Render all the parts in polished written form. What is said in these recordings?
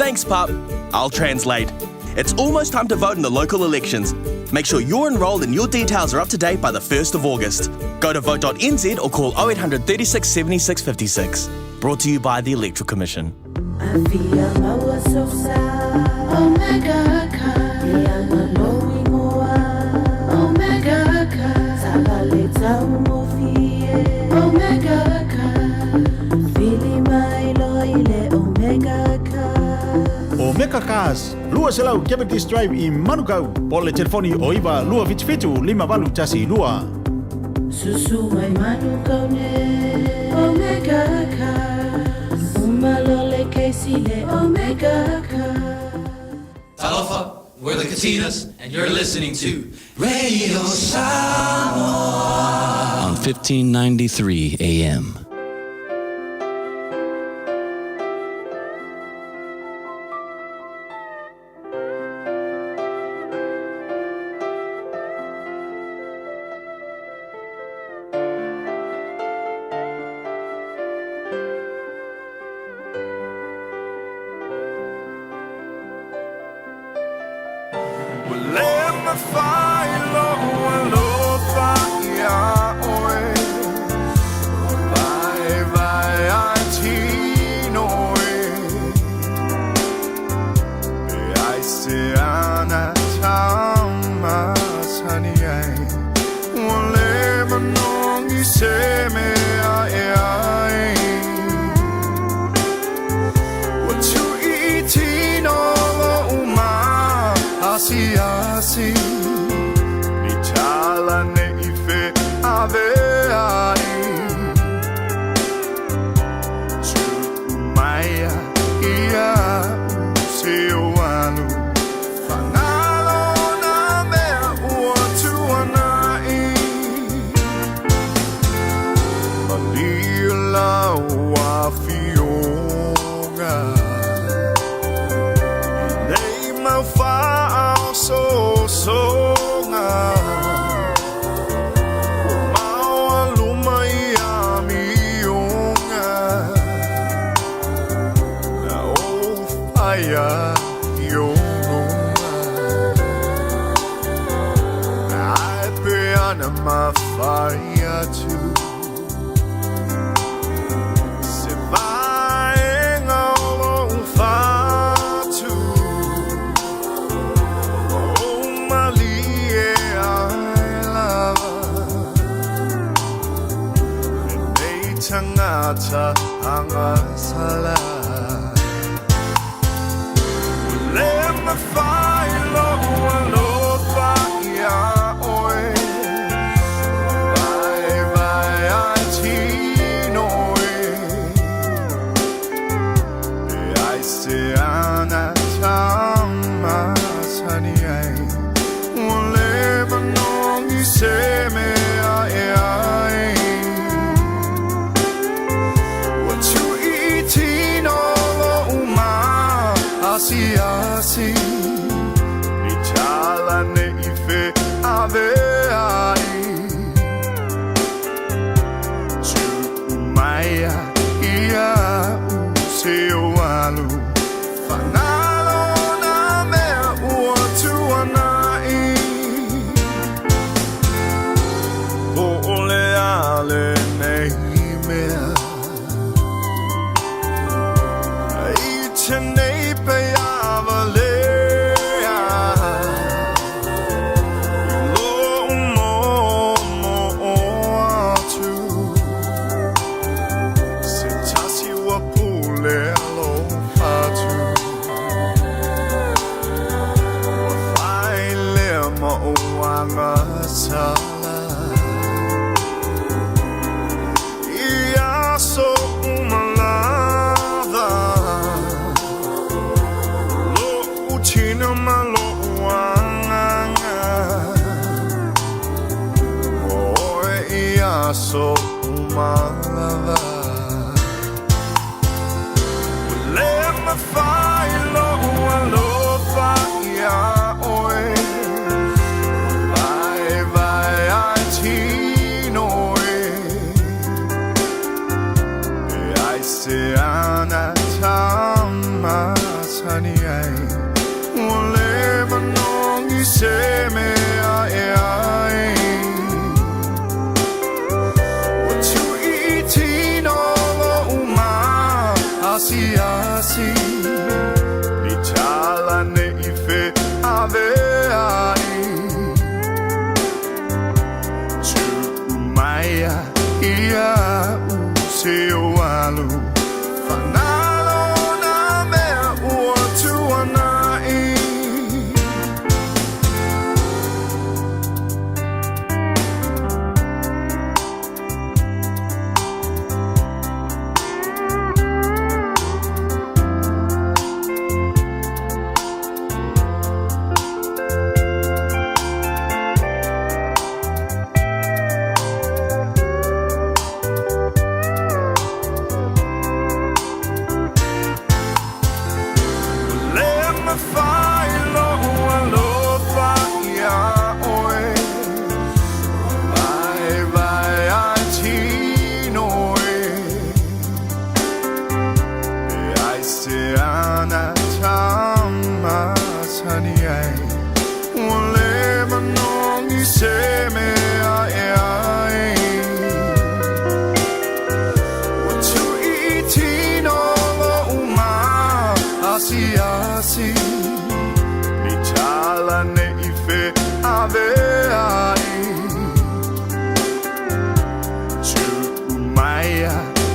Thanks, Pup. I'll translate. It's almost time to vote in the local elections. Make sure you're enrolled and your details are up to date by the 1st of August. Go to vote.nz or call 0800 36 76 56. Brought to you by the Electoral Commission. Omega Cars, 200 Cavendish Drive i Manukau, po le telefoni o 9 277 5812. Susu mai Manukau ne Omega Cars Uma lo le kesi le Omega Cars. Talofa, we're the Katinas, and you're listening to Radio Samoa on 1593 AM.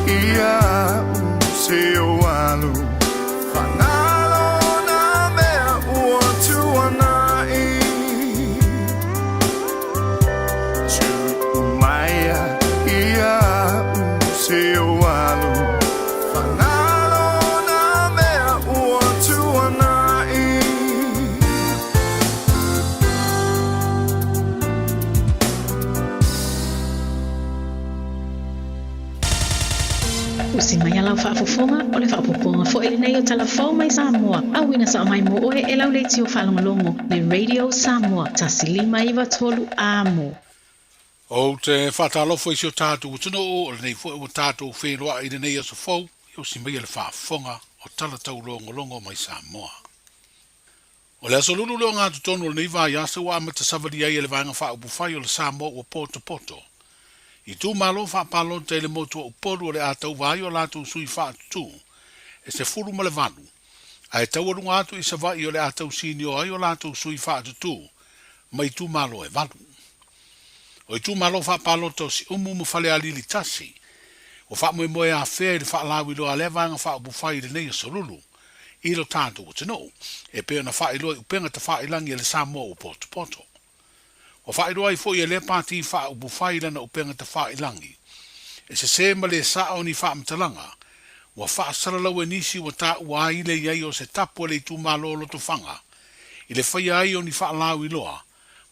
Ia se o alu Whangalo nā mea ua tuanai Tu'u maia ia se o alu Whangalo nā mea ua tuanai. Usi mai a lau faafofoga, o le faaopoopoga foi lenei o Tala Fou mai Samoa, auina sao mai mo oe e lau leitio faalogologo, le Radio Samoa, 1 5 9 3 amo. Ou te faatalofa i si o tatou atunuu, o lenei foi ua tatou feiloai i lenei aso fou, e usi mai le faafofoga o Tala Taulogologo mai Samoa. O le aso Lulu le ogatotonu o lenei vaiaso ua amata savalia ai e le Vaega Faaupufai o le Samoa ua Potopoto itumalo faapalota i le motu o Upolu o le a tauva ai o latou sui faatutū e 18, ae taualuga atu i Savaii o le a tausinio ai o latou sui faatutū mai itumalo e 8. O itumalo faapalota o Siumu ma Falealili 1, ua faamoemoe afea i le faalauiloa a lea Vaega Faaupufai i lenei aso Lulu i lo tatou atunuu, e pei ona faailoa i upega tafailagi a le Samoa ua Potopoto. Ua faailoa ai foi e lea pati faaupufai lana upega tafailagi, e sesē ma le saʻo ni faamatalaga ua faasalalau e nisi ua taua ai le i ai o se tapu a le itumalo o Lotofaga i le faia ai o ni faalauiloa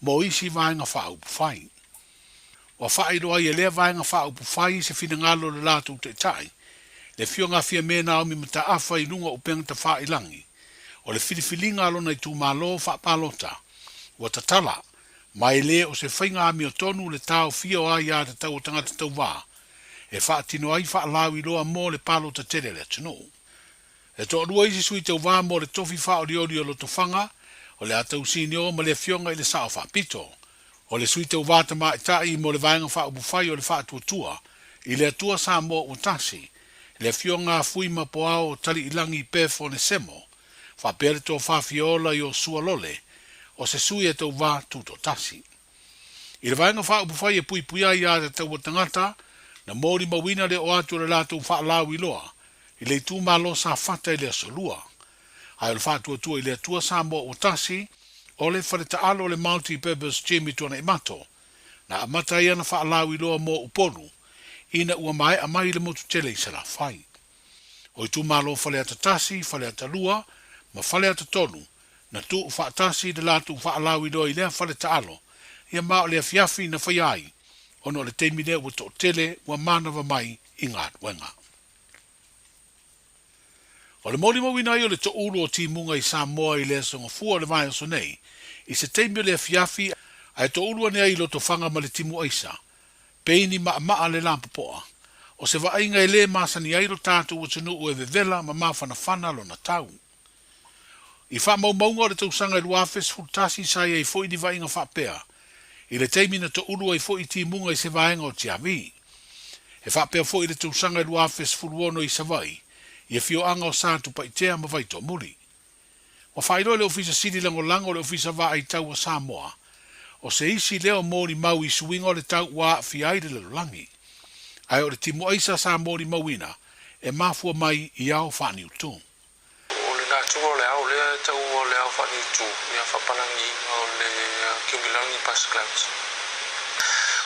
mo isi vaega faaupufai. Ua faailoa ai e lea Vaega Faaupufai se finagalo o le latou taitai, le Afioga a Fiame Naomi Mataafa i luga o upega tafailagi, o le filifiliga a lona itumalo faapalota ua tatala, ma e lē o se faiga amiotonu le taofia o aiā tatau o tagata tauvā e faatino ai faalauiloa mo le palota tele a le atunuu. E toalua isi sui tauvā mo le tofi faaolioli o Lotofaga, o le a tausinio ma le Afioga i le Sao Faapito. O le sui tauvā tamaitai mo le Vaega Faaupufai o le Faatuatua i le Atua Samoa ua Tasi, le Afioga a Fui Mapoao Taliilagi Bev Onesemo, faapea le Tofa Fiola Iosua Lole, o se sui e tauvā tutoatasi. I le Vaega Faaupufai e Puipuia ai Aiā Tatau a Tagata, na molimauina le oo atu o le latou faalauiloa i le itumalo Safata i le aso Lua. Ae o le Faatuatua i le Atua Samoa ua Tasi, o le fale taalo o le Multi Purpose Gym i Tuanaimato, na amata ai ana faalauiloa mo Upolu ina ua maea mai le motu tele i Salafai. O itumalo Faleata 1, Faleata 2 ma Faleata 3 na tuu faatasi le latou faalauiloa i lea fale taalo, ia ma o le afiafi na faia ai, ona o le taimi lea ua toatele ua manava mai i galuega. O le molimauina ai o le toulu o timuga i Samoa i le aso Gafua o le vaiaso nei, i se taimi o le afiafi ae toulu ane ai i Lotofaga ma le timu aisa, peini maamaa le lapopoa. O se vaaiga e lē masani ai lo tatou atunuu e vevela ma mafanafana lona tau. I faamaumauga o le tausaga e 2011 sa i ai foi ni vaaiga faapea, i le taimi na toulu ai foi timuga i se vaega o Tiavi. E faapea foi i le tausaga e 2016 i Savaii, i afioaga o Satupaitea ma Vaitoamuli. Ua faailoa e le Ofisa Sili Lagolago o le Ofisa Vaai Tau o Samoa, o se isi lea o molimau i suiga o le tau ua aafia ai le lalolagi. Ae o le timu aisa sa molimauina e mafua mai i ao faaniutu. O le natura o le ao lea e taua o le ao faaniutu, ia faapalagiina o le cumulonimbus clouds.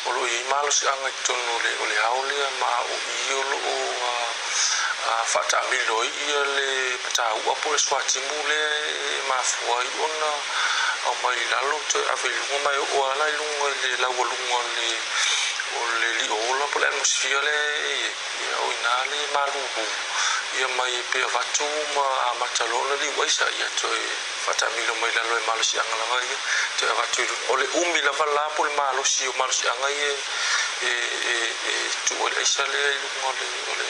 O lo o i ai malosiaga i totonu o le o le ao lea ma o i o lo o faataamilo ai ia le matau'a po o le suatimu lea e mafua ai ona aumai i lalo toe ave i luga ma e oo lava la i luga i le laualuga o le o le lio ola po o le atmosphere lea e i ai. Ia o ina le malulu ia mai pe avatu ma amata loa ona liu aisa ia toe faatamilo mai lalo e malosiaga lava ia toe avatu i luga. O le umi lava la po o le malosi o malosiaga ia e e e tuu ai le aisa lea i luga o le o le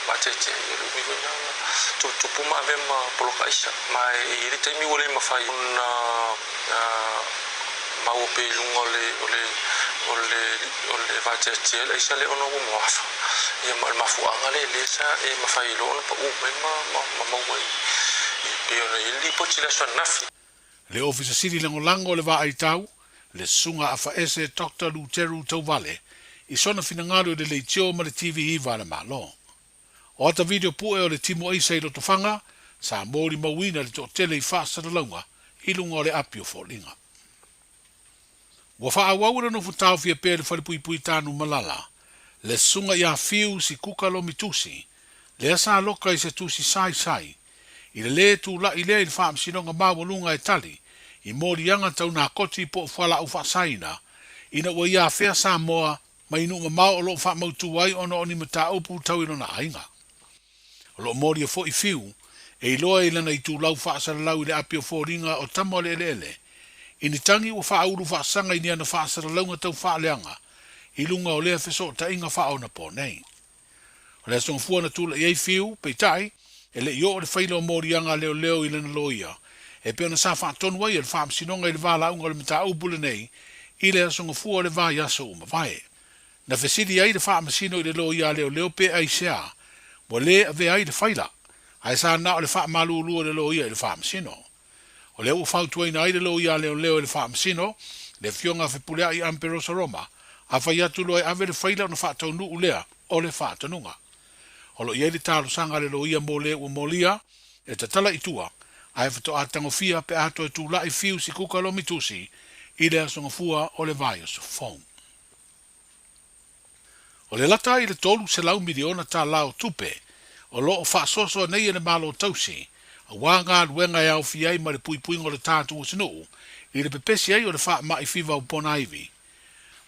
vateatea ia o le umi foi lena ona tuputupu ma ave ma poloka aisa. Ma e i ai le taimi ua le mafai ona maua pea i luga o le o le o le o le vateatea le aisa lea ona ua moafa. Ia ma o le mafuaaga lea lea sa e mafai ai loa ona paʻū mai ma ma ma maua ai e pei ona i ai le lipoti i le aso ananafi. Le Ofisa Sili Lagolago o le Vaai Tau, le Susuga Afaese Doctor Luteru Tauvale, i sona finagalo i le leitio ma le TV 9 a le Malo. O ata video pue o le timu aisa i Lotofaga, sa molimauina le toatele i faasalalauga i luga o le api o foliga. Ua faaauau e le nofo taofia pea i le falepuipui Tanumalala le susuga ia Fiu Sikuka Lomitusi, lea sa loka i se tusi saisai i le lē tula'i lea i le Faamasinoga Maualuga e tali i moliaga tau nakoti po o fualaau faasaina ina ua ia afea Samoa mai nuu mamao o lo o faamautu ai ona o ni mataupu tau i lona aiga. O lo o molia foi Fiu e iloa i lana itulau faasalalau i le api o foliga o tama o le eleele i ni tagi ua faaulu faasaga i ni ana faasalalauga tau faaleaga i luga o lea fesootaiga faaonapo nei. O le aso Gafua na tula'i ai Fiu, peitai, e le i oo le faila o moliaga a leoleo i lana loia, e pei ona sa faatonu ai e le Faamasinoga i le valaauga o le mataupu lenei i le aso Gafua o le vaiaso ua mavae. Na fesili ai le Faamasino i le loia a leoleo pe aisea ua lē avea ai le faila, ae sa na o le faamalulu o le loia i le Faamasino. O lea ua fautuaina ai le loia a leoleo e le Faamasino, le Afioga a Fepuleai Amperosa Roma, afai atu loa e ave le faila ona faataunuu lea o le faatonuga. O lo o i ai le talosaga a le loia mo le ua molia e tatala i tua, ae faatoa tagofia pe a toe tula'i Fiu Sikuka Lomitusi i le Aso Gafua o le vaiaso fou. O le lata i le $300 miliona tala o tupe o lo o faasoasoa nei e le Malo Tausi aua galuega e aofia ai ma le puipuiga o le tatou atunuu i le pepesi ai o le faamai fiva o ponaivi.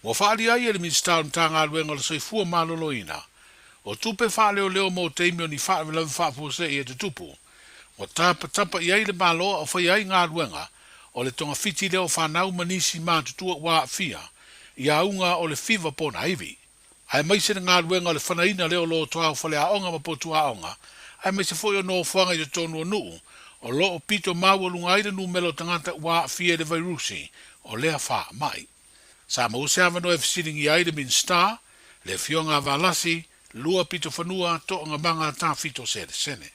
Ua faaalia ai e le Minisita o le Matagaluega o le Soifua Maloloina o tupe faaleoleo mo taimi o ni faalavelave faafuasei e tutupu ua tapatapa i ai le Malo a o faia ai galuega o le togafiti lea o fanau ma nisi matutua ua aafia i auga o le fiva ponaivi, aemaise le galuega o le fanaina lea o lotoa o faleaoga ma potuaoga, aemaise foi o nofoaga i totonu o nuu o lo o pito maualuga ai le numera o tagata ua aafia i le vairusi o lea faamai. Sa maua se avanoa e fesiligia ai le Minisita, le Afioga a Valasi, Lua Pitofanua Toogamaga Tafito Selesele.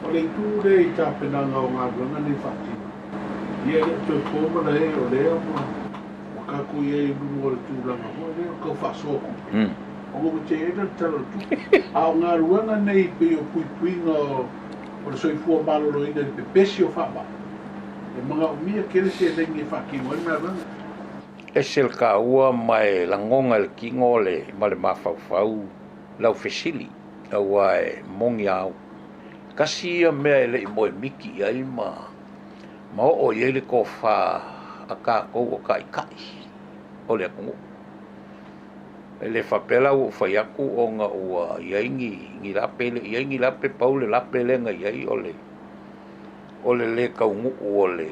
O le itu lea i tapenaga o galuega nei faatino, ia e le o toe po malae o lea ua tatou i ai i luga o le tulaga foi lea o le tau faasoa tupe, ona ua teena le Tala o le Tupe. A o galuega nei pei o puipuiga o le soifua maloloina i le pepesi o faamai, e manaomia tele seleni e faatino ai le galuega. Ese le taua ma e lagona e le tino le ma le mafaufau lau fesili aua e moni a au. Tasi ia mea e le i moemiti i ai ma ma oo i ai le tofa a tatou o taitai o le atunuu. E le faapea la ua ou fai atu ona ua i ai ni ni lape, e le i ai ni lape, pau le lape lea na i ai o le o le lē taunuu o le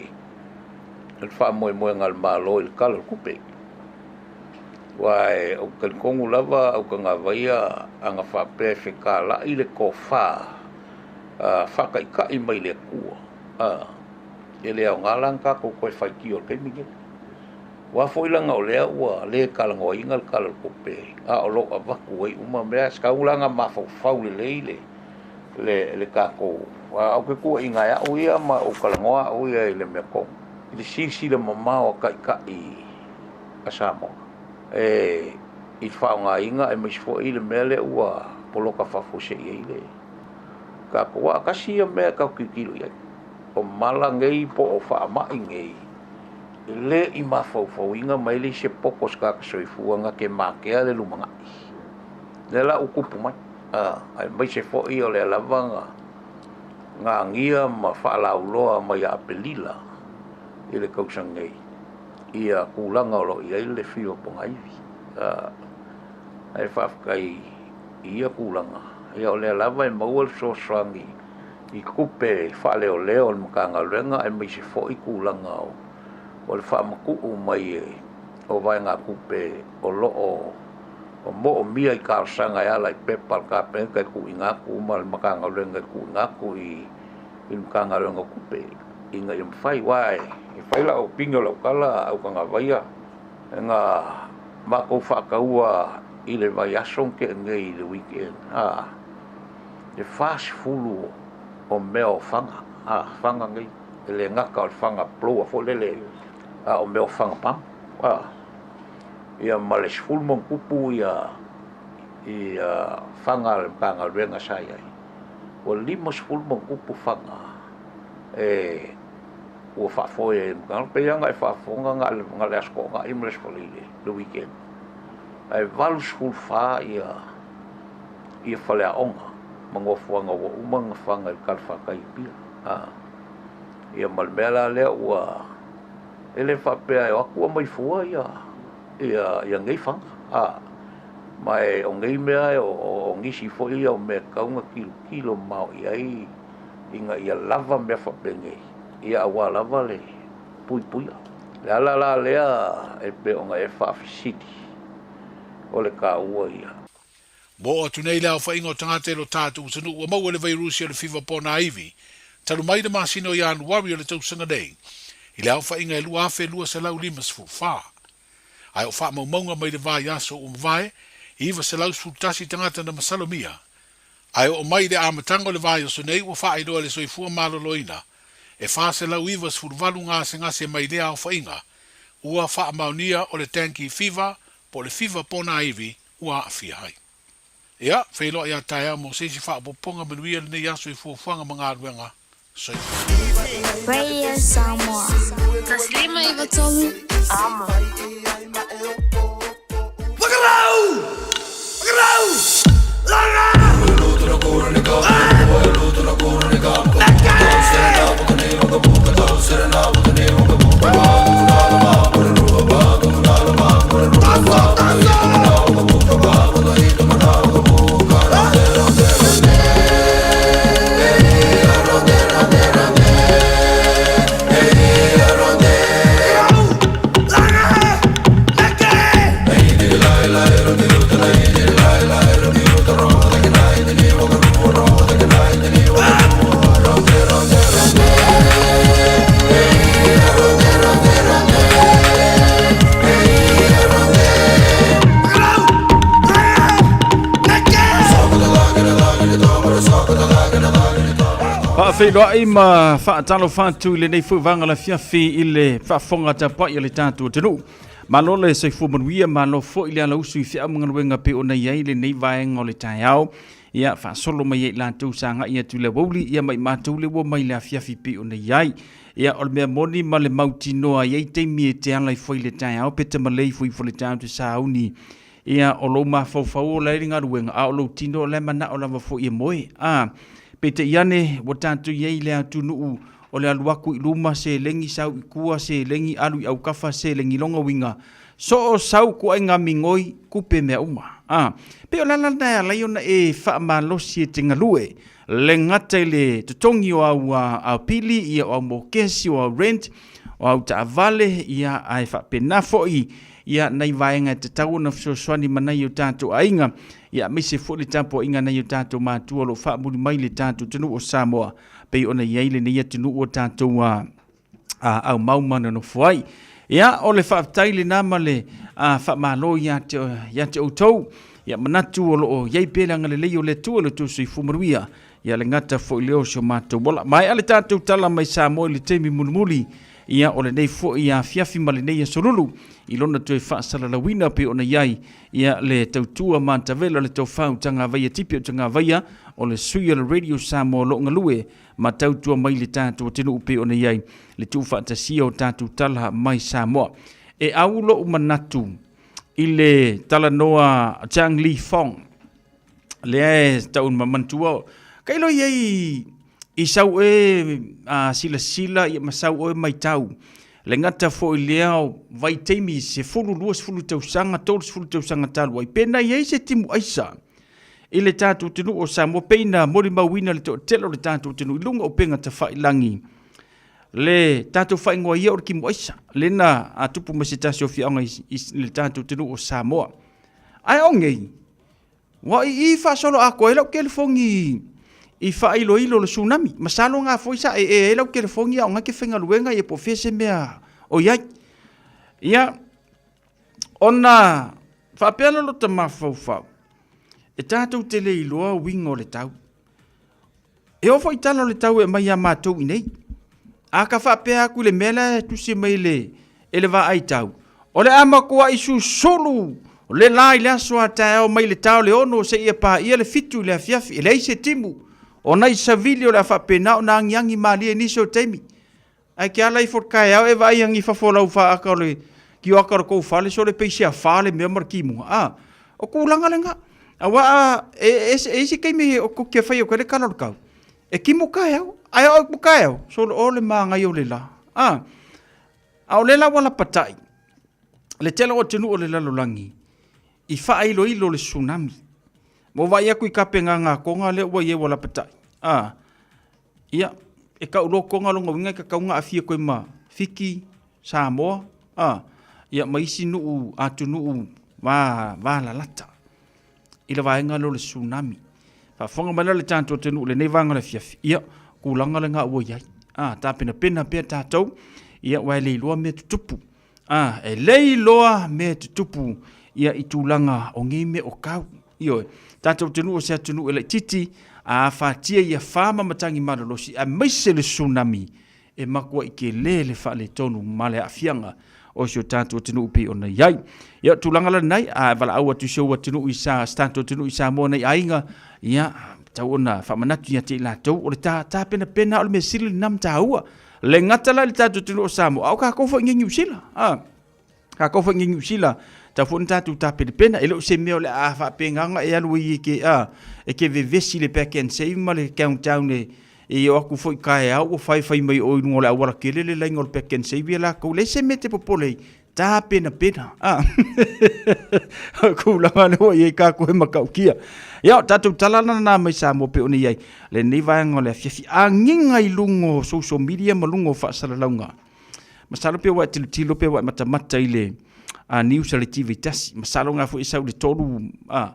le faamoemoega a le Malo i le Tala o le Tupe. Aua e ou te talitonu lava au tagavaia ana faapea e fetala'i le tofa faataitai mai le Atua, e le aoga la ona tatou toe faitio i le taimi lenei. Aua foi leaga o lea ua le talanoaina le Tala o le Tupe, a o lo o avatu ai uma mea, e tatau la ona mafaufau lelei le le le tatou. Ou te tuuaiina e au ia ma ou talanoa au ia i le mea tonu, i le silasila mamao a taitai a Samoa e i le faaaogaina aemaise foi le mea lea ua poloka faafuasei ai le tatou. Aua tasi ia mea e tatou tilotilo i ai, o mala nei po o faamai nei, e le i mafaufauina ma e leai se poto o se tagata soifua na te matea le lumanai. Lea la ua tupu mai, aemaise foi o lea lava na na agia ma faalauloa mai ia Aperila i le tausaga nei ia tulaga o lo o i ai le fiva pogaivi. Ae faafetai i ia tulaga, ia o lea lava e maua le fesoasoani i tupe faaleoleo a le Matagaluega aemaise foi tulaga o le faamatuu mai o vaegatupe o lo o moomia i talosaga e ala i pepa a le Kapeneta e tuuina atu ma le Matagaluega e tuuina atu i le Matagaluega o Tupe ina ia mafai. Aua e fai lau opinion o lau tala au tagavaia na matou faataua i le vaiaso na tea nei i le weekend le 40 o mea o faga, faga nei, e le gata o le faga blower foi lele, a o mea o faga pamu. Ia ma le 10 ma ona tupu ia ia faga a le Matagaluega sa i ai, ua 50 ma ona tupu faga e ua faafoe ai e le Matagaluega. E pei lava ona e faafofoga na o le Aso Toonai ma le Aso Faraile, le weekend, ae 84 ia ia faleaoga ma nofoaga ua uma ona faga i le talafatai i Apia. Ia ma le mea la lea ua e le faapea e o atu aumai fua ia ia ia nei faga. A ma e o nei mea o nisi foi ia o mea e tatau ona tilotilo mamao i ai ina ia lava mea faapenei ia aua lava le puipuia. O le ala la lea e pei ona e faafesili o le taua ia. Ua oo atu nei le aofaiga o tagata i lo tatou atunuu ua maua le vairusi o le fiva pona ivi talu mai le masina o Ianuari o le tausaga nei i le aofaiga e 2,254. Ae o faamaumauga mai le vaiaso ua mavae, 911 tagata na masalomia. Ae oo mai i le amataga o le vaiaso nei ua faailoa e le Soifua Maloloina e 498 gasegase mai lea aofaiga ua faamaonia o le dengue fever po o le fiva pona ivi ua aafia ai. Ia, feiloai a taeao mo se isi faaopoopoga manuia lenei aso i fuafuaga ma galuega. Soifua. Radio Samoa. 153 Amo. Whakarau! Whakarau! Langa! Faafeiloai ma faatalofa atu i lenei foi vaega lafiafi i le faafofoga tapuai a le tatou atunuu. Malo le soifua manuia, malo foi le alausu i feau ma galuega pei ona i ai lenei vaega o le taeao. Ia faasolo mai ai i latou sa agai atu i le aoauli, ia ma i matou le ua mai le afiafi pei ona i ai. Ia o le mea moni ma le mautinoa e i ai taimi e te ala ifo ai i le taeao pe te malei ifo ifo i le taeao te sauni. Ia o lou mafaufau o la e i le galuega, a o lou tino o la e manao lava foi e moe. A, peitai ane ua tatou i ai i le atunuu o le alu atu i luma seleni sau i tua seleni alu i aukafa seleni lona uiga soo sau kuaiga migoi kupe mea uma a pei o le ala lena e ala ai ona e faamalosi e te galue le gata i le totogi o au au pili ia o au mokesi o au rent o au taavale ia ae faapena foi ia nai vaega e tatau ona fesoasoani ma nai o tatou aiga ia aemaise foi le tapuaiga a nai o tatou matua o lo o faamuli mai le tatou atunuu o Samoa pei ona i ai lenei atunuu o tatou a, a aumau ma nonofo ai. Ia, o le faafetai lena ma le a, faamalo ia te, ia te outou. Ia manatu o loo i ai pea le agalelei o le Atua i lo outou soifua manuia. Ia le gata foi lea o si o matou ola. Maea le tatou tala mai Samoa i le taimi mulimuli. Ia o lenei foi afiafi ma lenei aso lulu i lona toe faasalalauina pei ona i ai Ia le tautua matavela o le tofa Utagavaia Tipi Utagavaia o le sui o le Radio Samoa o lo o galue ma tautua mai le tatou atunuu pei ona i ai le tuufaatasia o tatou tala mai Samoa. E au lou manatu i le talanoa Chang Li Fong lea e tau manatua kailo i ai i sau e a, silasila ia ma sau oe maitau Le gata foi lea o vaitaimi 10, 20 tausaga, 30 tausaga talu ai, pena i ai se timu aisa i le tatou atunuu o Samoa, pei na molimauina le toatele o le tatou atunuu i luga o upega tafailagi le tatou faaigoa ia o le timu aisa, le na a tupu mai se tasi o afioaga i le tatou atunuu o Samoa. Ae o nei, Ua i i faasolo atoa ai lau telefoni i faailoilo o le tsunami. Masalo na foi sa ee ai lau telefoni a o na e te faigaluega ia po o fea se mea o i ai. Ia, ona faapea lea o lota mafaufau, e tatou te le iloa uiga o le tau. E oo foi i tala o le tau e aumai ia matou i inei. A ka faapea atu i le mea la e tusi mai e le vaai tau, O le a matuai susulu le la i le aso a taeao mai le ta o le 6 seia paia le 7 i le afiafi, e leai se timu. O nai savili o le a faapena ona agiagi malie i nisi o taimi. Ae ke ala ifo i le taeao e vaai agi i fafo o lau faaata o le tioata o le tou fale sole pei se afa le mea ma le timuga. A, o tulaga lena. Aua e, e, e isi taimi o ke fai o ke le kala o le kau. E timu taeao, ae o au taeao, sole o le māngai o le la. A, a o le la ua lapatai, le tele o atunuu o le lalolagi, i faailoilo le tsunami. Ua vaai atu i tapenaga a Toga lea ua i ai ua lapatai. A, ia, e tau loa Toga lona uiga e tatau ona aafia atu ai ma Fiti, Samoa, a, ia ma isi nuu atunuu va, valalata i le vaega lea o le tsunami. Faafofoga mai la le tatou atunuu i lenei vaega o le afiafi, ia, tulaga lena ua i ai. A, tapenapena pea tatou, ia, aua e le iloa mea tutupu. A, e le iloa mea tutupu ia i tulaga o nei mea o kau. Ioe, tatou atunuu o se atunuu e laitiiti, a afatia ia fa ma matagi malolosi, aemaise le tsunami, e matuai tele le faaletonu ma le aafiaga o si o tatou atunuu pei ona i ai. Ia, o tulaga la lenai, a e valaau atu i si ou atunuu i sa, si tatou atunuu i Samoa nei aiga, ia, tau ona faamanatu ia te i latou, o le ta, tapenapena o le mea sili lena ma taua. Le gata la i le tatou atunuu o Samoa, a o tatou foi i Niu Sila. A, tatou foi i Niu Sila, tau foi ona tatou tapenapena. E le o se mea o le a faapena ona e alu ai e ke, a, e ke vevesi le Pak'nSave ma le Countdown e, e o atu foi taeao ua faifai mai o i luga o le auala tele le laina o le Pak'nSave ia latou. Leai se mea e te popole ai, tapenapena. A, o tulaga lea ua i ai tatou e matautia. Ia, o tatou tala lena mai Samoa pei ona i ai lenei vaega o le afiafi. Agiga i luga o social media ma luga o faasalalauga. Masalo pe ua e tilotilo pe ua e matamata i le news a le TV tasi. Masalo nga foi e sau i le 3, a,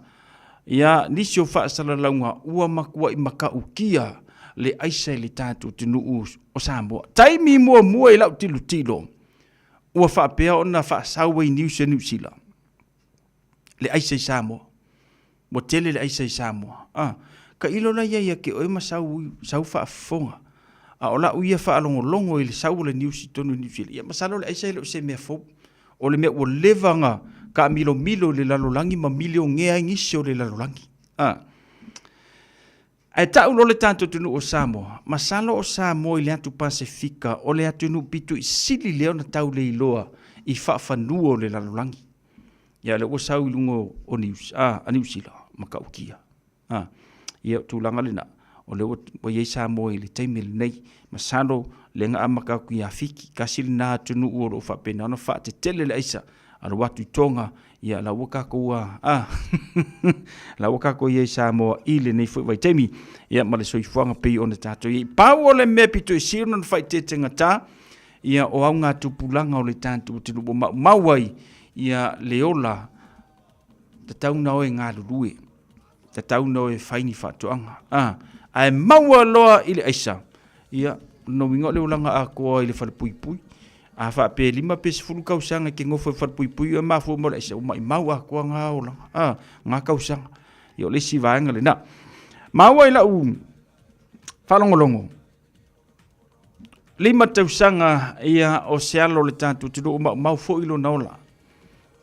ia, nisi o faasalalauga ua matuai matautia le aisa i le tatou atunuu o Samoa. Taimi muamua i lau tilotilo, ua faapea ona faasau ai news a Niu Sila le aisa i Samoa. Ua tele le aisa i Samoa. Ah, tailo la ia ia te oe ma sau, sau faafofoga. A o lau ia faalogologo i le sau o le news i totonu o Niu Sila, ia masalo le aisa e le o se mea fou. O le mea ua leva ona taamilomilo i le lalolagi ma milionea ai nisi o le lalolagi. Ah. Ae tau loa le tatou atunuu o Samoa, masalo o Samoa i le atu Pasefika o le atunuu pito i sili lea ona tau leiloa i faafanua o le lalolagi. Ia lea ua sau i luga o news, a, a Niu Sila, matautia. A, ia o tulaga lena, o lea ua i ai Samoa i le taimi lenei. Masalo lea na amata atu ia Fiti, tasi lena atunuu o lo o faapena ona faatetele le aisa alu atu i Toga, ia la ua tatou a, a la ua tatou i ai i Samoa i lenei foi vaitaimi, ia ma le soifuaga pei ona tatou i ai. Pau o le mea pito i sili ona faaeteetegata, ia o augatupulaga o le tatou atunuu ua maumau ai ia le ola, tatau ona o e galulue, tatau ona o e fai ni faatoaga, a, ae maua loa i le aisa, ia, lona uiga o le olaga atoa i le falepuipui. A faapea e 5 pe 10 tausaga e te nofo i le falepuipui e mafua mai o le aisa, ua maumau atoa na olaga, a, na tausaga. Ia o le isi vaega lena. Maua i lau faalogologo, 5 tausaga ia o se alo o le tatou atunuu maumau foi lona ola.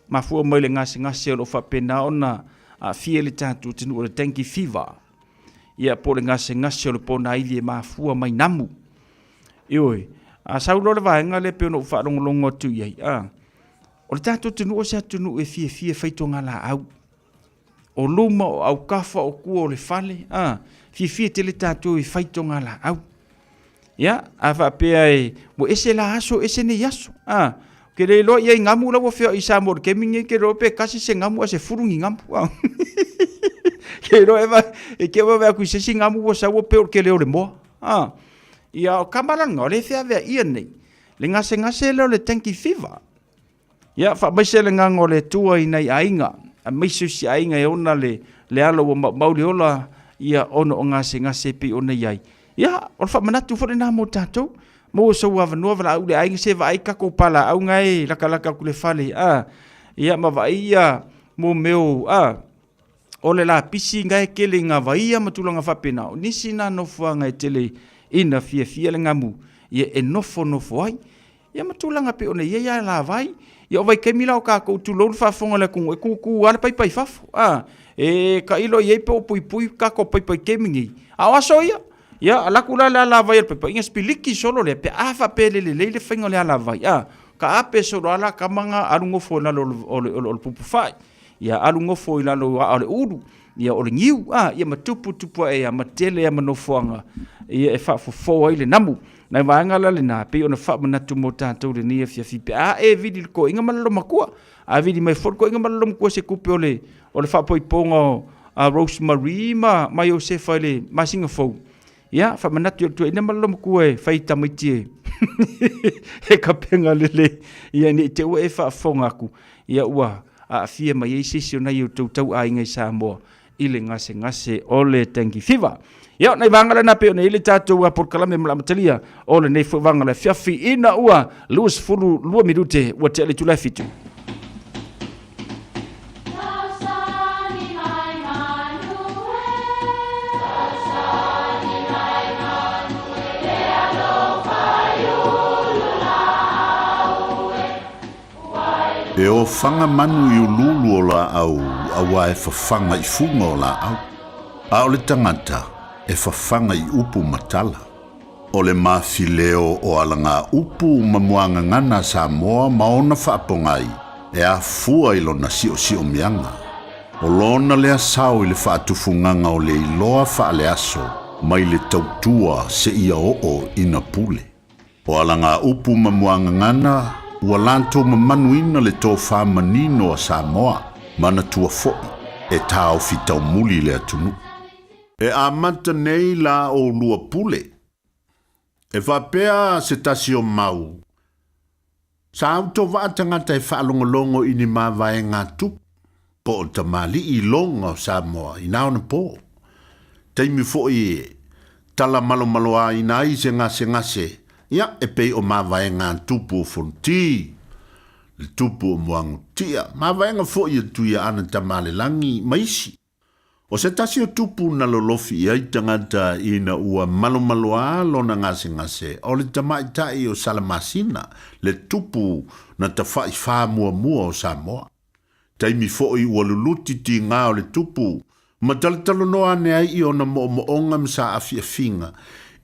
Mafua mai le gasegase o lo o faapena ona aafia le tatou atunuu o le dengue fever. Ia po o le gasegase o le ponaivi e mafua mai namu. Ioe, a sau loa le vaega lea pei ona ou faalogologo atu i ai, a, o le tatou atunuu o se atunuu e fiafia e fai togalaau. O luma, o autafa, o tua o le fale, a, fiafia tele tatou e fai togalaau. Ia, a faapea e, ua ese la aso, ese nei aso, a, ou te le iloa i ai gamu la ua feoai i Samoa i le taimi lenei, ke iloa pe tasi se gamu ae 10 ni gamu. Ke iloa e, e te vaavaai atu i se isi gamu ua sau ua pei o le tele o le moa. A, ia, o Kamalanga, o lea e feaveaia nei, le gasegase lea o le dengue fever. Ia, faamaise le agaga o le Atua i nai aiga, aemaise o si aiga e ona le, le alo ua maumau le ola, ia, ona o gasegase e pei ona i ai. Ia, o le faamanatu foi lena mo tatou. Maua sou avanoa valaau le aiga se vaai tatou palaau nga e lakalaka atu le fale, a, ia, ma vaai ia mo mea a, o le lapisi nga e tele i ngā vaia ma tulaga faapena. O nisi nā nofoaga e tele ina fiafia le ngamu, ia e nofonofo ai. Ia ma tulaga pei ona i ai alavai, Ia o vaitaimi la o tatou, tulou le faafofoga a le atunuu, e tutu lava le paipa i fafo, a, e tailo i ai pe o puipui tatou paipa i taimi nei, a o aso ia. Ia, alu atu la le alavai a le paipa, ina sipiliki solo lea, pe a faapea e le lelei le faiga o le alavai, a, taape solo lava la tama na alu nofo i lalo o le pupu fai, ia alu nofo i lalo o aa o le ulu, ia o le niu, a, ia ma tupu tupu ae ai ma tele lava ma nofoaga ia e faafofo ai le namu. Nai vaega la lena, pei ona faamanatu mo tatou i lenei afiafi, pe a e vili i le toeaina ma le lomatua, a vili mai foi le toeaina ma le lomatua i se tupe o le o le faapoipoga o a Rose Marie ma ma Iosefa i le masina fou, ia faamanatu i le toeaina ma le lomatua e fai tamaiti e e kapega lelei, ia ne i te i ua e faafofoga atu, ia ua aafia mai ai se isi o nai o outou tauaiga i Samoa i le gasegase o le dengue fever. Ia, nai vaega lena pei ona i ai le tatou polokalame ma le amatalia o lenei foi vaega o le afiafi ina ua 22 minute ua tea le itula e 7. E ofaga manu i uluulu o laau auā e fafaga i fuga o laau, a o le tagata e fafaga i upu ma tala. O le mafileo o alagaupu ma muagagana a Samoa ma ona faapogai e afua i lona siosiomiaga. O lona lea sao i le faatufugaga o le iloa faaleaso mai le tautua seia oo ina pule. O alagaupu ma muagagana ua latou mamanuina le tofa manino a Samoa, manatua foi e taofi taumuli le atunuu. E amata nei la oulua pule. E faapea se tasi o mau, Sa autovaa tagata e faalogologo i ni mavaega tupu po o tamalii loga o Samoa i na ona po. Taimi foi e tala malomaloaina ai se gasegase, ia, e pei o mavaega tupu o Fonoti, le tupu o Muagutia, mavaega foi e Tuiaana Tamalelangi ma isi. O se tasi o tupu na lolofi i ai tagata ina ua malomaloa lona gasegase, o le tamaitai o Salamasina, le tupu na tafa'i fā muamua o Samoa. Taimi fo'i ua luluti tigā o le tupu, ma talatalanoa ane ai i ona mo'omo'oga ma saafiafiga,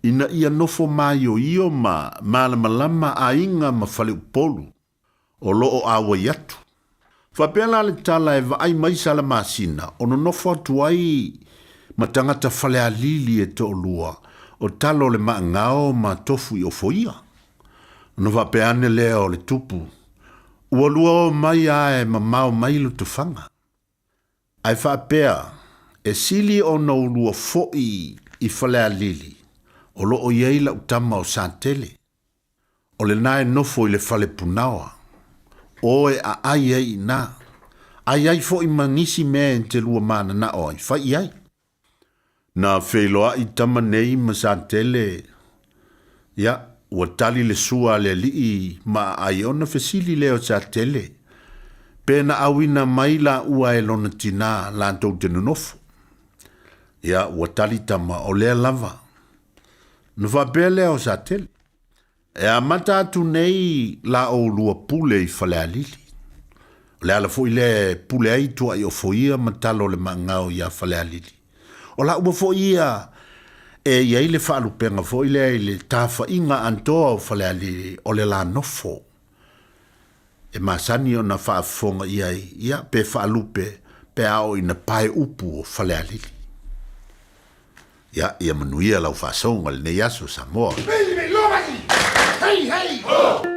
ina ia nofo māioio ma malamalama aiga ma faleupolu. O lo o ʻauai atu. Faapea la le tala e vaai mai Salamasina o nonofo atu ai ma tagata falealili e toʻalua o talo le maʻagao ma tofu i ofoia. Ona faapea ane lea o le tupu, Ua lua o mai a e mamao mai Lotofaga. Ae faapea, e sili ona ulua foʻi i Falealili o lo o i ai lau tama o Satele. O lena e nofo i le fale punaoa. O e aai ai i ina. Ai ai foʻi ma nisi mea e te lua mananao ai, fai i ai. Na feiloaʻi tama nei ma Satele, ia, ua tali le sua a le alii ma aai ona fesili lea o Satele, pe na auina mai laua e lona tinā latou te nonofo. Ia, ua tali tama, o lea lava. Na faapea lea o Satele, E amata atu nei la oulua pule i Falealili. O le ala foi lea e pule ai Tuaiofoia ma talo le maagao iā Falealili. O laua foi ia e i ai le faalupega foi lea i le tafa'iga antoa o Falealili o le la nofo e masani ona faafofoga i ai, ia, pe faalupe pe a oo ina pae upu o Falealili. Ia, ia manuia lau faasoga i lenei aso, Samoa. Hey, hey, ho!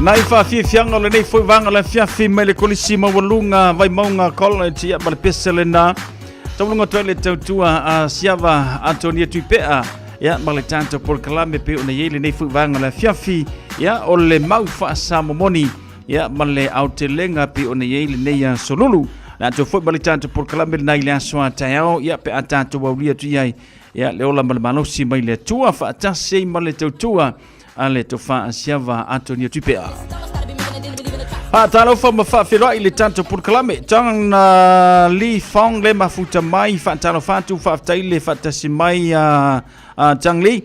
Nai faafiafiaga o lenei foi vaega o le afiafi mai le Kolisi Maualuga Vaimauga College ia ma le pese lena. Tauluga atu ai le tautua a Siava Antonia Tuipea ia ma le tatou polokalame pei ona i ai lenei foi vaega o le afiafi ia o le mau faasamomoni ia ma le aotelega pei ona i ai lenei aso lulu. Le atu foi ma le tatou polokalame lena i le aso a taeao ia pe a tatou aulia atu i ai ia le ola ma le malosi mai le Atua faatasi ai ma le tautua a le tofa a Siava Antonio Tupea. Faatalofa ma faafeiloai le tatou polokalame. Tang Li Fong le mafuta mai, faatalofa atu, faafetai le faatasi mai a Tang Li.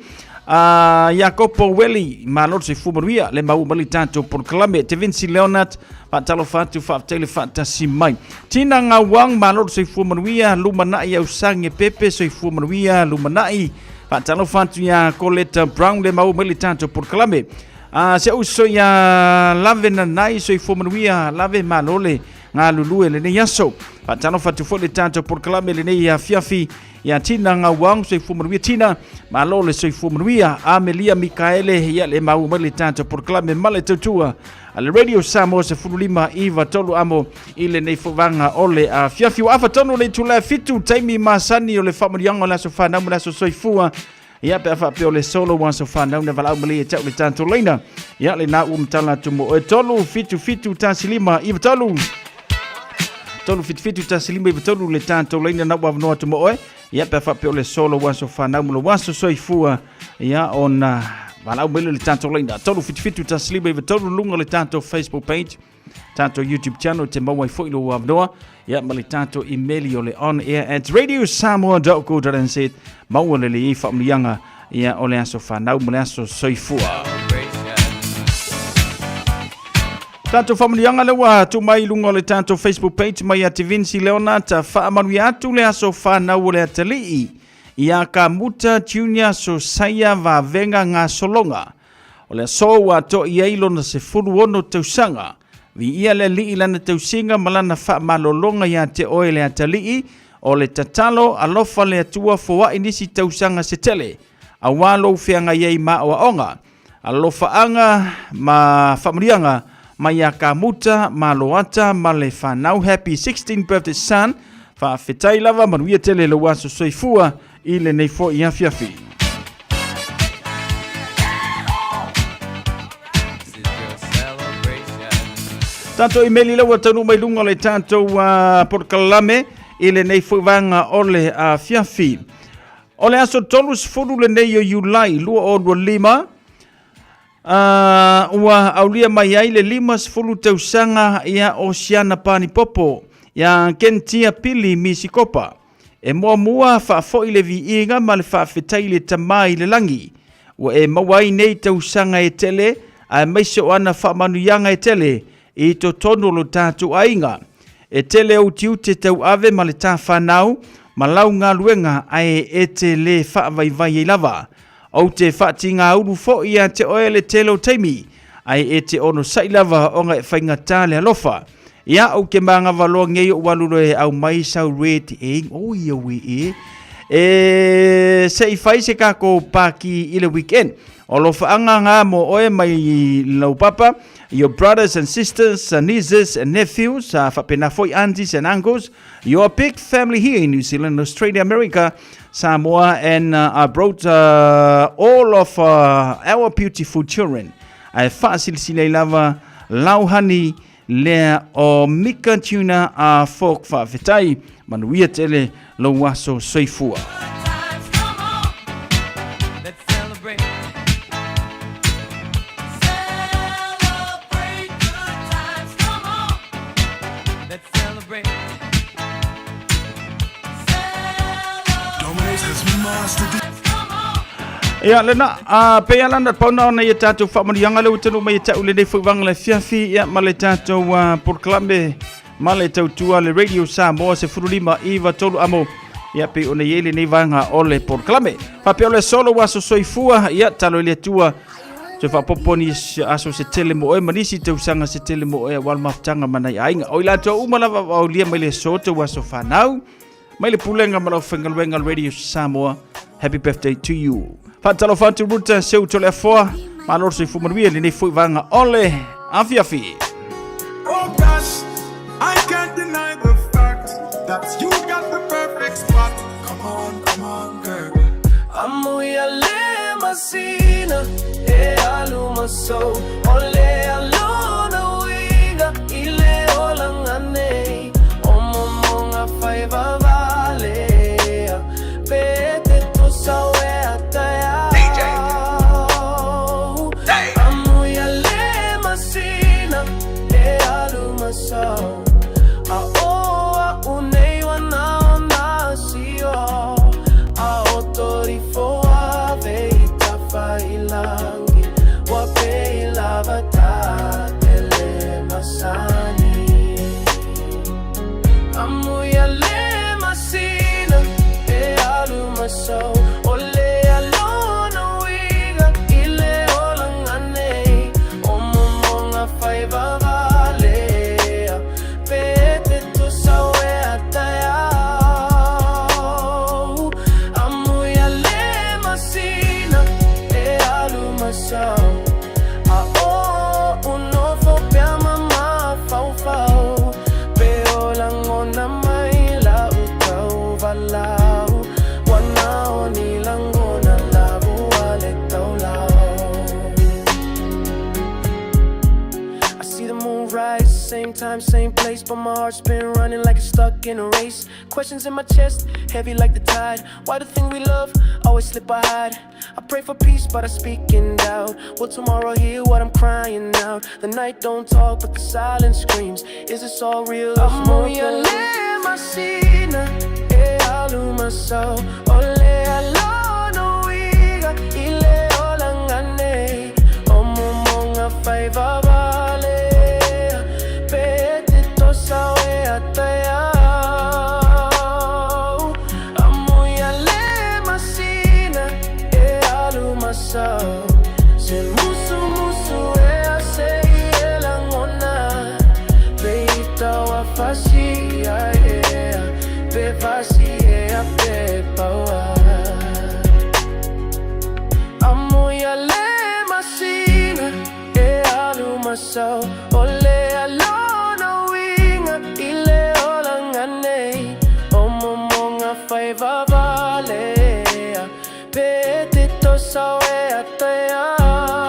Iakopo Weli, malo le soifua manuia, le maua mai le tatou polokalame. Te Vinci Leonard, faatalofa atu, faafetai le faatasi mai. Tina Ngauang, malo le soifua manuia, lumanai au sange pepe, soifua manuia, lumanai. Faatalofa atu iā Coletta Brown le maua mai le tatou polokalame. Se uso iā Lave Nanai, soifua manuia, Lave malo le galulue lenei aso. Faatalofa atu foi le tatou polokalame lenei afiafi iā Tina Ngauang, soifua manuia Tina, malo le soifua manuia. Amelia Mikaele, ia le maua mai le tatou polokalame ma le tautua a le Radio Samoa 15 iva tolu amo i lenei fovaga o le afiafi. Ua afa tonu le itula e 7 taimi masani o le faamanuiaga o le aso fanau ma le aso soifua. Ia pe a faapea o le solo ua aso fanau na valaau malie e tau le tatou laina. Ia lena ua matala atu mo oe 3 7 7 1 5 9 3 3 7 7 1 5 9 3 le tatou laina na ua avanoa atu mo oe. Ia pe a faapea o le solo ua aso fanau ma le aso soifua. Ia ona valaau mai le tatou laina 3 7 7 1 5 9 3 luga o le tatou Facebook page tatou YouTube channel te maua ai foi lou avanoa ia ma le tatou email o le on air at radiosamoa.co.nz maua le lei faamanuiaga ia o le aso fanau ma le aso soifua. Tatou faamanuiaga lea ua tuu mai i luga o le tatou Facebook page mai ia Te Vinci Leonard faamanuia atu le aso fanau o le atalii ia Kamuta Junior Sosaia Vavega Gasologa. O le aso ua atoa i ai lona 16 tausaga. Viia le Alii i lana tausiga ma lana faamalologa ia te oe le atalii, o le tatalo, alofa le Atua foai nisi tausaga se tele, auā lou feagai ai ma aoaoga, alofaaga ma faamanuiaga mai ia Kamuta ma Loata ma le fanau. Happy 16th birthday son, faafetai lava, manuia tele lou aso soifua i lenei foi afiafi. Tatou imeli lau taunuu mai luga o le tatou polokalame i lenei foi vaega o le afiafi. O le aso 30 lenei o Iulai 2025, ua aulia mai ai le 50 tausaga ia Osiana Panipopo ia Kentia Pili Misikopa. E muamua faafoi le viiga ma le faafetai i le Tama i le lagi, ua e maua ai nei tausaga e tele, aemaise o ana faamanuiaga e tele i totonu o lo tatou aiga. E tele ou tiute tauave ma le ta fanau ma lau galuega ae e te le faavaivai ai lava. Ou te faatigāulu foi ia te oe le tele o taimi, ae e te onosai lava ona e faigata le alofa. Ia, ou te manava loa nei ou alu loa e aumai sau red ink, oi oi e, e se i fai se tatou paki i le weekend. O alofaaga ngā mo oe mai lau papa, your brothers and sisters, nieces and nephews, faapena foi aunties and uncles, Your big family here in New Zealand, Australia, America, Samoa, and I brought all of our beautiful children. Ae faasilasila ai lava lau honey lea o Mika Tuna a Folk faafetai. Manuia tele lou aso soifua. Ia, lena, a pe ala na pauna ona ia tātou whaamanianga le utanu mai e tau le nei whaiwanga le fiafi, ia, ma le tātou polokalame, ma le tautua le Radio Samoa se furulima iwa tolu amo, ia, pe ona i le nei vaega o le polokalame. Whapea o le solo wa so soifua, ia, talo i le atua, Toe faapopo ni aso se tele mo oe ma nisi tausaga se tele mo oe aua le mafutaga ma nai aiga. O i latou uma lava ua aulia mai le aso tou aso fanau, mai le pulega ma lau faigaluega Radio Samoa. Happy birthday to you. Faatalofa atu Ruta Seu Toleafoa, malo le soifua manuia i lenei foi vaega o le Afiafi. Oh gosh, I can't deny the fact that you got the perfect spot. Come on, come on, girl. Amuia le masina e alu maso o le alona uiga i le olaga nei o momoga fai vavalea pe te tusa uea taeao Amuia le masina e alu maso a o a'u nei ua na sio a o torifo ave i tafailangi ua pei lava tatele masani Amuia le masina e alu maso o le alona uiga i le olaga nei o momoga fai vavalea pe te tusa uea taeao Amuia le masina e alu maso a o unofo pea mamafaufau pe o lagona mai la utauvalau ua na o ni lagona lavua le taulau I see the moon rise, same time, same place, but my heart's been running like it's stuck in a race. Questions in my chest, heavy like the tide. Why the thing we love always slip or hide? I pray for peace, but I speak in doubt. Will tomorrow hear what I'm crying out? The night don't talk, but the silence screams. Is this all real? Amuia le masina, e alu maso, o le alona uiga, i le olaga nei, o momoga fai vavalea, pe te tosa uea taeao. Amuia le masina, e alu maso, se musumusu ea se i e lagona, pe ita ua fasia ea, pe fasi ea pe paua. Amuia le masina e alu maso o le alona uiga i le olaga nei o momoga fai vavalea pe te tosa uea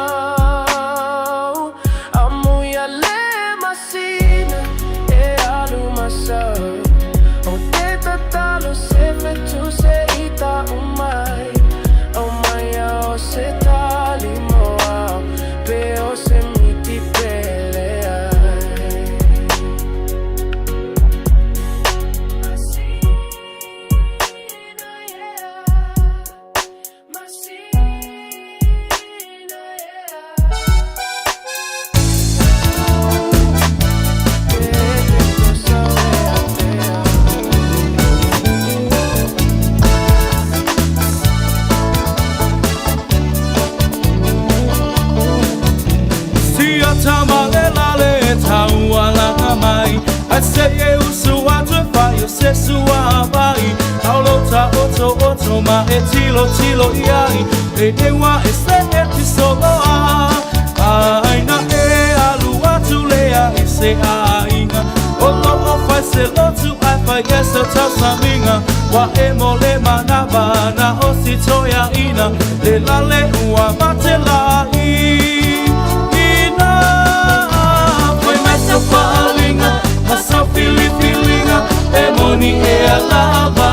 taeao Amuia le masina e alu maso o te tatalo se fetu se ita umai o mai o se tali mo au pe o se miti pele ai. Masina, yeah. Masina, yeah. Pe te tosa uea taeao. Sia tama le lale tau ala mai A se e usu atu fa yo se sua vai Aulo ta oto oto ma e tilo tilo iai E e wa e se e ti solo a Ai na e alu atu lea i se ainga O lo o fai se lotu ai fai e se tau saminga Wa e mo le manava na o si toia ina Le lale ua mate la i ina Foi mai sa faalinga ma sa filifilinga E moni e a lava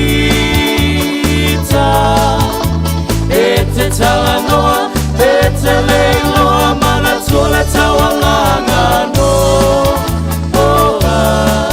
ita E te talanoa e te leiloa Mana tua le taualaga no oh, ah.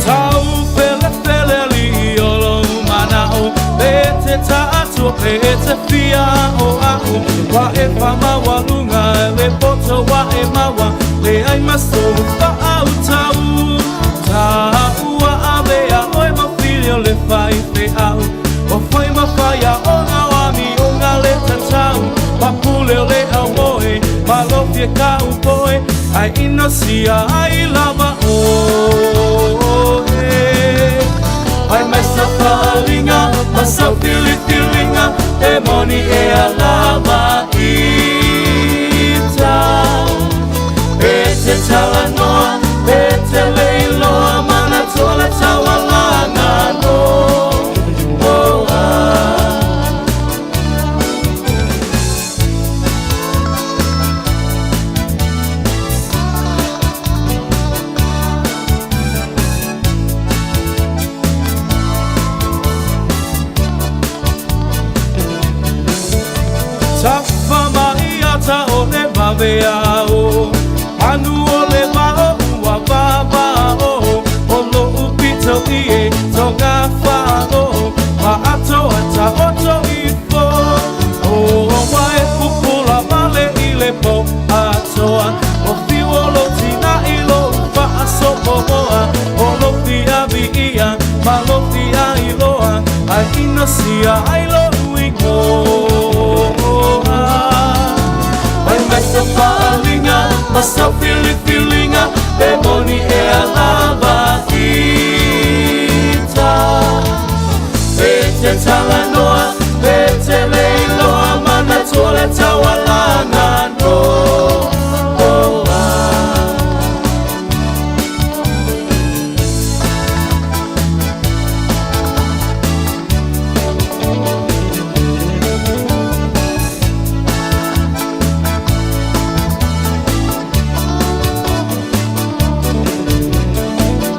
Tau fele fele li o lo manao Pe te taatua pe te fia o au Wa e whama walunga le poto wa e mawa Le ai maso fa au tau Tau a ave a oi ma filio le fai fe au O fai ma whaia o ngā wami o ngā le tatau Papule o le au moe. ke kaupoe Ai ina sia ai lava oe Ai mai sa faalinga ma sa filifiliga E moni e alava ita E te talanoa e te leiloa Manatua le taualaga no oh, ah. Tafa mai ata o le vave ao Anu o le vao ua vavao O lo'u pito i e tonga fa'o Ma ato a ta'oto ifo O wa e pupula male i le po atoa O fiu o lo tina'i lo fa'asopomoa O lo fiavi'ia ma lo fiailoa Ai ina sia ai lo'u igoa Mai mai sa faalinga ma sa filifiliga E moni e alava ita E te talanoa e te leiloa Manatua le taualaga no oh, ah.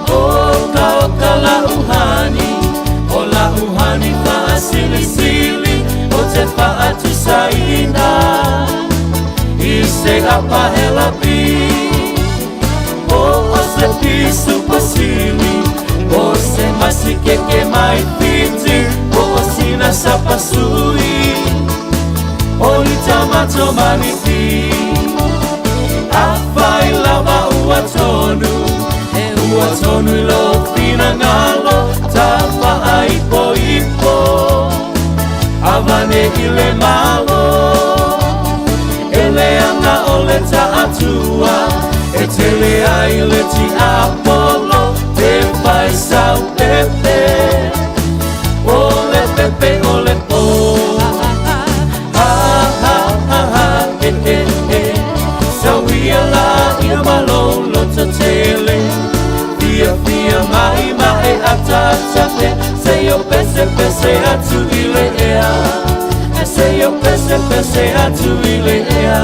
Oka oka la uhani, o la uhani faasilisili O te faatusaina i se apahelapi O o se pisu pasili, o se masikeke mai fiti O o sina sapasui, o ni tamato maniti Afai lava ua tonu, e ua tonu i lo finagalo Tafa'aipoipo, avane i le malo E leaga o le ta'atua, e tele ai le tiapolo Te faisau pepe, o le pepe o le po Ha ha ha ha he he he Sauia la ia malolo tele Fia fia mai mai ata ata pe Se yo pese pese atu i le ea Se yo pese pese atu i le ea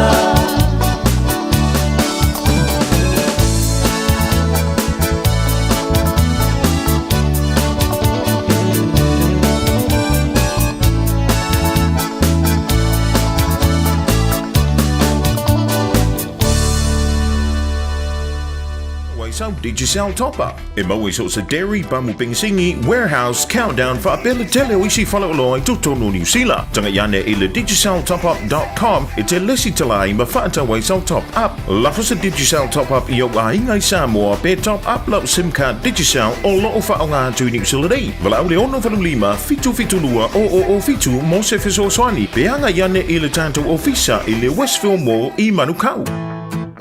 Sau Digicel Top Up. E maua i so o se dairy, pamu penisini, warehouse, countdown, faapea le tele o isi faleoloa i totonu o Niu Sila. Tagai ane i le digiceltopup.com e te lesitala ai ma faatau ai sau top up. Lafo se Digicel Top Up i ou aiga i Samoa pe top up lau sim card Digicel o lo o faaaoga atu i Niu Sila nei. Valaau le 685 772 0007 mo se fesoasoani pe agai ane i le tatou ofisa i le Westfield Mall i Manukau.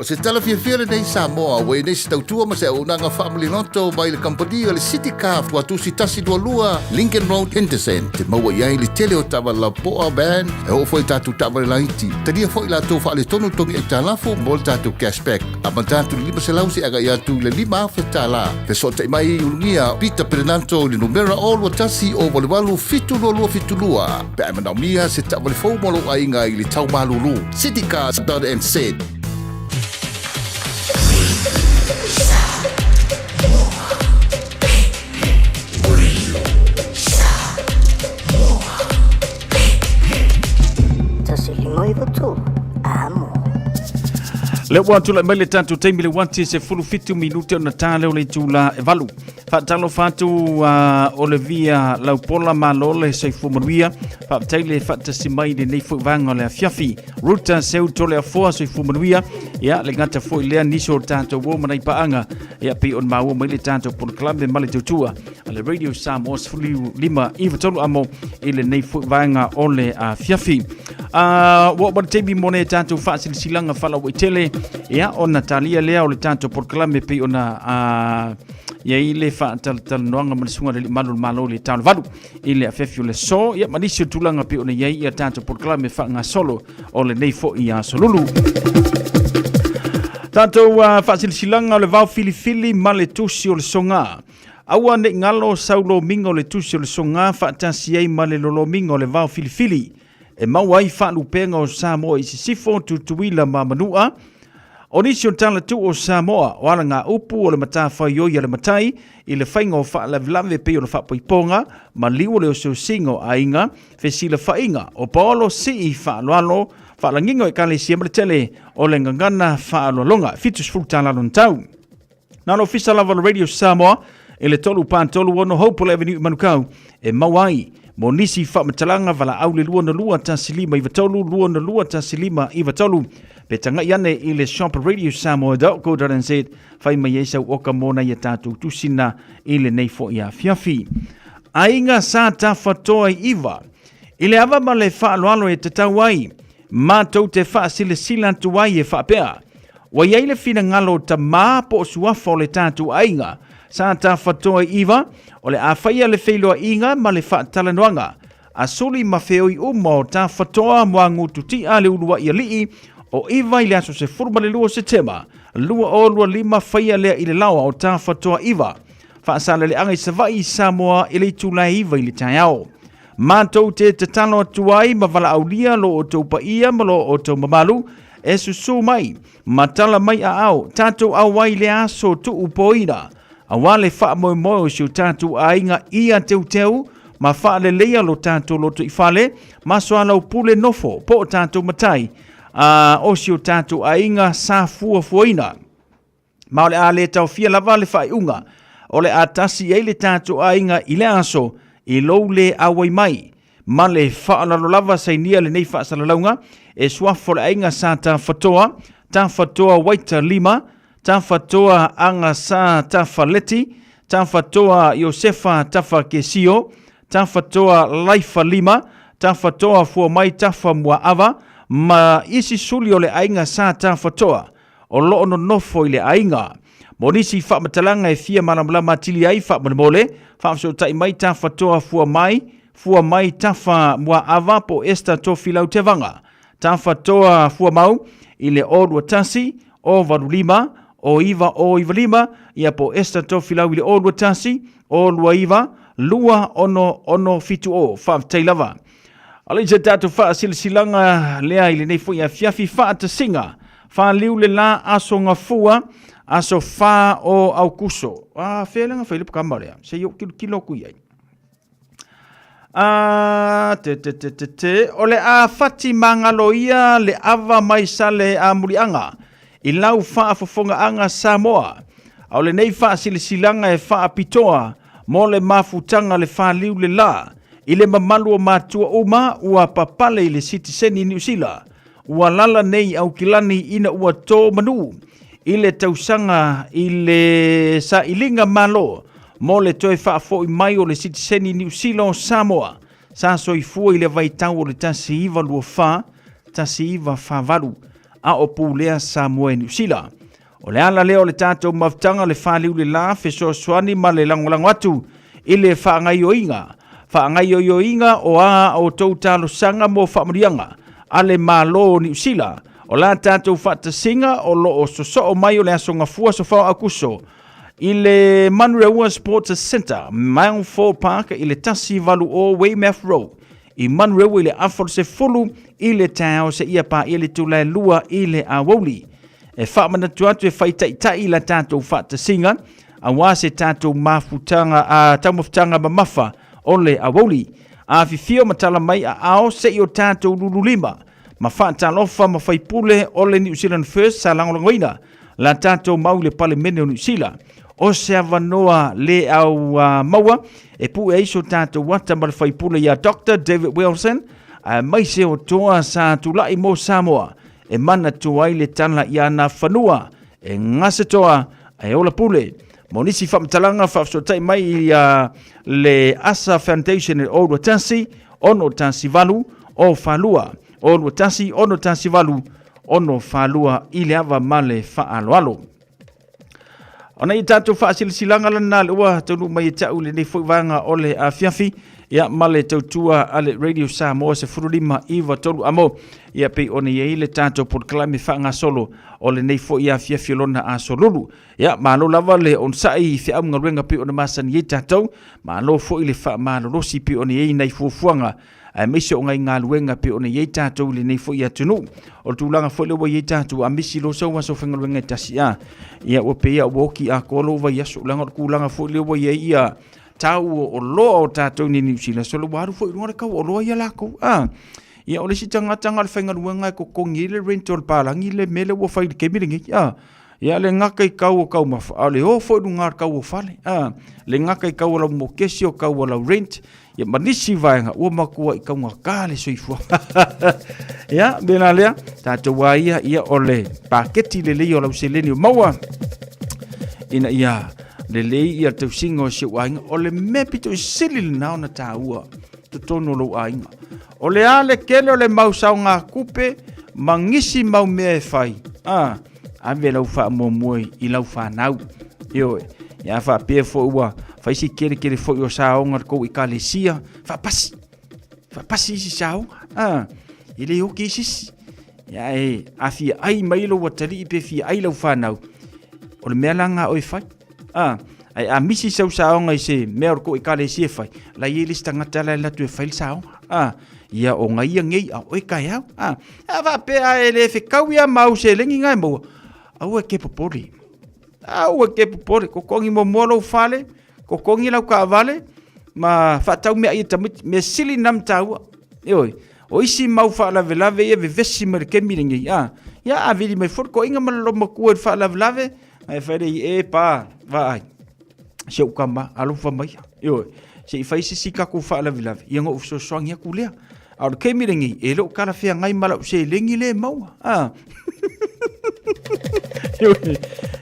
O se tala fiafia lenei Samoa ua i nei se tautua ma se auaunaga faamaliloto mai le kamupani o le City Car Tuatusi 122 Lincoln Road Henderson te maua i ai le tele o taavale lapoa van e oo foi i tatou taavale laiti. Talia foi latou faaletonu togi aitalafu mo le tatou cashback amata atu i le 500 seia agai atu i le 5,000 tala. Fesootai mai i Ulugia Peter Perenato i le numera 021 088 722 pe a e manaomia se taavale fou mo lou aiga i le tau malulu. Citycars.nz. Lea ua tulai mai le tatou taimi le uati se 17 minute ona ta lea o le itula e 8. Faatalofa atu Olivia Laupola, malo le soifua manuia. Faafetai le faatasi mai i lenei foi vaega o le afiafi. Ruta Seu Toleafoa, soifua manuia. Ia, le gata foi lea nisi o tatou uo ma nai paaga. Ia, pei ona maua mai le tatou polokalame ma le tautua a le Radio Samoa 15 93 amo i lenei foi vaega o le afiafi. Ua oo mai le taimi mo le tatou faasilasilaga faalauaitele, ia ona talia lea o le tatou polokalame pei ona i ai le faatalatalanoaga ma le susuga i le Alii Malu o le Malo i le Talovalu i le afiafi o le aso, ia ma nisi o tulaga pei ona i ai ia tatou polokalame faagasolo o lenei foi aso lulu. Tatou faasilasilaga o le vao filifili ma le tusi o le soga. Aua ne i galo sau lomiga o le tusi o le soga faatasi ai ma le lolomiga o le vao filifili e maua ai faalupega o Samoa i Sisifo, Tutuila ma Manua. O nisi o tala tuu o Samoa, o alagaupu o le matafaioi a le matai i le faiga o faalavelave pei o le faapaipoga, maliu o le oseosiga o aiga, fesilafaiga o paolo sii faaaloalo, faalagiga o ekalesia ma le tele o le gagana faaaloaloga. 70 tala lona tau. Na o le ofisa lava o le Radio Samoa i le 3 4 3 6 Hopewell Avenue i Manukau e maua ai mo nisi faamatalaga valaau le 2 2 1 5 9 3 2 2 1 5 9 3 pe tagai ane i le shop radiosamoa.co.nz fai mai ai sau oka mo nai a tatou tusina i lenei foi afiafi. Aiga sa tafatoa i iva i le ava ma le faaaloalo e tatau ai matou te faasilasila atu ai e faapea, Ua i ai le finagalo o tamā po o suafa o le tatou aiga sa tafatoa i iva, o le a faia le feiloaiga ma le faatalanoaga a suli ma feoi uma o tafatoa Muagututia le uluai alii o iva i le aso 12 o Setema 2025 faia lea i le laoa o tafatoa iva faasaleleaga i Savaii i Samoa i le itula e 9 i le taeao. Matou te tatalo atu ai ma valaaulia lo outou paia ma lo outou mamalu e susū mai ma tala mai aao tatou auai le aso tuupoina aua le faamoemoe o si o tatou aiga ia teuteu ma faaleleia lo tatou lotoifale ma soalaupule nofo po o tatou matai a o si o tatou aiga sa fuafuaina. Ma o le a le taofia lava le faaiuga o le a tasi i ai le tatou aiga i le aso i lou le auai mai. Ma le faaaloalo lava sainia lenei faasalalauga e suafa o le aiga sa Tafatoa, Tafatoa Waita Lima, Tafatoa Agasa Tafaleti, Tafatoa Iosefa Tafakesio, Tafatoa Laifa Lima, Tafatoa Fuamai Tafa Muaava, ma isi suli o le aiga sa Tafatoa. o lo o nonofo i le aiga. Mo nisi faamatalaga e fia malamalama atili ai faamolemole, faafesootai mai Tafatoa Fua Mai, Fua Mai Tafa Muaava po o Esther Tofilau Tevaga. Tafatoa Fua Mau i le 021 085 0995 ia po o Esther Tofilau i le 021 029 26670. Faafetai lava. O le se tatou faasilasilaga lea i lenei foi afiafi faatasiga faliu le la aso gafua aso 4 o Aukuso. A fea le gafai le pukama lea? Se i ou tilotilo atu i ai. A te te te te te o le a fati magalo ia le ava mai sale a muliaga i lau faafofogaaga Samoa. A o lenei faasilasilaga e faapitoa mo le mafutaga le faliu le la i le mamalu o matua uma ua papale i le sitiseni Niu Sila, ua lala nei Aukilani ina ua tō manu i le tausaga i le sailiga malo mo le toe faafoi mai o le sitiseni Niu Sila o Samoa sa soifua i le vaitau o le 1924 1948 a o pulea Samoa e Niu Sila. O le ala lea o le tatou mafutaga le faliu le la fesoasoani ma le lagolago atu i le faagaioiga faagaioioiga o a outou talosaga mo faamanuiaga a le Malo o Niu Sila. O la tatou faatasiga o lo o sosoo mai o le Aso Gafua aso 4 o Aukuso i le Manurewa Sports Centre, Mount Ford Park i le 180 Weymouth Road i Manurewa i le afa o le 10 i le taeao seia paia le itula e 2 i le aoauli. E faamanatu atu e faitaitai la tatou faatasiga aua se tatou mafutaga, a, taumafutaga mamafa o le aoauli. Afifio ma tala mai aao se i o tatou lululima ma faatalofa ma faipule o le New Zealand First sa lagolagoina la tatou mau i le Palemene o Niu Sila. O se avanoa le au maua e pue ai so tatou ata ma le faipule ia Dr. David Wilson, aemaise o toa sa tulai mo Samoa e manatua ai le tala i ana fanua e gase toa e ola pule. Mo nisi faamatalaga faafesootai mai i le Asa Foundation e 0 21 6 18 o 4 2 0 21 6 18 6 42 i le ava ma le faaaloalo. Ona i tatou faasilasilaga lena le ua taunuu mai e ta'u lenei foi vaega o le afiafi, ia ma le tautua a le Radio Samoa 15 9 3 amo, ia pei ona i ai le tatou polokalame faagasolo o lenei foi afiafi o lona aso lulu. Ia malo lava le onosai i feau ma galuega pei ona masani ai tatou, malo foi le faamalolosi pei ona i ai nai fuafuaga aemaise o ngai galuega pei ona i ai tatou i lenei foi atunuu. O le tulaga foi lea ua i ai tatou, a misi loa sau aso faigaluega e tasi a, ia ua pei a ua oki atoa lou vaiaso, leaga o le tulaga foi lea ua i ai ia tau o oloa o tatou i Niu Sila, solo ua alu foi i luga le tau o oloa ia lakou. A, ia o le isi tagata na o le faigaluega e totogi ai le rent o le palagi le mea lea ua fai i le taimi lenei. A, ia le gata i tau o taumafa, a o le o foi i luga o le tau o fale. A, le gata i tau o lau mokesi o tau o lau rent, ia ma nisi vaega ua matuai taugata le soifuaga. Ia, mea la lea, tatou a ia, ia o le paketi lelei o lau seleni o maua, ina ia lelei ia le tausiga o si ou aiga. O le mea pito i sili lena ona taua totonu o lou aiga. O le a le tele o le mau saogatupe ma nisi mau mea e fai, a, ave lau faamuamua i lau fanau. Ioe, ia faapea foi ua fai si kele kele foi o saoga le tou ekalesia, faapasi, faapasi isi saoga, a, e le oki isi isi. Ia e, a fia ai mai lou atalii pe fia ai lau fanau, o le mea la nga oe fai. A, ai a misi sau saoga i se mea o le tou ekalesia e fai, la i ai le isi tagata la e alu atu e fai le saoga. A, ia o ngaia ngei a oe kaeau. A, a faapea e le fekau ia mau seleni nga e maua, aua e ke popole. Aua e ke popole, totogi muamua lou fale, totogi lau taavale, ma faatau meaai e tamaiti. Mea sili na ma taua. Ioe, o isi mau faalavelave ia vevesi mai le kemi lenei. A, ia a vili mai foi le toeaina ma le loomatua i le faalavelave, ae fai lea, e pa, vaai, si ou tama, alofa mai. Ioe, se i fai se isi tatou faalavelave, ia ona ou fesoasoani atu lea. A o le taimi lenei, e le o talafeagai ma lau seleni lea e maua. A.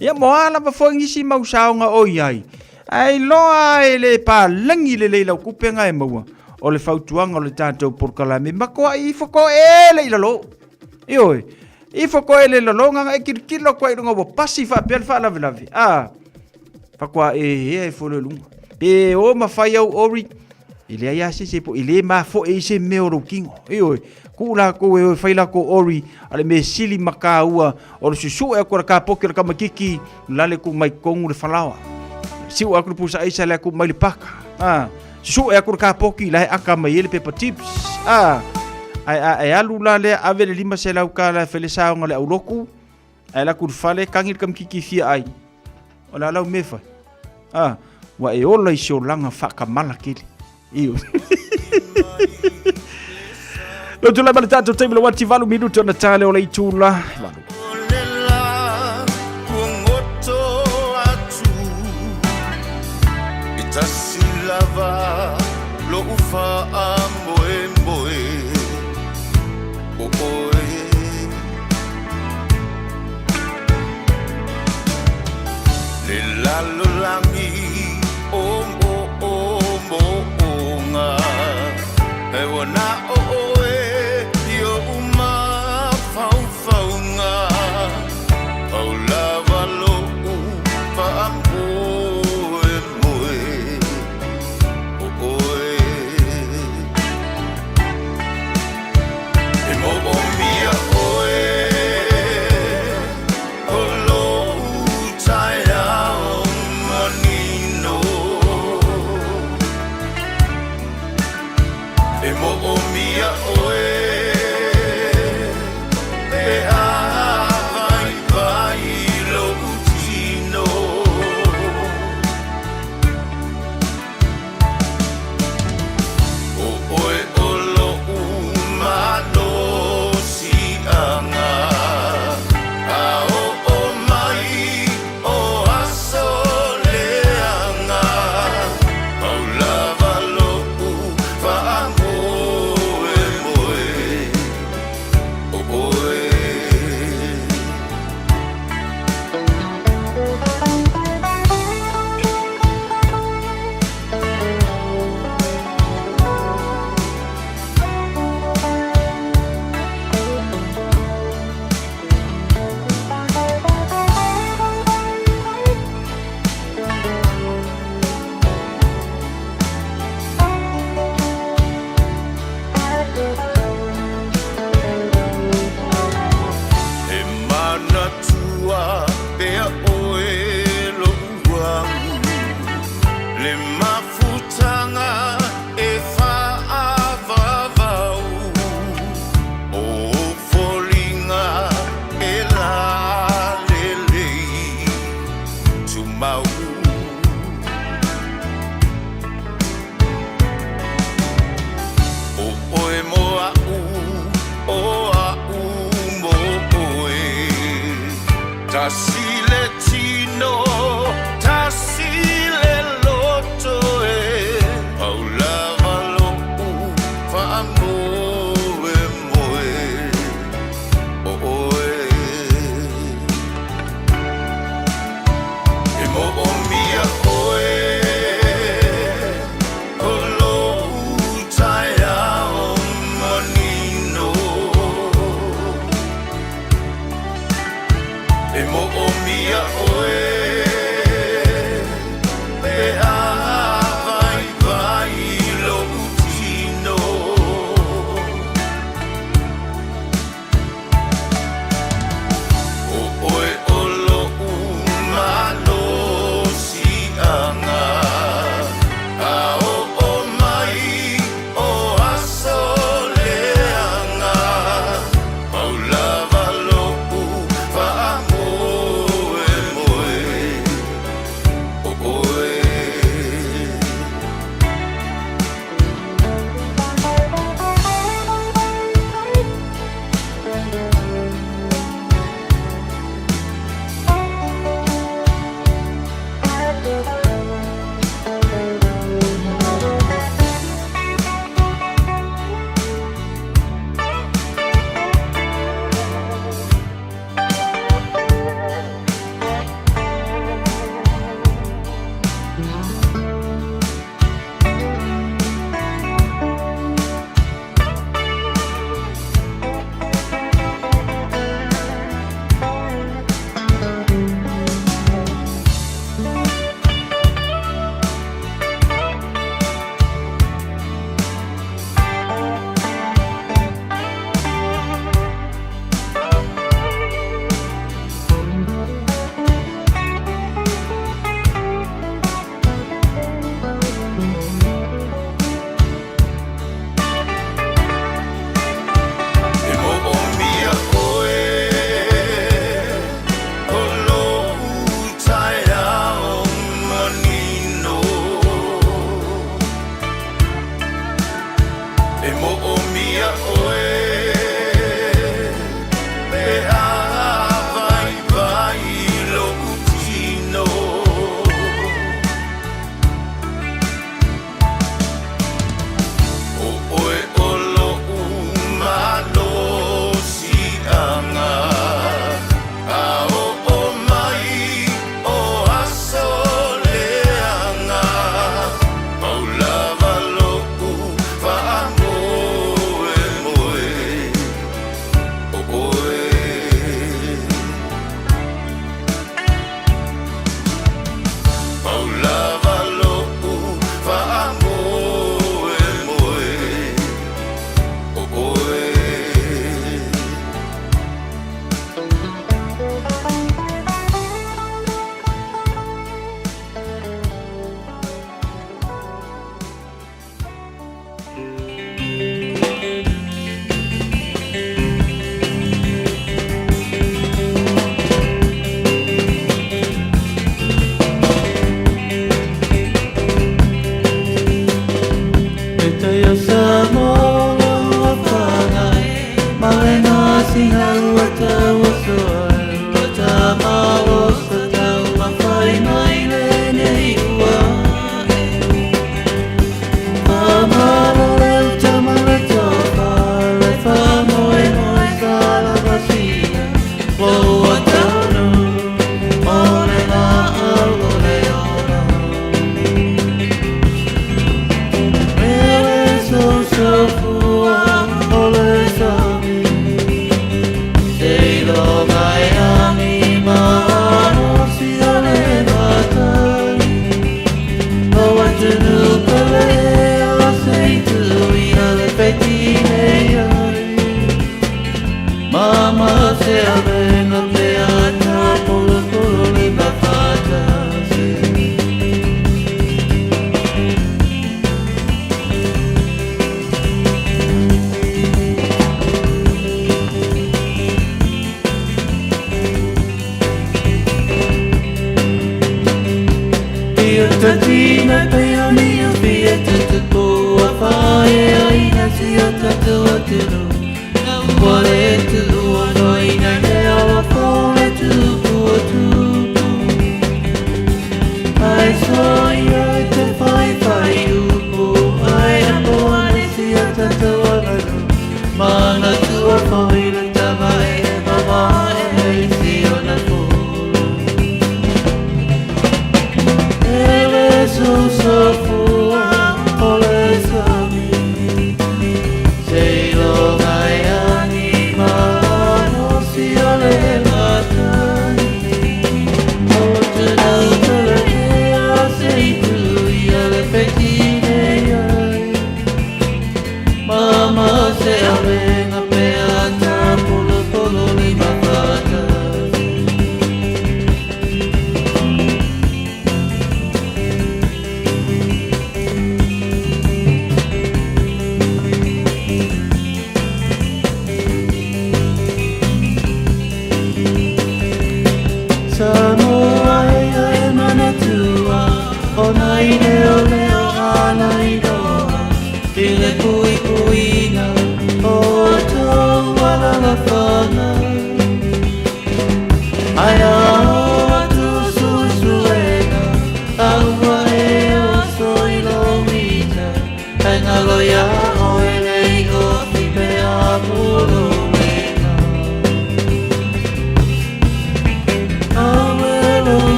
Ia mo a lava foi nisi mau saoga o i ai. Ae iloa e le palagi lelei lau tupe nga e maua. O le fautuaga o le tatou polokalame, matuai ifo toele i lalo. Ioe, ifo toele i lalo, ngana e kilokilo atu ai i luga ua pasi faapea le faalavelave. A, faatoa e ea e folo i luga. Pe o ma fai au ori, e leai lava se isi e po, e le mafoe ai se mea o lou tino. Ioe, tuu latou e o e fai latou ori, a le mea sili ma taua, o le susue atu o le kapoki o le kamakiki, lale tuu mai totonu le falaoa. Siu atu le pusa aisa le atu mai le paka. A, susue atu le kapoki, la e aka mai ai le pepa chips. A, ae a e alu la lea ave le 500 tala e fai le saoga le aulotu, ae alu atu i le fale, kagi le kamakiki fia ai. O le a lau mea e fai? A, ua e ola i se olaga faakamala tele. Io. Lou tulai ma le tatou taimi le wati valu minuti ona tale o le itula. Valu. Tasi lava lo'u faamoemoe o oe. Le lalolagi o moomooga, e ua na o oe i oʻu mafaufauga, pau lava loʻu faamoemoe o oe.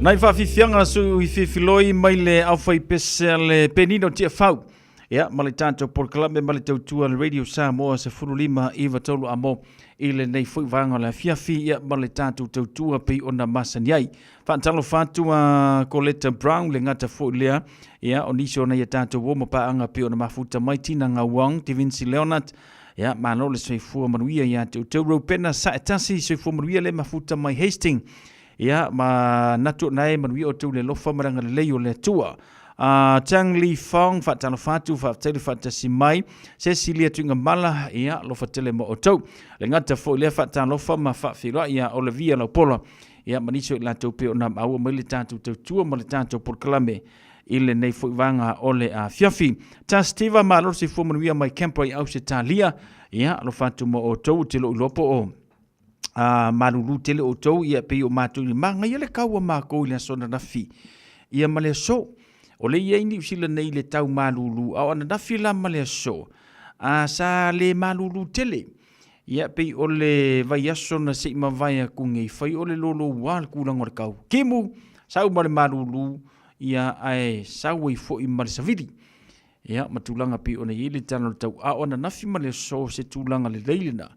Nai faafiafiaga su i fifiloi mai le aufaipese a le Penino Tiafau. Ia, ma le tatou polokalame ma le tautua le Radio Samoa 15 iva tolu amo i lenei foi vaega o le afiafi, ia, ma le tatou tautua pei ona masani ai. Faatalofa atu a Coletta Brown, le gata foi lea, ia, o nisi o nai a tatou uo ma paaga pei ona mafuta mai Tina Ngauang, Divinci Leonard, ia, malo le soifua manuia ia te outou. Rupena Saetasi, soifua manuia le mafuta mai Hastings, ia, ma natu ona e manuia outou le alofa ma le agalelei o le Atua. Chang Li Fong, faatalofa atu, faafetai le faatasi mai. Cecilia Tuigamala, ia, alofa tele mo outou. Le gata foi lea faatalofa ma faafeiloai ia Olivia Laupola, ia, ma nisi o i latou pei ona maua mai le tatou tautua ma le tatou polokalame i lenei foi vaega o le afiafi. Ta Steva, malo le soifua manuia mai Canberra i Ausetalia, ia, alofa atu mo outou, ou te lou iloa po o. a malulu tele outou, ia pei o matou i magaia le kau a makou i le aso ananafi ia ma le aso. O le i ai Niu Sila nei i le tau malulu, a o ananafi la ma le aso, a sa le malulu tele. Ia pei o le vaiaso na se i mavae aku nei, fai o le lolouā le kulaga o le kau. Kimu, sau ma le malulu, ia ae sau ai foi ma le savili. Ia, ma tulaga pei ona i ai le tala o le tau a o ananafi ma le aso se tulaga lelei lena.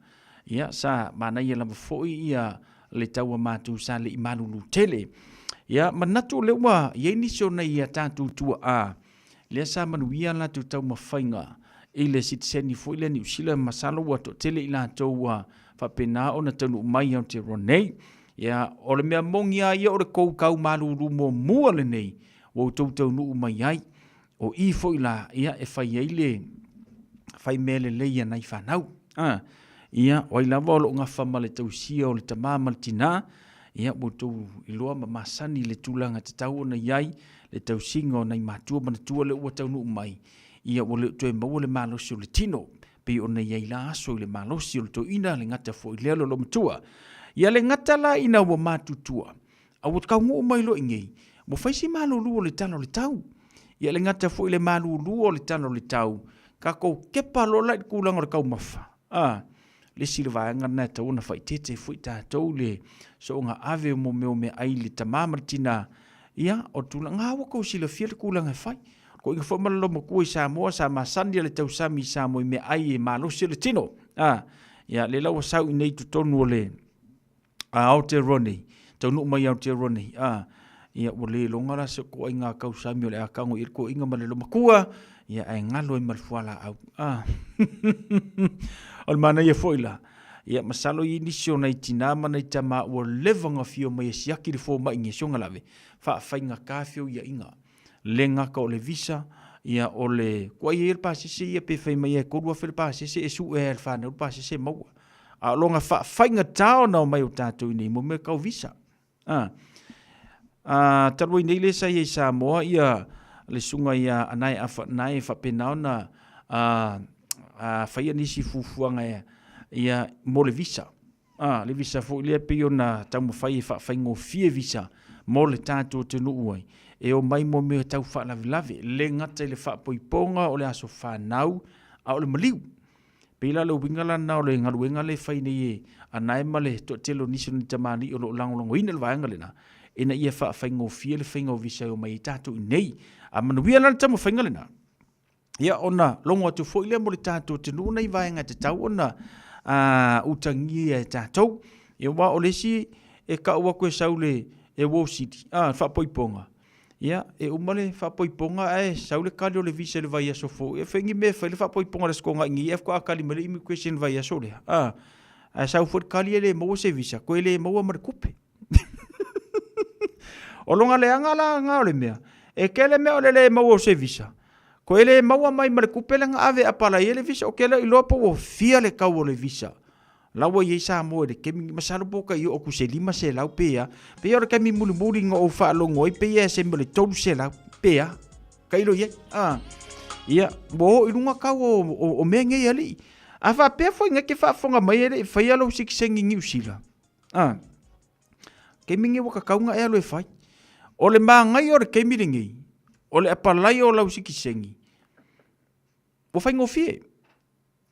Ia, sa manaia lava foi ia le tau a matou sa le i malulu tele. Ia, manatu o lea ua i ai nisi o nai a tatou tuaa lea sa manuia a latou taumafaiga i le sitiseni foi lea Niu Sila, masalo ua toatele i latou ua faapena ona taunuu mai i Aotearoa nei. Ia, o le mea moni lava ia o le kou kau malulu muamua lenei ua outou taunuu mai ai. O i foi la, ia, e fai ai le fai mea lelei a nai fanau. A, ia, o ai lava o lo o gafa ma le tausia o le tamā ma le tinā, ia, ua outou iloa ma masani le tulaga tatau ona i ai le tausiga o nai matua manatua lea ua taunuu mai, ia, ua le o toe maua le malosi o le tino, pei ona i ai la aso i le malosi o le toeaina, le gata foi lea o le loomatua. Ia le gata la ina ua matutua, A ua taunuu mai loa i inei, ua fai si malulu o le tala o le tau. Ia le gata foi i le malulu o le tala o le tau, tatou kepa loa la i le tulaga o le taumafa. A, le isi le vaega lena e tatau ona faaeteete foi tatou le soona ave o mea o meaai i le tama ma le tina. Ia, o le tulaga, a ua tou silafia le tulaga e fai. Toeaina foi ma le loomatua i Samoa sa masani le tausami i Samoa i meaai e malosi le tino. A, ia, lea la ua sau i inei i totonu o le a Aotearoa nei, taunuu mai Aotearoa nei, a, ia ua le iloga la se toaiga tausami o le a tago i ai le toeaina ma le loomatua, ia ae galo ai ma le fualaau. A. o le manaia foi la, ia masalo i ai nisi o nai tinā ma nai tamā ua leva ona fio mai e siaki le fomai i si ona lave, faafaigata feoiaiga. Le gata o le visa, ia o le, kuai ai le pasese ia pe fai mai e 3,000 le pasese e sue ai e le fanau le pasese e maua. A o lona faafaigata ona omai o tatou i nei mo mea tau visa. A, a talu ai nei lea sa i ai i Samoa ia le susuga ia Anae Afa Nae e faapena ona a, a faia nisi fuafuaga ia mo le visa. A, le visa foi lea pei ona taumafai e faafaigofie visa mo le tatou atunuu ai e omai mo mea tau faalavelave, le gata i le faapoipoga o le aso fanau a o le maliu. Pei la o le uiga la lena o le galuega lea e fai nei e Anae ma le toatele o nisi o ni tamalii o lo o lagolagoina le vaega lena, ina ia faafaigofie le faiga o visa e omai ai tatou i inei. A manuia la le taumafaiga lena, ia ona logo atu foi lea mo le tatou atunuu nai vaega e tatau ona utagia e tatou. Ia aua o le isi e tau atu e sau le e Wall City, a, le faapoipoga, Ia, e uma le faapoipoga ae sau le kali o le visa i le vaiaso fou. E fai ni mea e fai le faapoipoga i le Aso Toonai nei ae faatoa kali mai le immigration i le vaiaso lea. A, ae sau foi le kali e le maua se visa, toe le maua ma le tupe. O lona leaga la lena o le mea, e tele mea o le le maua o se visa, toe le maua mai ma le tupe lea na ave e apalai ai le visa. Ou te le o iloa po ua fia le tau o le visa La ua i ai Samoa i le taimi, masalo po o tai oo atu i se 500 pe a. Pei o le taimi mulimuli na ou faalogo ai, pei e se mea o le 300 pe a. Tailo i ai. Ah. Ia, ua oo i luga tau o, o, o mea nei alii. A faapea foi na te faafofoga mai e le i faia lou sitiseni i Niu Sila. Ah. Taimi nei ua tatau ona e alu e fai. O le manaia o le taimi lenei, o le apalai o lau sitiseni, ua faigofie.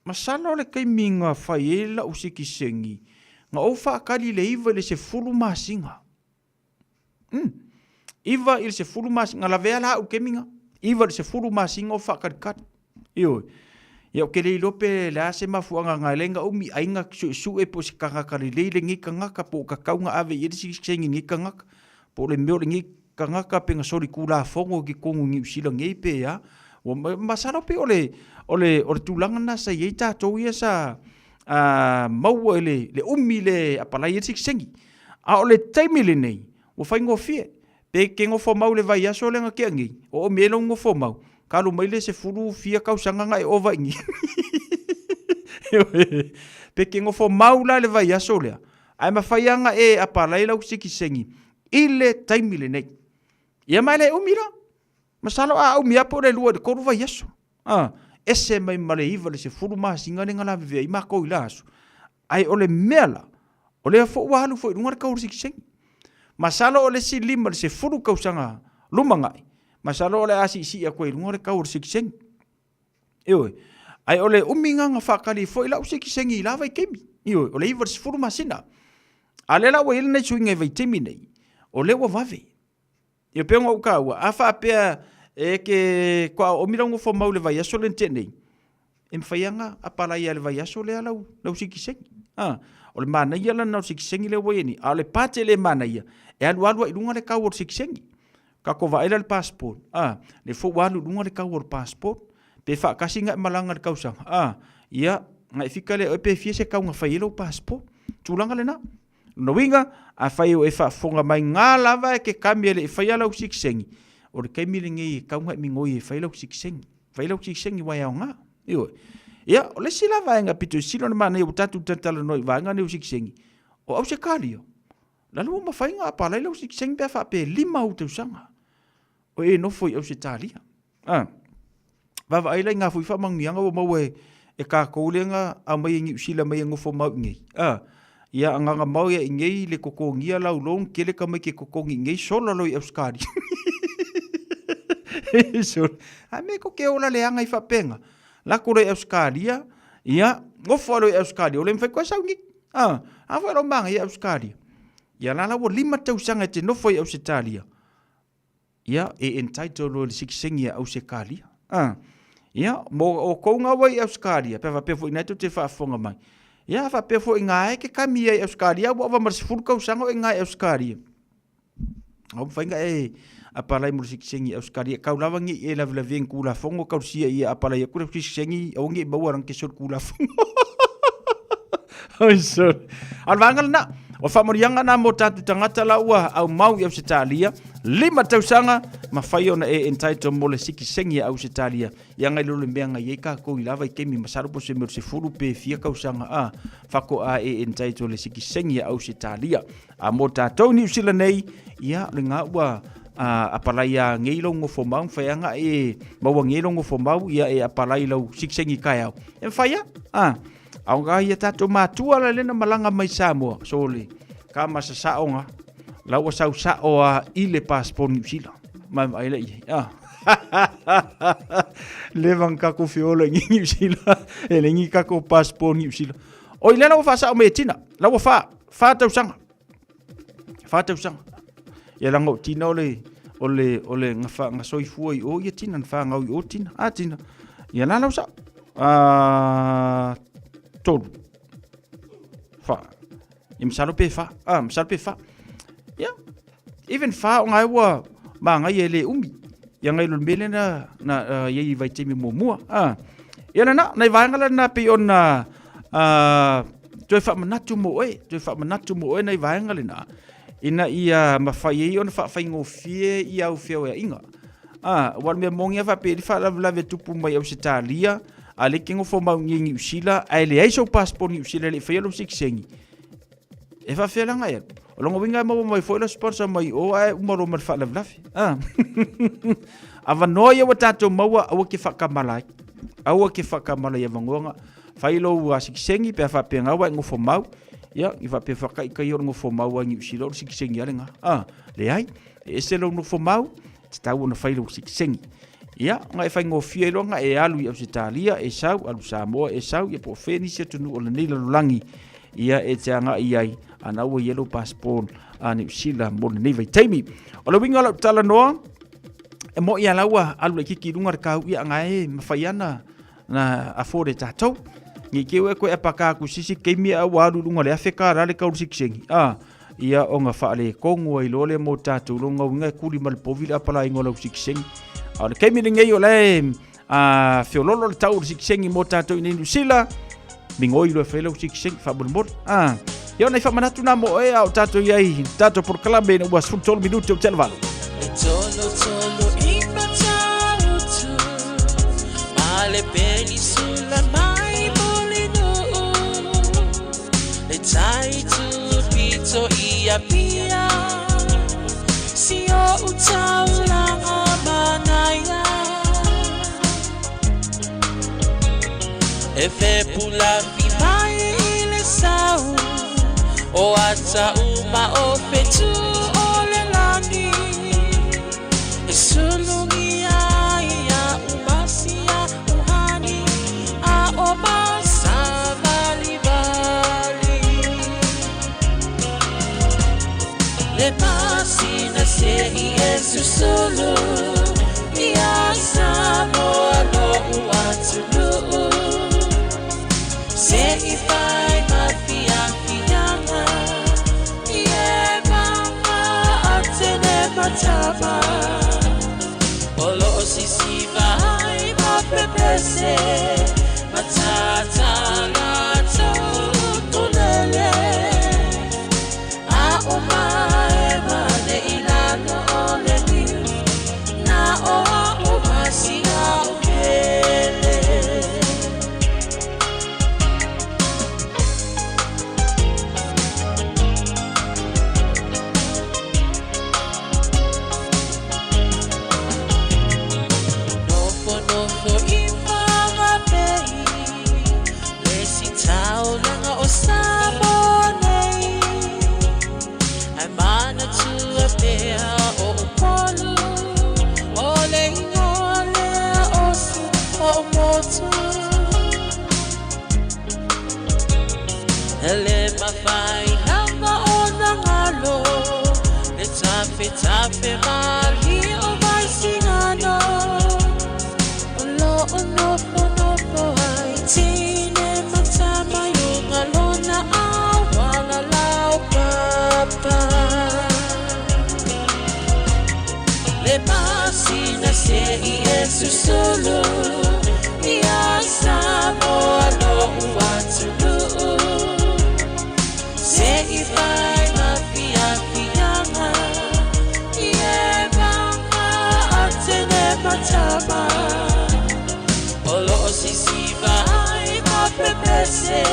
Masalo le taimi na fai ai lau sitiseni, na ou faatali i le 9 i le 10 masina. Mm. 9 i le 10 masina, na lavea la au i le taimi na. 9 i le 10 masina o faatalitali. Ioe. Ia ou te le iloa pe le a se mafuaaga na ala ai na umi ai na suesue po o se tagata lelei lenei tagata po o tatau na ave i ai le sitiseni i lenei tagata. Po o le mea o lenei tagata pe na solitulafono i totonu i Niu Sila nei pe a. Ua masalo pei o le, o le, o le tulaga lena sa i ai tatou ia sa maua i le, le umi le apalai ai le sitiseni. A o le taimi lenei, ua faigofie. Pe e te nofo mau i le vaiaso lea na tea nei, o umi ai lou nofo mau, ka alu mai le sefulu fia tausaga na e ova i ni. Pe e te nofo mau la i le vaiaso lea, ae mafai lava ona e apalai lau sitiseni i le taimi lenei. Ia ma e le umi la. Masalo a umi lava po o le 2 i le 3 vaiaso. A, ese mai ma le 9 i le 10 masina lea na lavevea ai matou i la aso. Ae o le mea la, O lea foi ua alu foi i luga le tau o le sikisengi. Masalo o le isi 5 i le 10 tausaga lumanai, masalo o le a siisii atu ai i luga le tau o le sikisengi. Ioe. Ae o le umi na na faatali ai foi lau sikisengi i la vaitaimi. Ioe, o le 9 i le 10 masina. A o lea la ua i ai lenei suiga i vaitaimi nei, o lea ua vave. Ia pei ona ou taua, a faapea e te toa oomi lau nofo mau i le vaiaso lea na tea nei, e mafai lava ona apalai i le vaiaso lea lau, lau sitiseni. A, o le manaia la lena o le sitiseni lea ua i ai nei, a o le part e le manaia, e alualu ai i luga le tau o le sitiseni. Tatou vaai la i le passport, a, lea foi ua alu i luga le tau o le passport, pe faatasi ona e malaga i le tausaga, a, ia, ona e fika lea i oe pe fia se tau na fai ai lou passport. Tulaga lena. Lona uiga, afai o e faafofoga mai ngā lava e ke kami e le i faia lau sitiseni, o le taimi lenei e tau na e migoi e fai lau sitiseni. Fai lau sitiseni ua e aoga. Ioe. Ia, o le isi la vaega pito i sili ona manaia ua tatou talatalanoa i vaega nei o sitiseni, o Ausetalia, lalo ua mafai ona apalai lau sitiseni pe a faapea e 5 ou tausaga o e nofo i Ausetalia. A, vaavaai la i ngā foi faamanuiaga ua maua e, e kākou lea na aumai e Niu Sila mai e nofo mau i nei. A, ia agaga mau ia i nei le totogia lau loan tele ka mai ke totogi i nei sola loa i Australia. Sola. A me ko ke ola leaga i faapena. Lako loa i Australia, ia, nofo loa i Australia, o le mawhai koe sau ni. A, a foi lau manga i Australia. Ia la la ua 5 tausaga e te nofo i Australia. Ia, e entitled loa i le sikisengi a Ausetalia. A, ia, mo outou nga ua i Ausetalia, pe a faapea foi ina tou te faafofoga mai. Ia, a faapea foi nga e ke kami ai Ausetalia, ua ova ma le 10 tausaga o e nga i Ausetalia. Au mawhai nga e apalai mo le sikisengi i Ausetalia. Kau lava ngi e lavelavia i kulafono, kau sia i apalai aku le sikisengi, au ngi maua rang ke sol kulafono. Oi, sorry. A o le vaega lena, o faamanuiaga na mo tatou tagata la ua aumau i Ausetalia, 5 tausaga, mafai ona e entitle mo le sikisengi a Ausetalia. Ia ngai lo le mea ngai ai kākou i la vaitaimi, masalo po o se mea o le 10 pe fia tausaga a, faatoa e entitle le sikisengi a Ausetalia. A mo tatou Niu Sila nei, ia, o lena ua apalai a ngei lou nofo mau, mafai lava ona e maua ngei lou nofo mau, ia e apalai lau sikisengi taeao. E mafai lava, a. A o ia tatou matua la lena malaga mai Samoa, sole, ka masa saonga, la ua sau sao a i le passport Niu Sila. Mai mai le i. Ah. Le vang ka ko fiola ngi Niu Sila, e le ngi ka ko passport Niu Sila. O i le la ua faasao mai e tina, la ua fa, fa tausaga. Fa tausaga. Ia langa o tina o le, o le, o le nga, nga soifua i o ia tina, na whangau i o tina. A tina. Ia la lau sao. A, tolu. Fa. Ia masalo pe fa. A, masalo pe fa. Ia. Even fa o ngai ua ma ngai e le umi. Ia ngai lo mele na, na uh, ia i vaitaimi muamua. A. Ia na na, nai vaenga la na pe ona uh, toe faamanatu mo oe, toe faamanatu mo oe nai vaega lena, ina ia mafai ai ona faafaigofie i au feoeaiga. A, ua le mea moni lava faapea i le faalavelave tupu mai Ausetalia, a le ke nofo mau i Niu Sila, ae leai sou passport Niu Sila e le i faia lou sikisengi. E faafefea la ngai alu? O lona uiga e maua mai foi lau sponsor mai o ae uma loa ma le faalavelave. A. Avanoa ia ua tatou maua, aua ke faakamala ai. Aua ke faakamala i avanoa Fai lou sikisengi pe a faapea ua e nofo mau, ia, i faapea faataitai o le nofo mau a Niu Sila o le sikisengi lava lena. A, leai, e ese lou nofo mau, e tatau ona fai lou sikisengi. Ia, ona e faigofie ai loa ona e alu i Ausetalia, e sau, alu Samoa, e sau, ia po o fea nisi atunuu o lenei lalolagi, ia e te agai ai, a na ua i ai lou passport a Niu Sila mo lenei vaitaimi. O le uiga o lau talanoa, e mo'i lava la ua alu laitiiti i luga le kau, ia aga e mafai lava ona na afford e tatou. Nei te ua e koe apaka atu sisi keimi a ua alu i luga le $1,000 le tau sikisengi. A, ia ona faaletonu ai loa lea mo tatou lona uiga e kuli ma le povi le apalaiga o lau sikisengi. A o le taimi lenei o la e a, feololo le tau o le sikisengi mo tatou i nei Niu Sila, migoi loa e fai lau sikisengi faamolemole. A, ia ona i faamanatu nā mo oe a o tatou i ai tatou polokalame ina ua 13 minute o te 8. E tolo tolo i Matautu Ma le penisula mai Mulinuu Le tai tupito i Apia Si o'u taulaga manaia E fepulafi mai i le sau. O ata uma o fetu o le lani E sulungi ai ia umasia uhani A o masavalivali Le pasina se i e susulu Ia Samoa lo'u atunuu Se i fai ma fiafiaga I e maga atene matama O loo sisiva ai ma pepese Matata latou tulele A o mae mane i lalo o le niu Na o a'u masia o pele. Nofonofo i Whangape Le sitaulaga o Samoa nei Ae manatua pea o Upolu O le igoa lea o si o'u motu E le mafai lava ona galo Le tafetafe malie o Vaisigano O loo nofonofo ai Tine ma tama i luga lona auala laupapa Le masina se'i e susulu Ia Samoa lo'u atunuu Se'i fai ma fiafiaga I e maga atene ma tama O loo sisiva ai ma pepese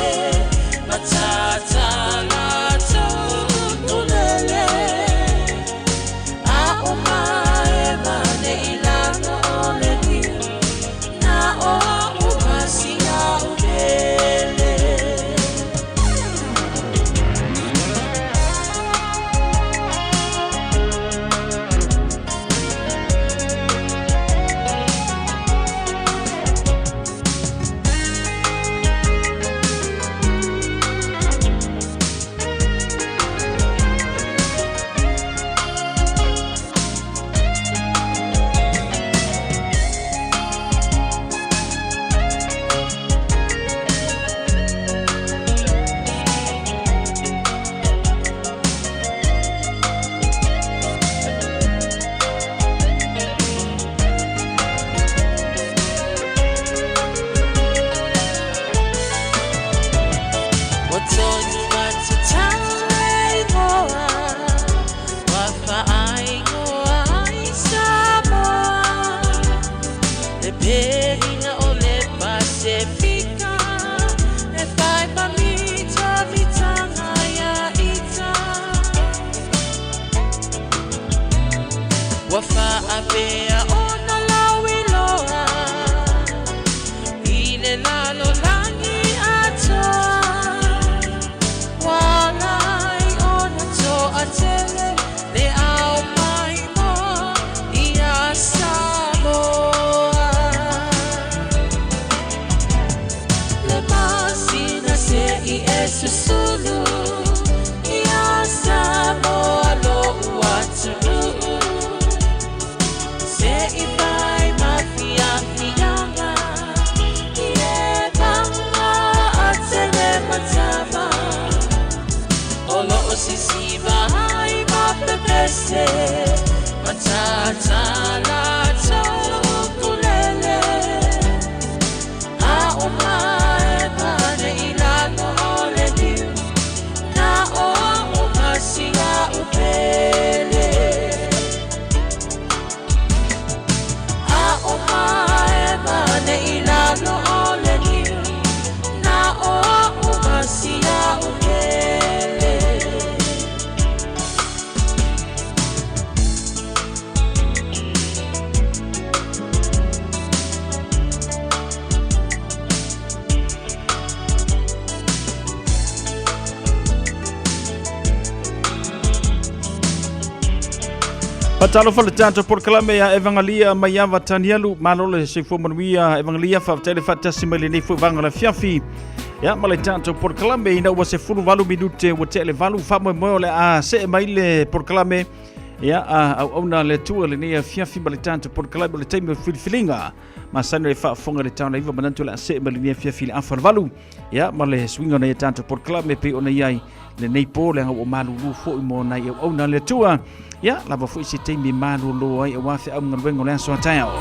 Matata latou tulele A o mae mane i lalo o le niu Na o a'u masia o pele. Ua tonu atu tau e igoa Ua faaigoa ai Samoa Le pelina o le Pasefika E whai ma mita mitanga ia ita Ua faapea ona lauiloa I le lalolagi atoa Ua ala ai ona toatele Le ao maimoa ia Samoa Le masina se'i e susulu Ia Samoa lo'u atunuu Se Faatalofa le tatou polokalame ia Evangelia Maiava Tanialu, malo le soifua manuia Evangelia, faafetai le faatasi mai lenei foi vaega o le afiafi. Ia ma le tatou polokalame ina ua 18 minute ua tea le 8, faamoemoe o le a see mai le polokalame. Ia a auauna le Atua lenei afiafi ma le tatou polokalame o le taimi o filifiliga. Masani le faafofoga i le taona iva manatu o le a see mai lenei afiafi i le afa o le 8. Ia ma le suiga o nai a tatou polokalame pei ona i ai lenei po, leaga ua malulu foi mo nai auauna a le Atua. Ia lava foi se taimi malolo ai aua feau ma galuega o le aso a taeao.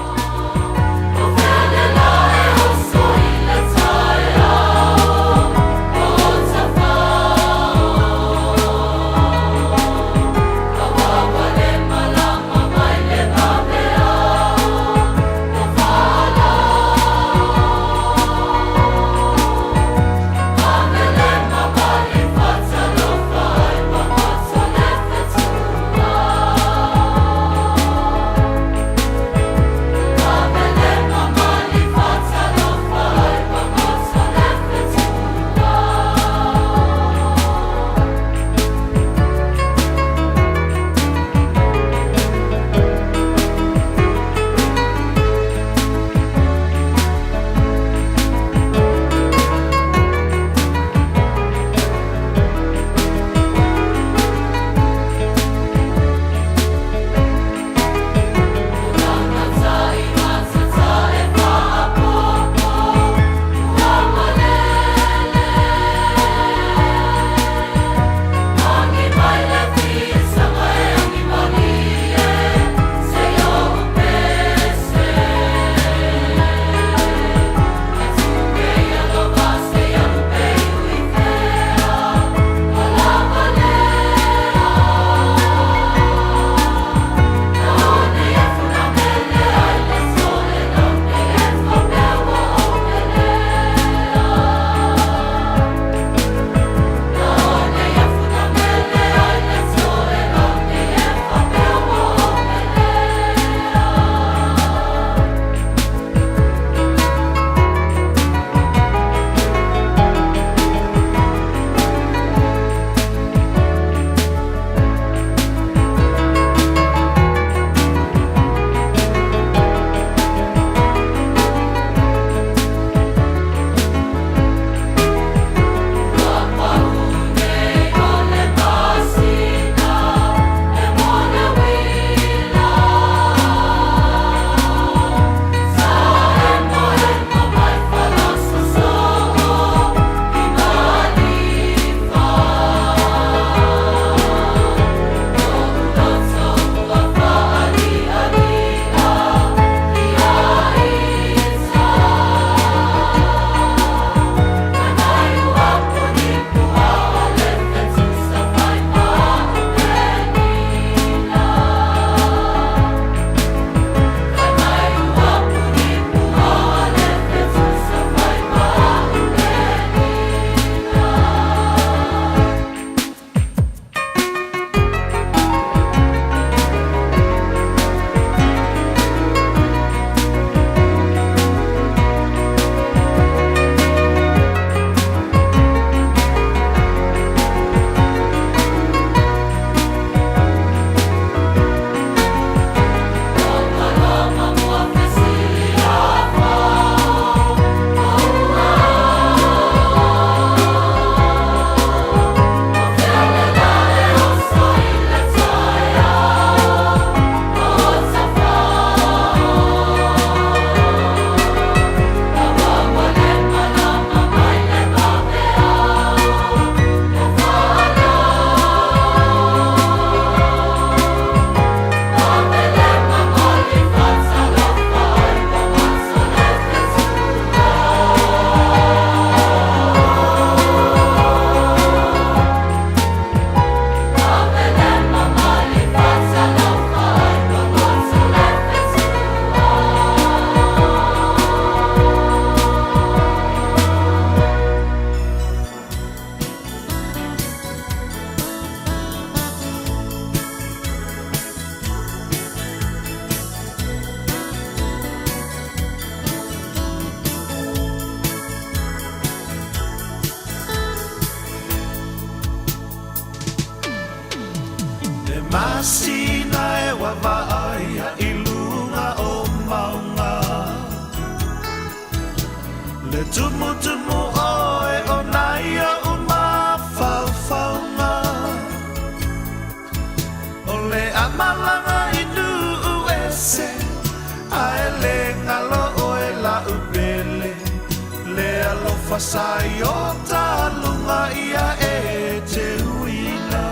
sa i o taluga ia e te uina.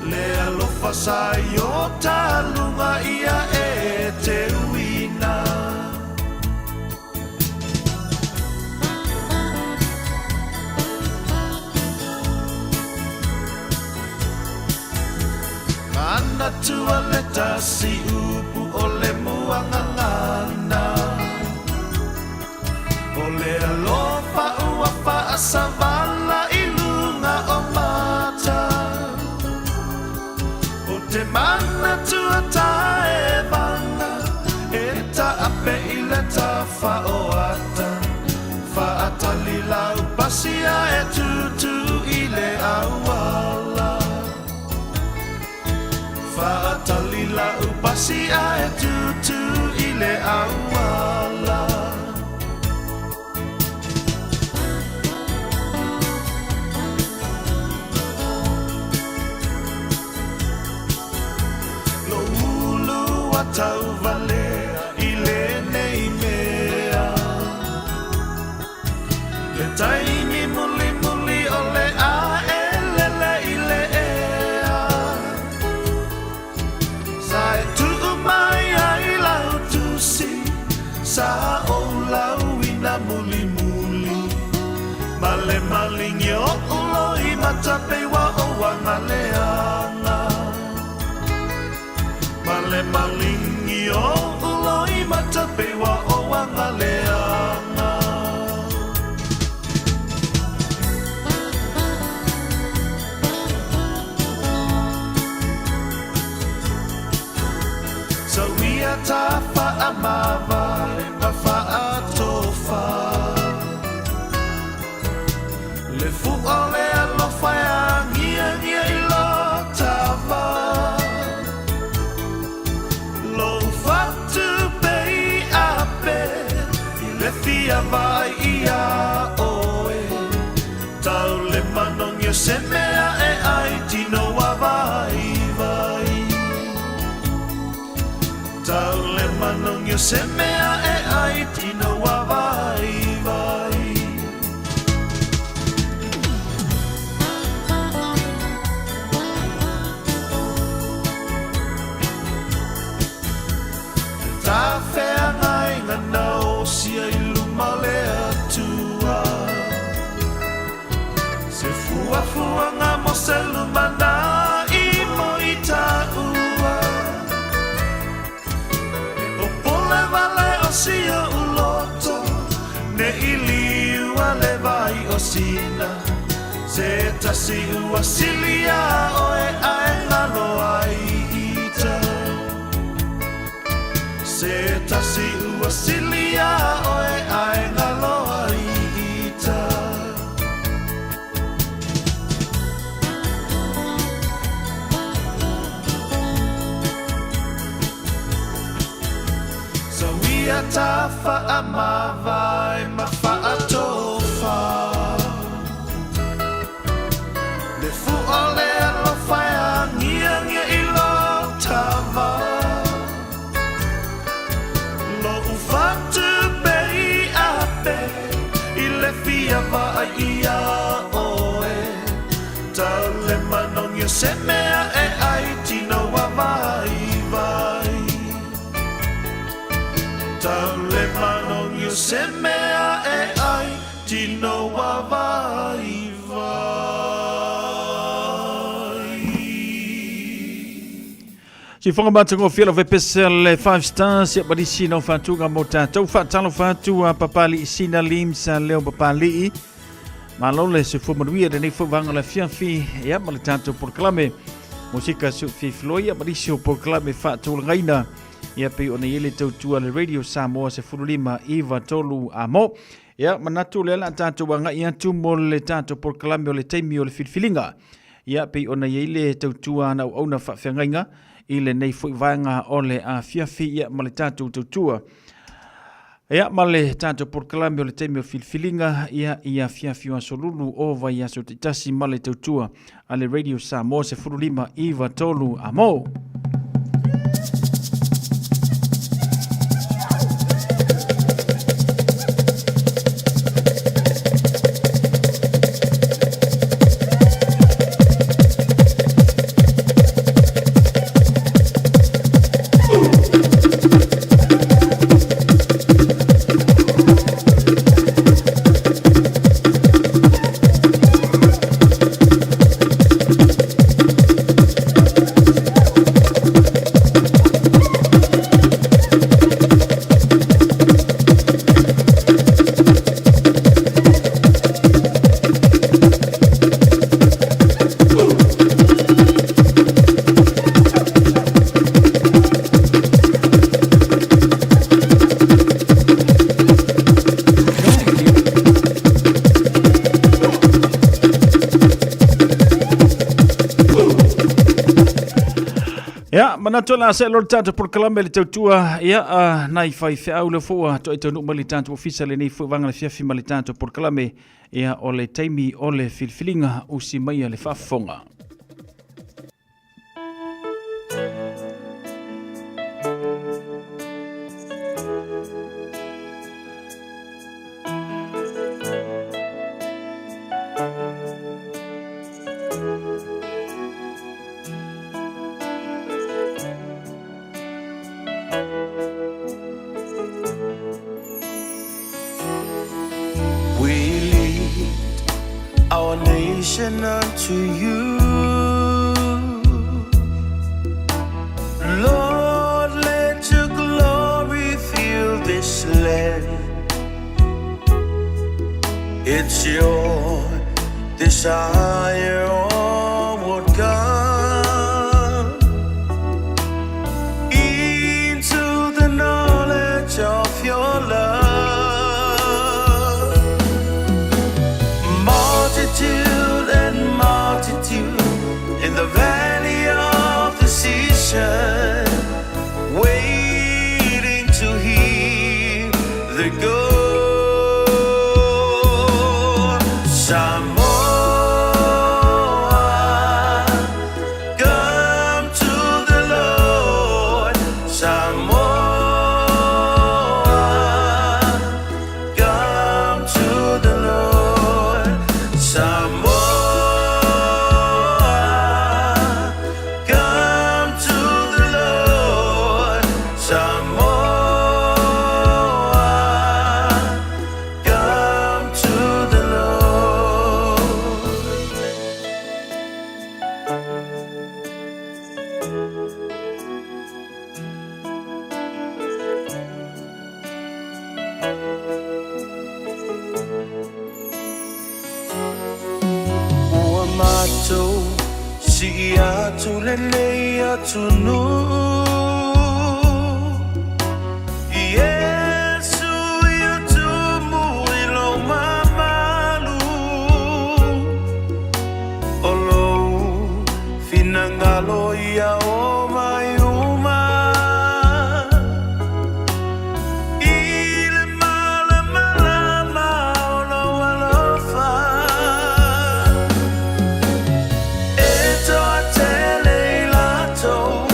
Le alofa sa i o taluga ia e te uina. Manatua le tasi upu o le muagagana. O le alofa ua faasavala i luga o mata. O te manatua taevaga e taape i le tafaoata. Faatali lau pasia e tutu i le auala. Faatali lau pasia e tutu i le auala. Lou ulu ua tauvalea i lenei mea. Le taimi mulimuli o le a e lele i le ea. Sa e tuu mai ai lau tusi, sa ou lauina mulimuli. Ma le maligi o loimata pei ua ou agaleaga. Ma le maligi o loimata pei ua ou agaleaga. Sauia ta faamavae ma faatofa. Le fua o le alofa e agiagia i lo tava. Lou fatu pei ape i le fia vaai ia oe. Tau le manogi o se mea e ai tino ua vaivai. Tau le manogi o se mea e ai tino ua vaivai. Le tafeagaiga na osia i luma o le Atua. Se fuafuaga mo se lumanai mo i taua. E popole vale o si oʻu loto, ne i liua le vai o sina. Se tasi ua sili iā oe ae galo ai ita. Se tasi ua sili iā oe ae galo ai ita. Sauia ta faamavae ma faatofa. Le fua o le alofa e agiagia i lo tava. Lou fatu pei ape i le fia vaai ia oe. Tau le manogi o se mea e ai tino ua vaivai. Tau le manogi o se mea e ai tino ua vaivai. Sifoga matagofie lau pese le Five Stars ia malisi nau faatuga mo tatou. Faatalofa atu a Papali'i Sina Lim sa leo Papali'i. Malo le soifua manuia lenei foi vaega o le afiafi ia ma le tatou polokalame Musika Su'ufifiloa ia ma nisi o polokalame faatulagaina ia pei ona i ai le tautua le Radio Samoa 15 9 3 a mo. Ia manatu lea la tatou agai atu mo le tatou polokalame o le taimi o le filifiliga. Ia pei ona i ai le tautua ana auauna faafeagaiga i lenei foi vaega o le afiafi ia ma le tatou tautua. Ia ma le tatou polokalame o le taimi o filifiliga ia i afiafi o aso lulu o vaiaso taitasi ma le tautua a le Radio Samoa 15 9 3 a mo. Ia, manatu o le a see loa le tatou polokalame i le tautua, ia, nai faifeau lea foi ua toai taunuu mai le tatou ofisa lenei foi vaega le fiafi ma le tatou polokalame, ia, o le taimi o le filifiliga usi maia le faafofoga. We lead our nation unto you. Lord, let your glory fill this land. It's your desire, oh God, into the knowledge of your love. Multitude and multitude in the valley of decision, waiting to hear the go. Samoa, come to the Lord. Samoa, come to the Lord. Samoa, come to the Lord. Samoa, come to the Lord. Ua matou sii atu lenei atunuu Iesu i utumu i lou mamalu O lou finagalo ia o mai uma I le malamalama o lou alofa E toatele i latou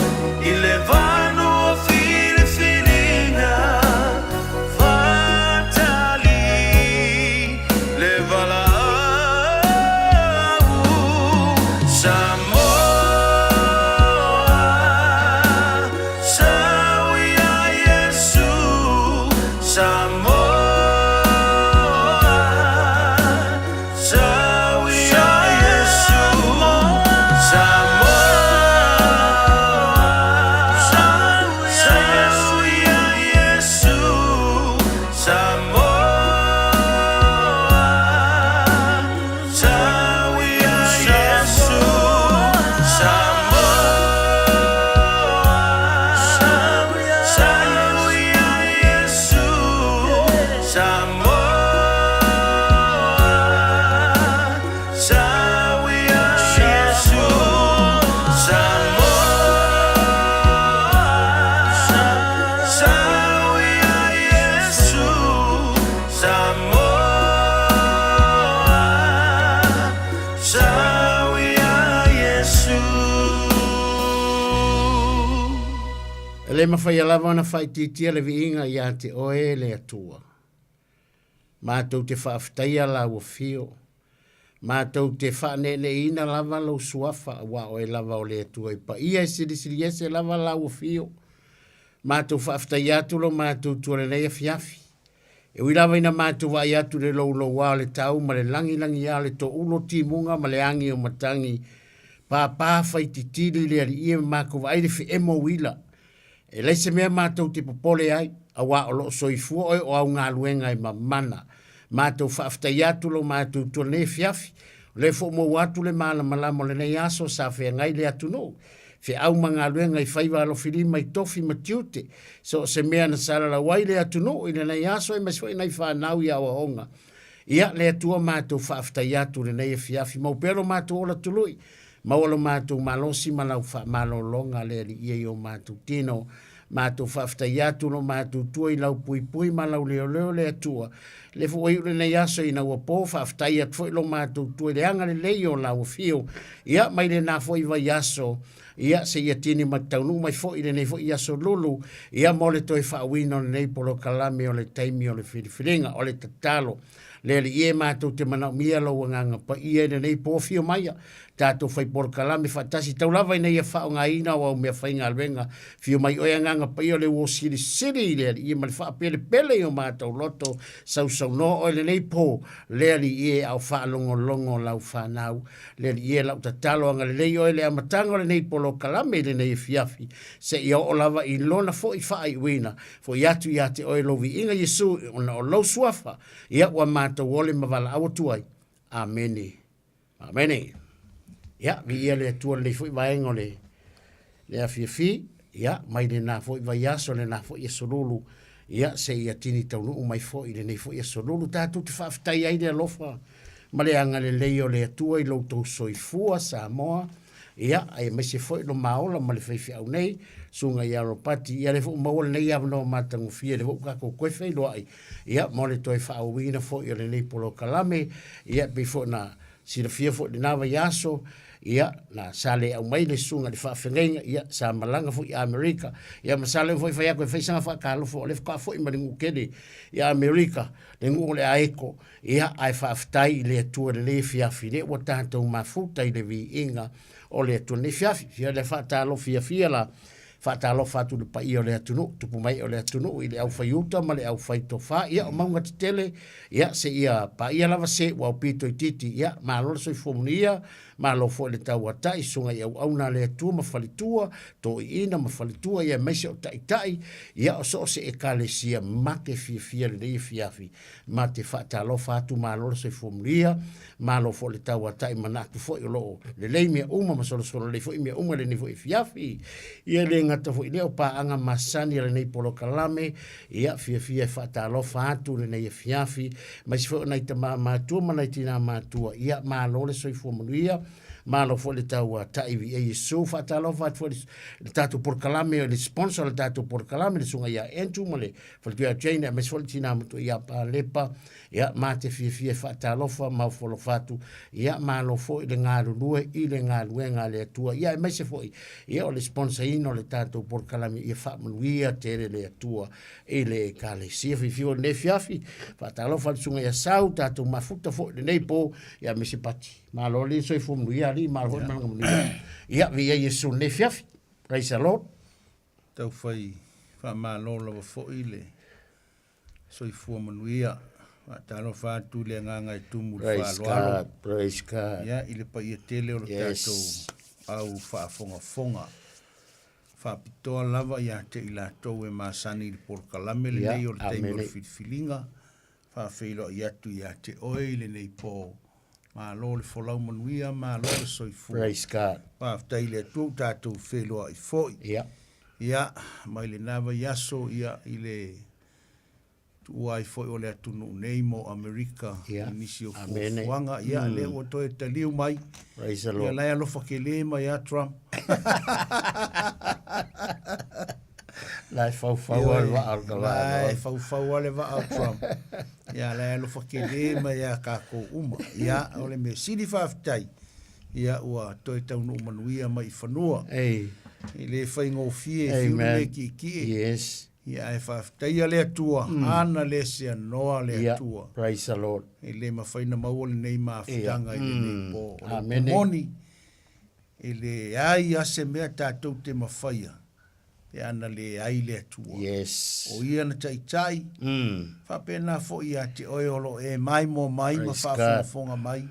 i le vanua filifiliga Fatali le valaau Samoa Sau ia Iesu Samoa Sau ia Iesu Samoa Sau ia Iesu Samoa Sau ia Iesu Samoa Sau ia Iesu Samoa Sau ia Iesu Samoa Sau ia Iesu Samoa Sau ia Iesu. E le mafai lava ona faaitiitia le viiga ia te oe le Atua. Matou te faafetaia lau afio. Matou te faaneeneeina lava lou suafa, aua oe lava o le Atua i paia e silisili ese lava lau afio. Matou faafetaia atu lo matou tua lenei afiafi. E ui lava ina matou vaai atu i le louloua o le tau ma le lagilagia o le toaulo timuga ma le agi o matagi pāpā faititili i le alii e ma matou vaai le feemo uila. E leai se mea matou te popole ai, auā o lo o soifua oe o au galuega e mamana. Matou faafetaia atu lo matou tua lenei afiafi, o lea foi maua atu le malamalama o lenei aso sa feagai le atunuu. Feau ma galuega i faiva alofilima i tofi ma tiute, so o se mea na salalau ai le atunuu i lenei aso aemaise foi nai fanau i aoaoga. Ia, le Atua matou faafetai atu i lenei afiafi. Mau pea lo matou ola tului. Maua lo matou malosi ma lau faamalologa le Alii e i o matou tino. Matou faafetai atu lo matou tua i lau puipui ma lau leoleo le Atua. Le foi ua iu lenei aso ina ua po, faafetai atu foi lo matou tua i le agalelei o lau afio. Ia, mai lena foi vaiaso, ia, seia tini ma te taunuu mai foi i lenei foi aso lulu, ia, mo le toe faauiina o lenei polokalame o le taimi o le filifiliga. O le tatalo, le Alii e, matou te manaomia lou Agaga Paia i lenei po afio maia, tatou fai polokalame faatasi tau lava ina ia faaaogaina o au meafaigaluega. Afio mai oe Agaga Paia o le uo silisili i le Alii ma le faapelepele i o matou loto, sausaunoa oe lenei po, le Alii e, a o faalogologo lau fanau. Le Alii e, lau tatalo agalelei oe i le amataga o lenei polokalame i lenei afiafi, seia oo lava i lona foi faaiuina. Foi atu ia te oe lou viiga Iesu, ona o lou suafa, ia ua matou ole ma valaau atu ai. Amene. Amene. Ia, viia le Atua lenei foi vaega o le, le afiafi, ia, mai lena foi vaiaso, lena foi aso lulu, ia, seia tini taunuu mai foi i lenei foi aso lulu. Tatou te faafetai ai le alofa ma le agalelei o le Atua i lo outou soifua Samoa, ia, aemaise foi lo maola ma le faifeau nei, susuga ia Ropati, ia lea foi ua maua lenei avanoa matagofie, lea foi ua tatou toe feiloai, ia, mo le toe faaauauina foi o lenei polokalame, ia, e pei foi ona silafia foi i lena vaiaso, ia, na sa le aumai le susuga i le faafeagaiga, ia, sa malaga foi i Amerika, ia, masalo foi fai atu e fai sana faatalofa, o lea faatoa foi mai le nuu tele i Amerika, le nuu o le Aeko, ia, ae faafetai i le Atua i lenei afiafi, lea ua tatou mafuta i le viiga o le Atua i lenei afiafi. Ia, le faatalofa fiafia la, faatalofa atu i le paia o le atunuu, tupu mai o le atunuu i le aufaiuta ma le aufaitofa, ia o mauga tetele, ia seia paia lava se ua aupito itiiti, ia malo le soifua manuia, malo foi le tauatai, susuga i auauna a le Atua ma faletua, toeaiina ma faletua, ia aemaise o taitai, ia o so o se ekalesia ma te fiafia lenei afiafi, ma te faatalofa atu, malo le soifua manuia, malo foi le tauatai, manatu foi o lo o lelei mea uma ma solosolo lelei foi mea uma i lenei foi afiafi. Ia e le gata foi i lea o paaga masani a lenei polokalame, ia fiafia e faatalofa atu i lenei afiafi, aemaise foi o nai tama matua ma nai tina matua, ia malo le soifua manuia, malo foi le tauatai viia Iesu. Faatalofa atu foi i le tatou polokalame, o le sponsor o le tatou polokalame, le susuga ia Andrew ma le faletua ia Jane, aemaise foi le tina matua ia Palepa, ia ma te fiafia e faatalofa ma ofo atu, ia malo foi le galulue i le galuega a le Atua, ia aemaise foi ia o le sponsor ina o le tatou polokalame, ia faamanuia tele le Atua i le ekalesia. Fiafia foi lenei afiafi, faatalofa i le susuga ia Sau, tatou mafuta foi lenei po, ia aemaise Pati. Malo le soifua manuia alii, malo foi le malaga manuia. Ia, viia Iesu lenei afiafi. Praise the Lord. Taufai faamalo lava foi le soifua manuia. Faatalofa atu i le agaga e tumu i le Praise faaaloalo. God, praise God. Ia, i le paia tele o le Yes. tatou au faafogafoga. Faapitoa lava ia te i latou e masani i le polokalame Ia, lenei o le taimi o le amene. filifiliga. Faafeiloai atu ia te oe i lenei po. Malo le folau manuia, malo le soifua. Praise God. Faafetai i le Atua ua tatou feiloai foi. Ia. Ia, mai lena vaiaso, ia, i le tuua ai foi o le atunuu nei mo Amerika Ia. i nisi o Amene. fuafuaga. Ia, mm. lea ua toe taliu mai. Praise the Ia, Lord. la e alofa kele mai a Trump. La e faufau a le vaa o le La e kavaa. faufau a le vaa o Trump. Ia, la e alofa kele mai a kākou uma. Ia, o le mea sili faafetai, ia, ua toe taunuu manuia mai i fanua. Ei. E le faigofie, e fiu Amen. le kiekie. Yes. Ia, ae faafetaia le Atua, ana le seanoa le Ia, Atua. praise the Lord. E le mafai na maua lenei mafutaga i lenei po. O le Amene. moni, e leai a se mea tatou te mafaia, pe ana leai le Atua. Yes. O ia na taitai, faapena foi ia te oe o lo o e maimoa mai ma Praise God. faafogafoga mai,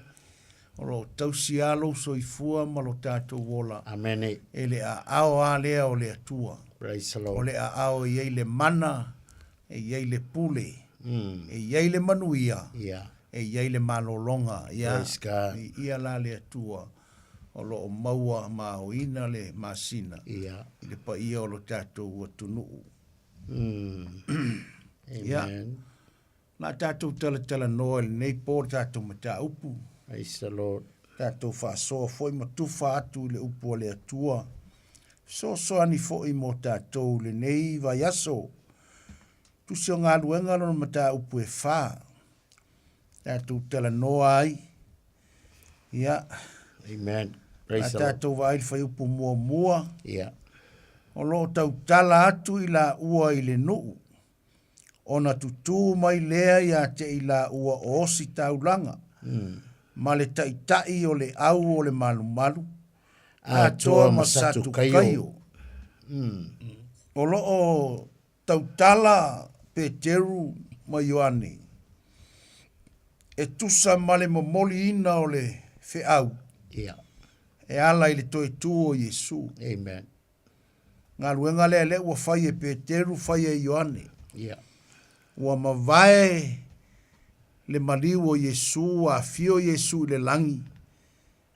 o lo o tausi lava lou soifua ma lo tatou ola. Amene. E le aao lava lea o le Atua. Praise the O Lord. le aao e i ai le mana, e i ai le pule, e i ai le manuia, Yeah. e i ai le malologa. Ia, Praise God. i ia la le Atua o lo o maua ma aoina le masina Yeah. i le paia o lo tatou atunuu. Ia. Amen. La tatou talatalanoa i lenei po le tatou mataupu. Praise the Lord. Tatou faasoa foi ma tufa atu i le upu a le Atua. Fesoasoani foi mo tatou i lenei vaiaso. Tusi o galuega lona mataupu e fa. Tatou talanoa ai. Ia. Amen. Praise the Lord. Tatou vaai i le fuaiupu muamua. Ia. O lo o tautala atu i laua i le nuu, ona tutū mai lea ia te i laua o Ositaulaga, ma le taitai o le au o le malumalu, atoa ma Satukaio. O lo o tautala Peteru ma Ioane, e tusa ma le momoliina o le feau e ala i le toe tū o Iesu. Amen. Galuega lea lea ua fai e Peteru, fai e Ioane. Yeah. Ua mavae le maliu o Iesu, ua afio Iesu i le lagi,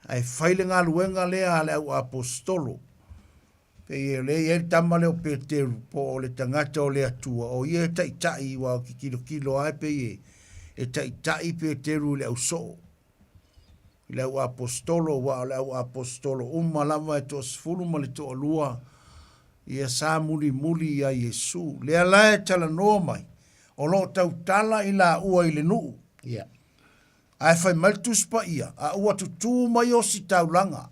ae fai le galuega lea a le auaposetolo. Pei o lea e i ai le tama lea o Peteru, po o le tagata o le Atua, o ia e taitai, aua ou te tilotilo lava e pei e taitai Peteru i le ausoo, i le auaposetolo, aua o le auaposetolo uma lava e toasefulu ma le toalua, ia sa mulimuli ia Iesu. Lea la e talanoa mai, o lo o tautala i laua i le nuu. Yeah. Ae fai mai le Tusi Paia, a ua tutū mai ositaulaga.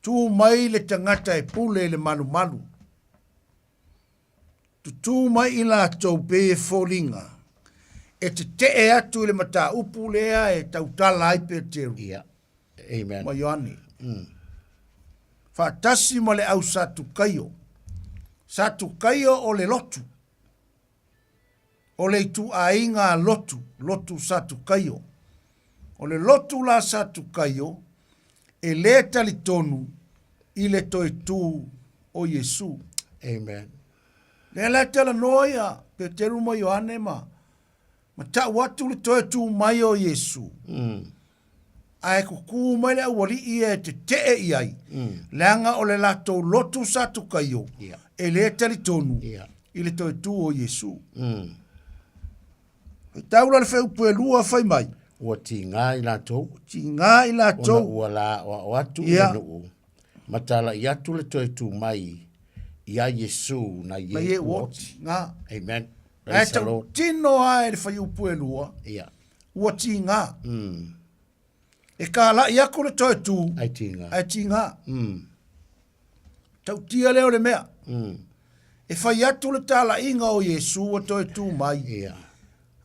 Tū mai le tagata e pule i le malumalu. Tutū mai i latou pei e foliga e tetee atu i le mataupu lea e tautala ai Peteru yeah. Amen. ma Ioane. Faatasi ma le au Satukaio. Satukaio o le lotu. O le ituaiga lotu, lotu Satukaio. O le lotu la Satukaio, e lē talitonu i le toe tū o Iesu. Amen. Lea la e talanoa ia Peteru ma Ioane ma, ma tau atu le toe tū mai o Iesu. Ae kukū mai le aualii ia e tetee i ai, leaga o le latou lotu Satukaio e lē talitonu i le toe tū o Iesu. Faitau la le fuaiupu e lua fai mai. Ua tigā i latou. Ua tigā i latou. Ona ua lāoao atu i le nuu, ma talaʻi atu le toe tū mai iā Iesu na ie ua oti. Amen. Ae tautino lava e le fuaiupu e lua. Ua tigā. E kālaʻi aku le toe tū, ae tigā. Ae tigā. Tautia lea o le mea. E fai atu le talaiga o Iesu ua toe tū mai, yeah.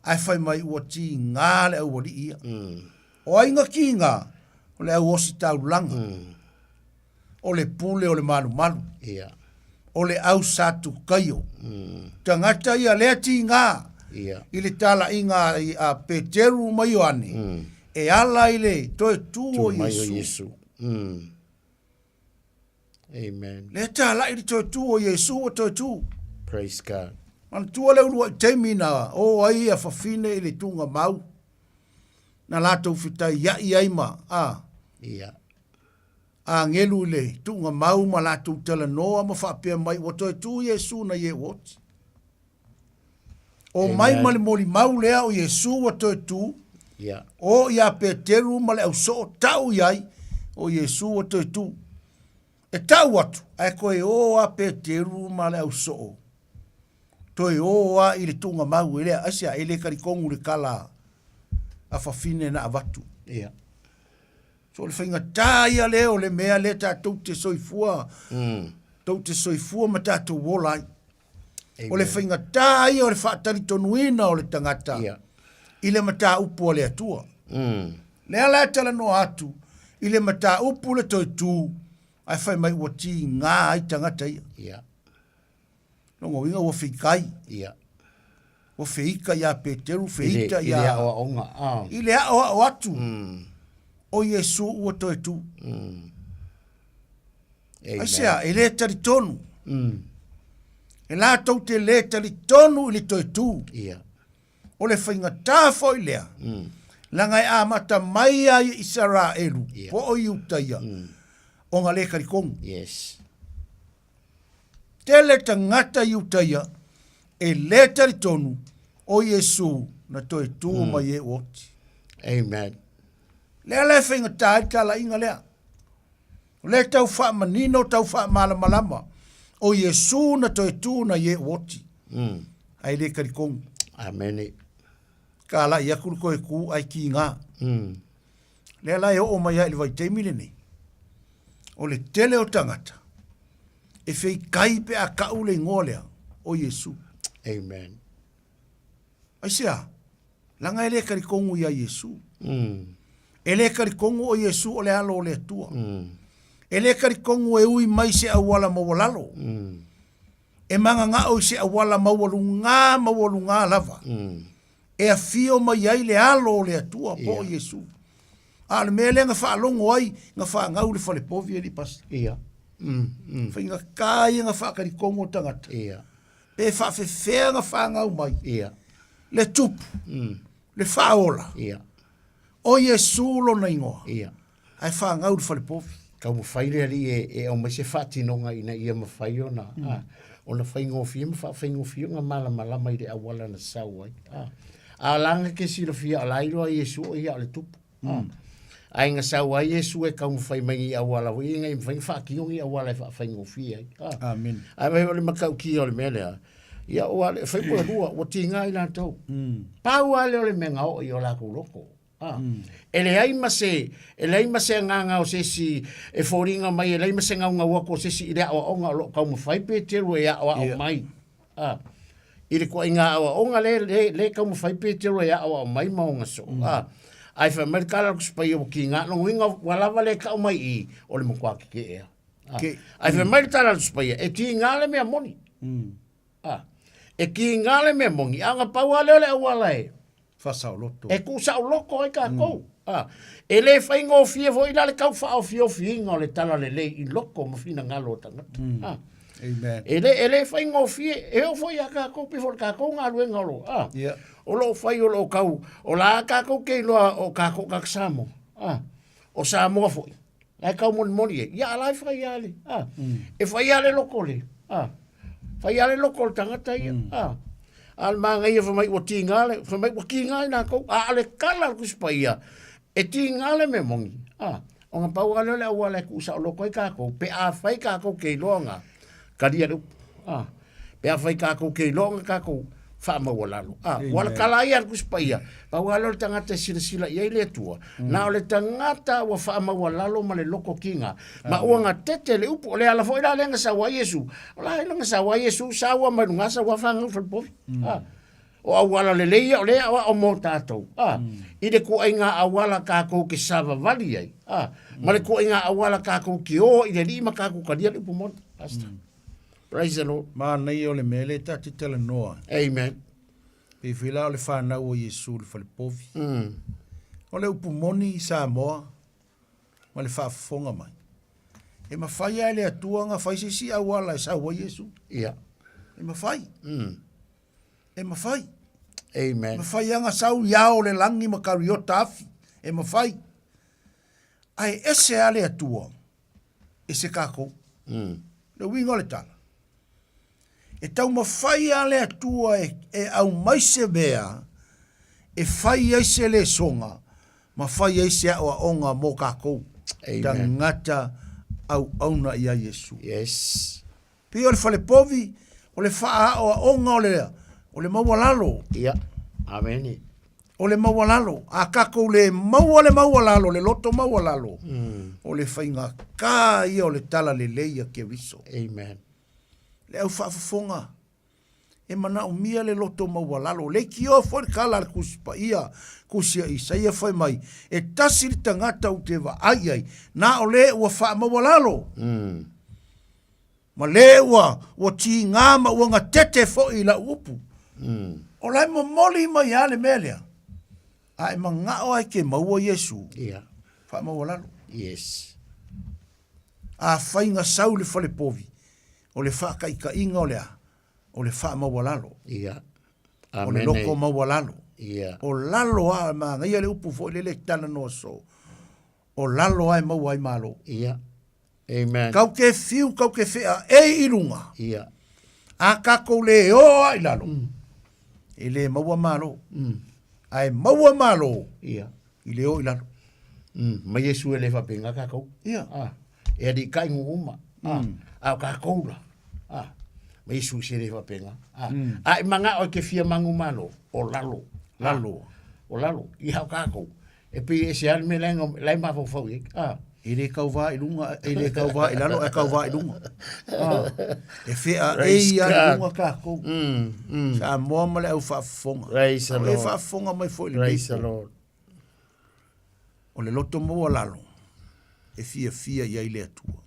ae fai mai ua tigā le aualii ia. O ai na tigā? O le au ositaulaga. O le pule o le malumalu. Yeah. O le au Satukaio. Tagata ia lea tigā yeah. i le talaiga a Peteru ma Ioane, e ala i le toe tū o Iesu. Iesu. Amen. Lea talai le toe tū o Iesu ua toe tū. Praise God. Manatua le uluai taimi na o ai a fafine i le tuugamau, na latou fetaiai ai ma, a. Yeah. Agelu i le tuugamau ma latou talanoa ma faapea mai, ua toe tū Iesu na ie ua oti. O mai ma le molimau lea o Iesu ua toe tū, yeah. o ia Peteru ma le ausoo tau i ai, o Iesu ua toe tū. E tau atu, ae koe o a Peteru ma le ausoo, toe o a i le tuugamau e lea, aisea, e le talitonu le tala a fafine na avatu. Yeah. So o le faigata ia lea o le mea lea tatou te soifua, tou te soifua ma tatou ola ai. O le faigata ia o le faatalitonuina o le tagata yeah. i le mataupu a le Atua. Lea la e talanoa atu i le mataupu le toe tū, ae fai mai ua tigā ai tagata ia. Yeah. Lona uiga ua feikai. Yeah. Ua feika iā Peteru, feita iā... I le aoaoga. Ah. I le aoao atu o Iesu ua toe tū. Aisea, e lē talitonu. E latou te lē talitonu i le toe tū. Yeah. O le faigata foi lea, leaga e amata mai lava i Isaraelu, yeah. po o Iuta ia, ona lē talitonu. Yes. Tele tagata Iuta ia e lē talitonu o Iesu na toe tū mai e ua oti. Amen. Lea la e faigata ai le talaiga lea. O lea e tau faamanino, tau faamalamalama, o Iesu na toe tu na ie uoti. Ae le talitonu. Amene. Ka alai atu le toe tu ae kiga. Lea la e oo mai ai i le vaitaimi lenei, o le tele o tagata e feikai pe a tau le igoa lea o Iesu. Amen. Aisea? Leaga e le talitonu ia Iesu. E le talitonu o Iesu o le Alo o le Atua. E le talitonu e ui mai se auala maualalo. E magagao i se auala maualugā maualugā lava. E afio mai ai le Alo o le Atua po o Iesu. A o le mea lea na faalogo ai, na fanau le falepovi alii pastor. Ia. Faigata ia na faatalitonu o tagata. Ia. Pe faafefea na fanau mai. Ia. Le tupu. Le faaola. Ia. O Iesu lona igoa. Ia. Ae fanau le falepovi. Taumafai le alii e, e aumai se faatinoga ina ia mafai ona, mm. a, ona faigofie ma faafaigofie ona malamalama i le auala na sau ai. A, a laga ke silafia o la iloa Iesu o ia o le tupu. Mm. Ae na sau ai Iesu e taumafai mai ni auala foi ina ia mafai ona faatino ni auala e faafaigofie ai. A. Amen. Ae mai o le matautia o le mea lea, ia ua le fai pua lua, ua tiga i latou. Pau lava lea o le mea na oo i o latou loto. A. E leai ma se, e leai ma se agaga o se isi e foliga mai, e leai ma se gaugau atu o se isi i le aoaoga o lo o taumafai Peteru e aoao mai. A. I le ituaiga aoaoga lea, lea, lea e taumafai Peteru e aoao mai ma ona soo. A. Ae fai mai le tala a le Tusi Paia ua tiga, lona uiga ua lava le tau mai i i, o le matua tetee lava. A. Ae fai mai le tala a le Tusi Paia, e tiga le mea moni. A. E kiga le mea moni, a na pau lava lea o le auala e Faasaoloto. E tuusaoloto ai tatou. A. E le faigofie foi la le tau faaofiofiina o le talalelei i loko ma finagalo o tagata. A. Amen. E le, e le faigofie, e oo foi ia tatou, pei foi o le tatou galuega o lo, a. Yeah. O lo o fai o lo o tau, o la tatou te iloa o tatou tagata Samoa. A. O Samoa foi. La e tau molimoli ai. Ia, a la e fai lava le, a. E fai lava le loko le, a. Fai lava le loko o le tagata ia, a. A o le manaia fai mai ua tiga le, fai mai ua tiga i latou. A o le tala a le Tusi Paia, e tiga le mea moni, a. Ona pau lava lea o le auala e tuusaoloto ai tatou, pe afai tatou te iloa ona talia le upu, a. Pe afai tatou te iloa ona tatou faamaualalo. A, ua le tala ai a le Tusi Paia, pau lava lea o le tagata e silasila i ai le Atua, na o le tagata ua faamaualalo ma le loto kiga, ma ua gatete le upu. O le ala foi la lea na sau ai Iesu, o la e na sau ai Iesu, sau lava mai luga, sau lava fanau i le falepovi. A, o auala lelei ia o lea e aoao mo tatou, a, i le ituaiga auala tatou te savavali ai, a, ma le ituaiga auala tatou te o i le Alii ma tatou talia le upu moni. Pastor. Praise the Lord. Manaia o le mea lea ta te talanoa. Amen. Pei foi la o le fanau o Iesu i le falepovi. O le upu moni i Samoa ma le faafofoga mai, e mafai lava e le Atua ona fai se isi auala e sau ai Iesu. Ia. E mafai. E mafai. Amen. E mafai lava ona sau i ao o le lagi ma kariota afi. E mafai. Ae ese lava le Atua ese kākou. Le uiga o le tala, e taumafai lava le Atua e, e aumai se mea e fai ai se lesoga ma fai ai se aoaoga mo kākou. Tagata auauna iā Iesu. Yes. Pei o le falepovi, o le faaaoaoga o le, o le maualalo. Ia. Amene. O le maualalo. A tatou le maua le maualalo, le loto maualalo, o le faigata ia o le talalelei a Keriso. Amen. Le au faafofoga, e manaomia le loto maualalo. Leitioa foi le tala a le Tusi Paia, Tusi a Isaia fai mai, e tasi le tagata ou te vaai ai, na o le ua faamaualalo. Ma le ua, ua tigā ma ua gatete foi i lau upu. O la e momoli mai lava le mea lea, a e manao lava e te maua Iesu, Ia. faamaualalo. Yes. Afai na sau le falepovi, o le faataitaiga o le a? O le faamaualalo. Ia. O le loko maualalo. Ia. O lalo lava, e manaia le upu foi lele e talanoa soo, o lalo lava e maua ai malo. Ia. Amen. Kau te fiu, kau te whea e i runga. Ia. A kākou le o a i lalo. E le maua malo. Ae maua malo. Ia. I le o i lalo. Ma Iesu e le faapena tatou. Ia. A, e alii kai nuu uma. A, a o tatou la. A, ma Iesu se le faapena. A, a e manao e te fia manumalo, o lalo. Lalo. O lalo. Ia o tatou. E pei e ese lava le mea la e la e mafaufau i ai. A. E le kauvā i luga, e le kauvā i lalo, ae kauvā i luga. A, e feaei lava i luga tatou. Samoa ma le au faafofoga. Praise the A o e Lord. faafofoga mai foi i lenei Praise the po. Lord. O le loto maualalo e fiafia i ai le Atua.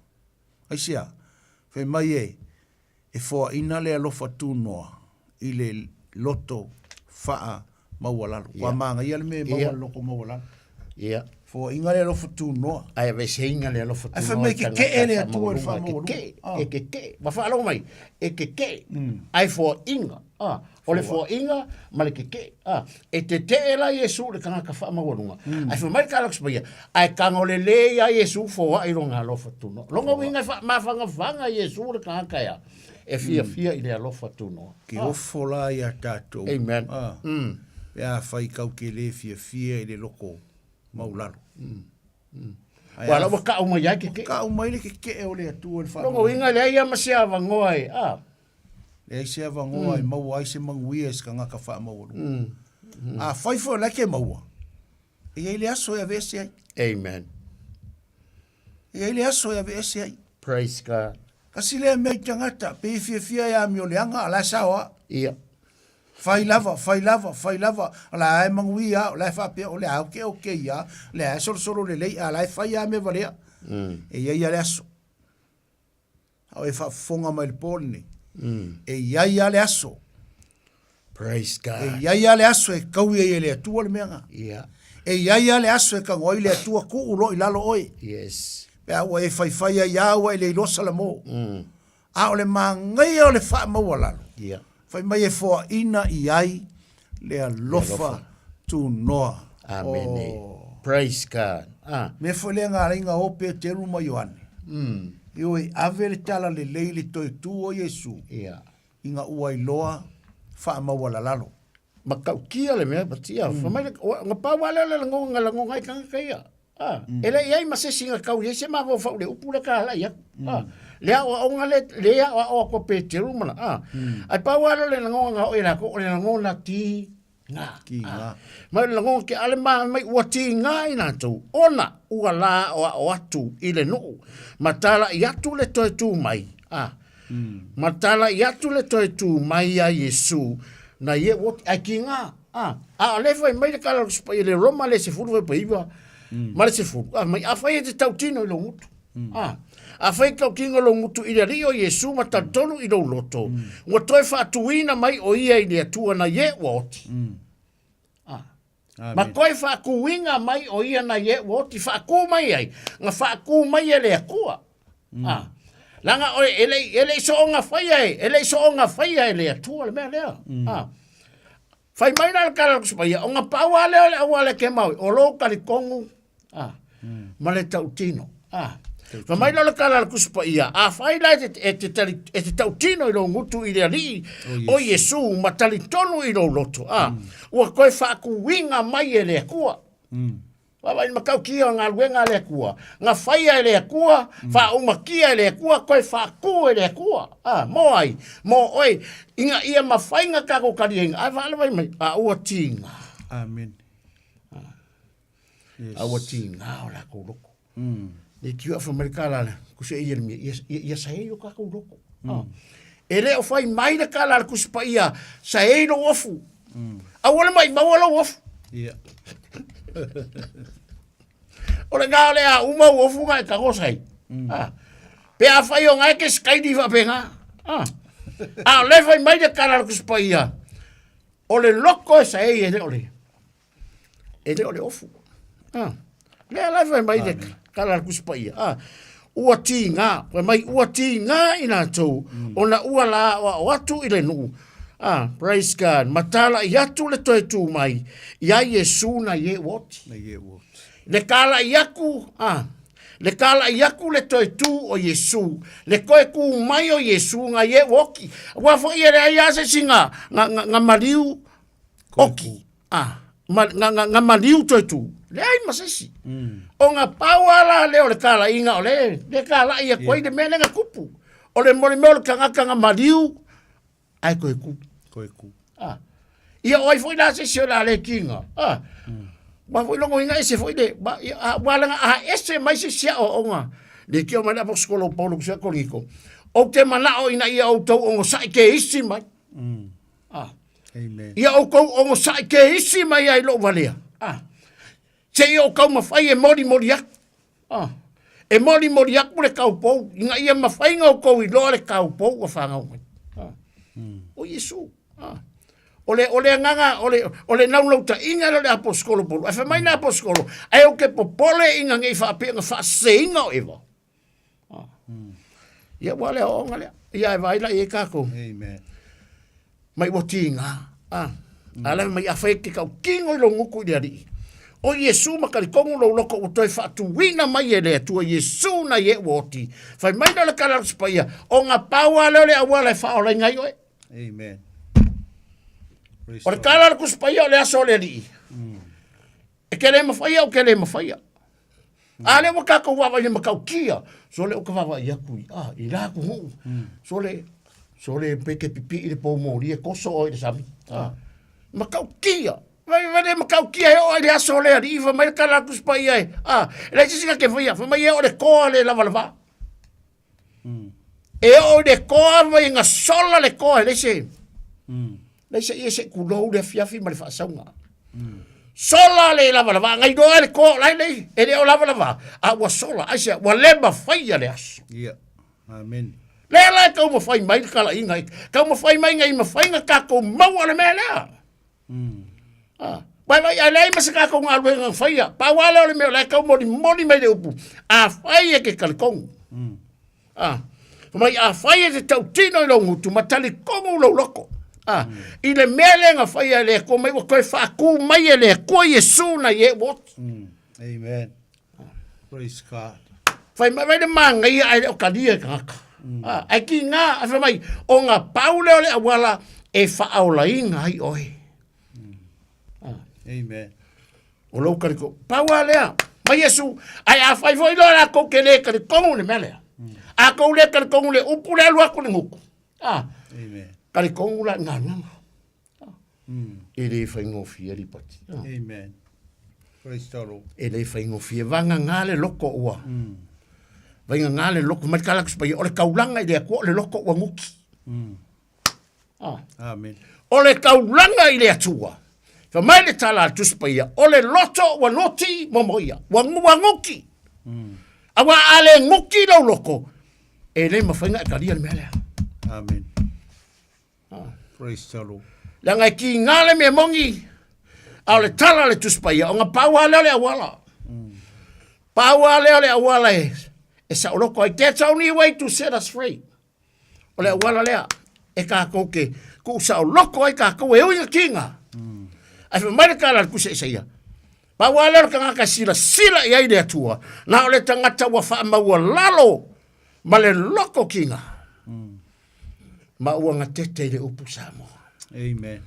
Aisea? Fai mai e, e foaina le alofa tunoa i le loto faa maualalo. Ua manaia le mea e maua le loto maualalo. Ia. Foaina le alofa tunoa. Ae aveseina le alofa tunoa. Ae fai mai e keke'e le Atua i le faamaualuga. E keke'e, e keke'e. Ua faalogo mai, e keke'e, ae foaina. O le foaina ma le keke'e. E tete'e la Iesu i le tagata faamaualuga. Ae fai mai le Kalax Paia, ae tagolelē ia Iesu foai lona alofa tunoa. Lona uiga e faamafagafaga Iesu le tagata ea, e fiafia i le alofa tunoa. Ke ofo la ia tatou. Amen. Pe afai kau ke le fiafia i le loko maulalo. Ae Ua la ua ka'u mai ai keke'e. Ka'u mai le keke'e o le Atua i le Lona faamaualuga. uiga e leai lava ma se avanoa e, a. Leai se avanoa e maua ai se manuia i se tagata faamaualuga. Afai foi o la e ke maua, e i ai le aso e aveese ai. Amen. E i ai le aso e aveese ai. Praise God. Kasi lea mea i tagata, pe e fiafia e amio leaga, a la e sao lava. Ia. Fai lava, fai lava, fai lava, o la e manuia lava, o la e faapea, o le a oke oke ia, o le a e solosolo lelei, a la e fai lava mea valea. E i ai lava le aso. A o e faafofoga mai i le po lenei, e i ai lava le aso. Praise God. E i ai lava le aso e kaui ai e le Atua le mea lena. Yeah. E i ai lava le aso e kago ai le Atua kuu loa i lalo oe. Yes. Pe a ua e faifai ai a ua e le iloa salamo. A o le manaia o le faamaualalo. Yeah. Fai mai e foaina i ai le alofa tunoa. Amene. Oh. Praise God. Ah. Mea foi lea na ala ai na o Peteru ma Ioane. E o e ave le tala lelei i le toe tu o Iesu. Yeah. Ina ua iloa faamaualalalo. Matautia le mea patia. Fai mai le, na pau lava lea o le lagona na lagona ai tagata ia. A, e le i ai ma se isi na tau i ai se mafaufau i le upu lea ka halai atu. A, le aoaoga le, le aoao atu a Peteru ma la, a. Ae pau lava lea o le lagona na oo i latou, o le lagona tiga. Tiga. Ma o le lagona ke ale ma mai ua tiga i latou, ona ua la aoao atu i le nuu, ma tala'i atu le toe tu mai, a. Ma tala'i atu le toe tu mai a Iesu, na ie ua oti, ae tiga. A, a o lea e fai mai le tala o le Tusi Paia i le Roma le 19 ma le 10, a mai, afai e te tautino i lou gutu, a, afai e te tautino i lou gutu i le Alii o Iesu ma talitonu i lou loto, ua toe faatuina mai o ia i le Atua na ie ua oti. A, ma toe faatuina mai o ia na ie ua oti, faatu mai ai, na faatu mai e le Atua. A, leaga oe, e le, e le i soonga faia e, e le i soonga faia e le Atua le mea lea. A, fai mai la le tala o le Tusi Paia, ona pau lava lea o le auala e te mau ai, o lou talitonu, a, ma le tautino. A, fai mai la o le tala a le Tusi Paia, afai la e te, e te, tali, e te tautino i lou gutu i le Alii o Iesu ma talitonu i lou loto, a, ua toe faatuina mai e le Atua. Vaavaai i le matautia o galuega a le Atua, na faia e le Atua, faaumatia e le Atua, toe faatu e le Atua. A, mo ai? Mo oe, ina ia mafai na tatou taliaina. Ae faalevai mai, a ua tiga. Amen. Yes. A ua tiga o latou loto. Le tio a fai mai le tala a le Tusi a Ieremia, ia, ia, ia saei o tatou loto. E le o fai mai le tala a le Tusi Paia, saei lou ofu. Aua le maimau lou ofu. Ia. O le gā o le a uma u ofu nga e tago sai. Ah. Pe a fai o ngae ke skaidi faapena. Ah. A o le fai mai le tala a le Tusi Paia, o le loko e saei e le o le e le o le ofu. Ah. Lea la e fai mai le tala a le Tusi Paia. Ah. Ua tiga, fai mai ua tiga i latou, ona ua la aoao atu i le nuu. Ah, praise God. Ma tala'i atu le toe tu mai, ia Iesu na ie ua oti. Na ie ua oti. Le tala'i aku, ah, le tala'i aku le toe tu o Iesu, le toe tu mai o Iesu na ie ua oti. Aua foi e leai lava se isi na, na, na, na maliu oki. Ah, ma, na, na, na maliu toe tu. Leai ma se isi. O ga pau lava la lea o le talaiga o lea e talai atu ai le mea lea na tupu. O le mea o le tagata na maliu ae toe ku. Toe ku. Ah. Ia o ai foi la se isi o le a le kiga. Ah. Ua foi logoina ese foi le, ua laga a ese mai se isi aoaoga. Le tio mai le aposetolo o Paulo ku Korinito. Ou te manao ina ia outou onosai ke isi mai. Ah. Amen. Ia outou onosai ke isi mai ai lou valea. Ah. Seia o taumafai e molimoli atu. Ah. E molimoli atu le taupou, ina ia mafai ona outou iloa le taupou ua fanau mai. Ah. O Iesu. Ah. O le, o le agaga, o le, o le naunautai lea o le aposetolo Paulo. Ae fai mai le aposetolo, ae ou te popole ina ne i faapea na faaseseina o Eva. Ah. Ia ua le aoaoga lea. Ia e vaai la i ai tatou. Amen. Mai ua tiga. Ah. A la mai afai e te tautino i lou gutu i le Alii. O Iesu ma talitonu lou loto ua toe faatuina mai e le Atua Iesu na i e ua oti. Fai mai lea o le tala a le Tusi Paia, o na pau lava lea o le auala e faaolaina ai oe. Amen. O le tala a le Tusi Paia o le aso o le Alii. E te le mafaia ou te le mafaia. A lea ua tatou vaavaai i le matautia, sole o ka vaavaai atu i, ah, i la atunuu. Sole, sole pe te pipii le poumoli e toso oe i le sami. Ah, matautia. Vai vai le matautia e oo ai le aso o le alii, fai mai le tala a le Tusi Paia e, ah, e leai se isi na te faia, fai mai e oo le toa le lavalava. E oo i le toa mai na sola le toa, e leai se, leai se ia se kulou le afiafi ma le faasauga. Sola le lavalava, ngai loa le toa o la e lei, e le o lavalava, a ua sola, aisea, ua le mafaia le aso. Ia. Amen. Lea la e taumafai mai le talaiga, taumafai mai ina ia mafai ona tatou maua le mea lea. Ah, vai vai ai leai ma se tatou galuega na faia. Pau lava lea o le mea o la e taumolimoli mai le upu, afai e te talitonu. Ah, fai mai afai e te tautino i lou gutu ma talitonu lou loto. Ah, i le mea lea na faia e le Atua mai ua toe faatu mai e le Atua Iesu na i e ua oti. Amen. Praise God. Fai mai vai le manaia ae le o talia e tagata. Ah, ae tiga, ae fai mai, o ngā pau lea o le auala e faaolaina ai oe. Ah. Amen. O lou taliko, pau lava lea. Mai Iesu, ae afai foi loa latou te le talitonu i le mea lea. A tou le talitonu i le upu lea alu atu le gutu. Ah. Amen. Talitonu la i galuega. E le faigofie Lipati. Amen. Praise the Lord. E le faigofie. Vagana le loko ua. Vagana le loko. Mai kala kusi o le taulaga i le Atua, o le loko ua guti. Ah. Amen. O le taulaga i le Atua. Fai mai le tala a le Tusi Paia, o le loto ua noti momoia, ua, ua guti. Aua a le guti lou loko, e le mafai ona e talia le mea lea. Amen. Praise the Lord. Leaga e kiga le mea moni, a o le tala a le Tusi Paia, ona pau lava lea o le auala. Pau lava lea o le auala e, e saoloko ai. That's only way to set us free. O le auala lea e kākou ke kuu saoloko ai kākou e ui na kiga. Ae fai mai le tala a le Tusi a Isaia, pau lava lea o le tagata e silasila i ai le Atua, na o le tagata ua faamaualalo ma le loko kiga. Ma ua gatete i le upu Samoa. Amen.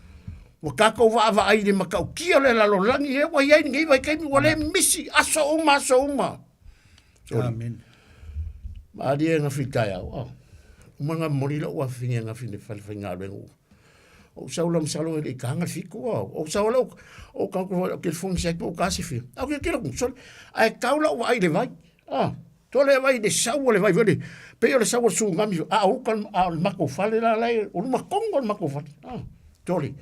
Ua tatou vaavaai i le matautia o le lalolagi e ua i ai lenei vaitaimi ua le misi aso uma aso uma. Sorry. Amen. Malie na fitaeao. Oh. Uma nga moli lou afafine nga fine fale faigaluega ua. Ou sau la masalo e le i taga le fitu oh. Ou sau la ou kau o telefoni sai po ka se fia. Au ke kilo sole. Ae tau lau vaai i le vai. Ah. Tole vai le sau o le vai foi le pei o le sau o le tsunami a o uka a o le matou fale la la e o luma tonu o le matou fale. Ah. Tole.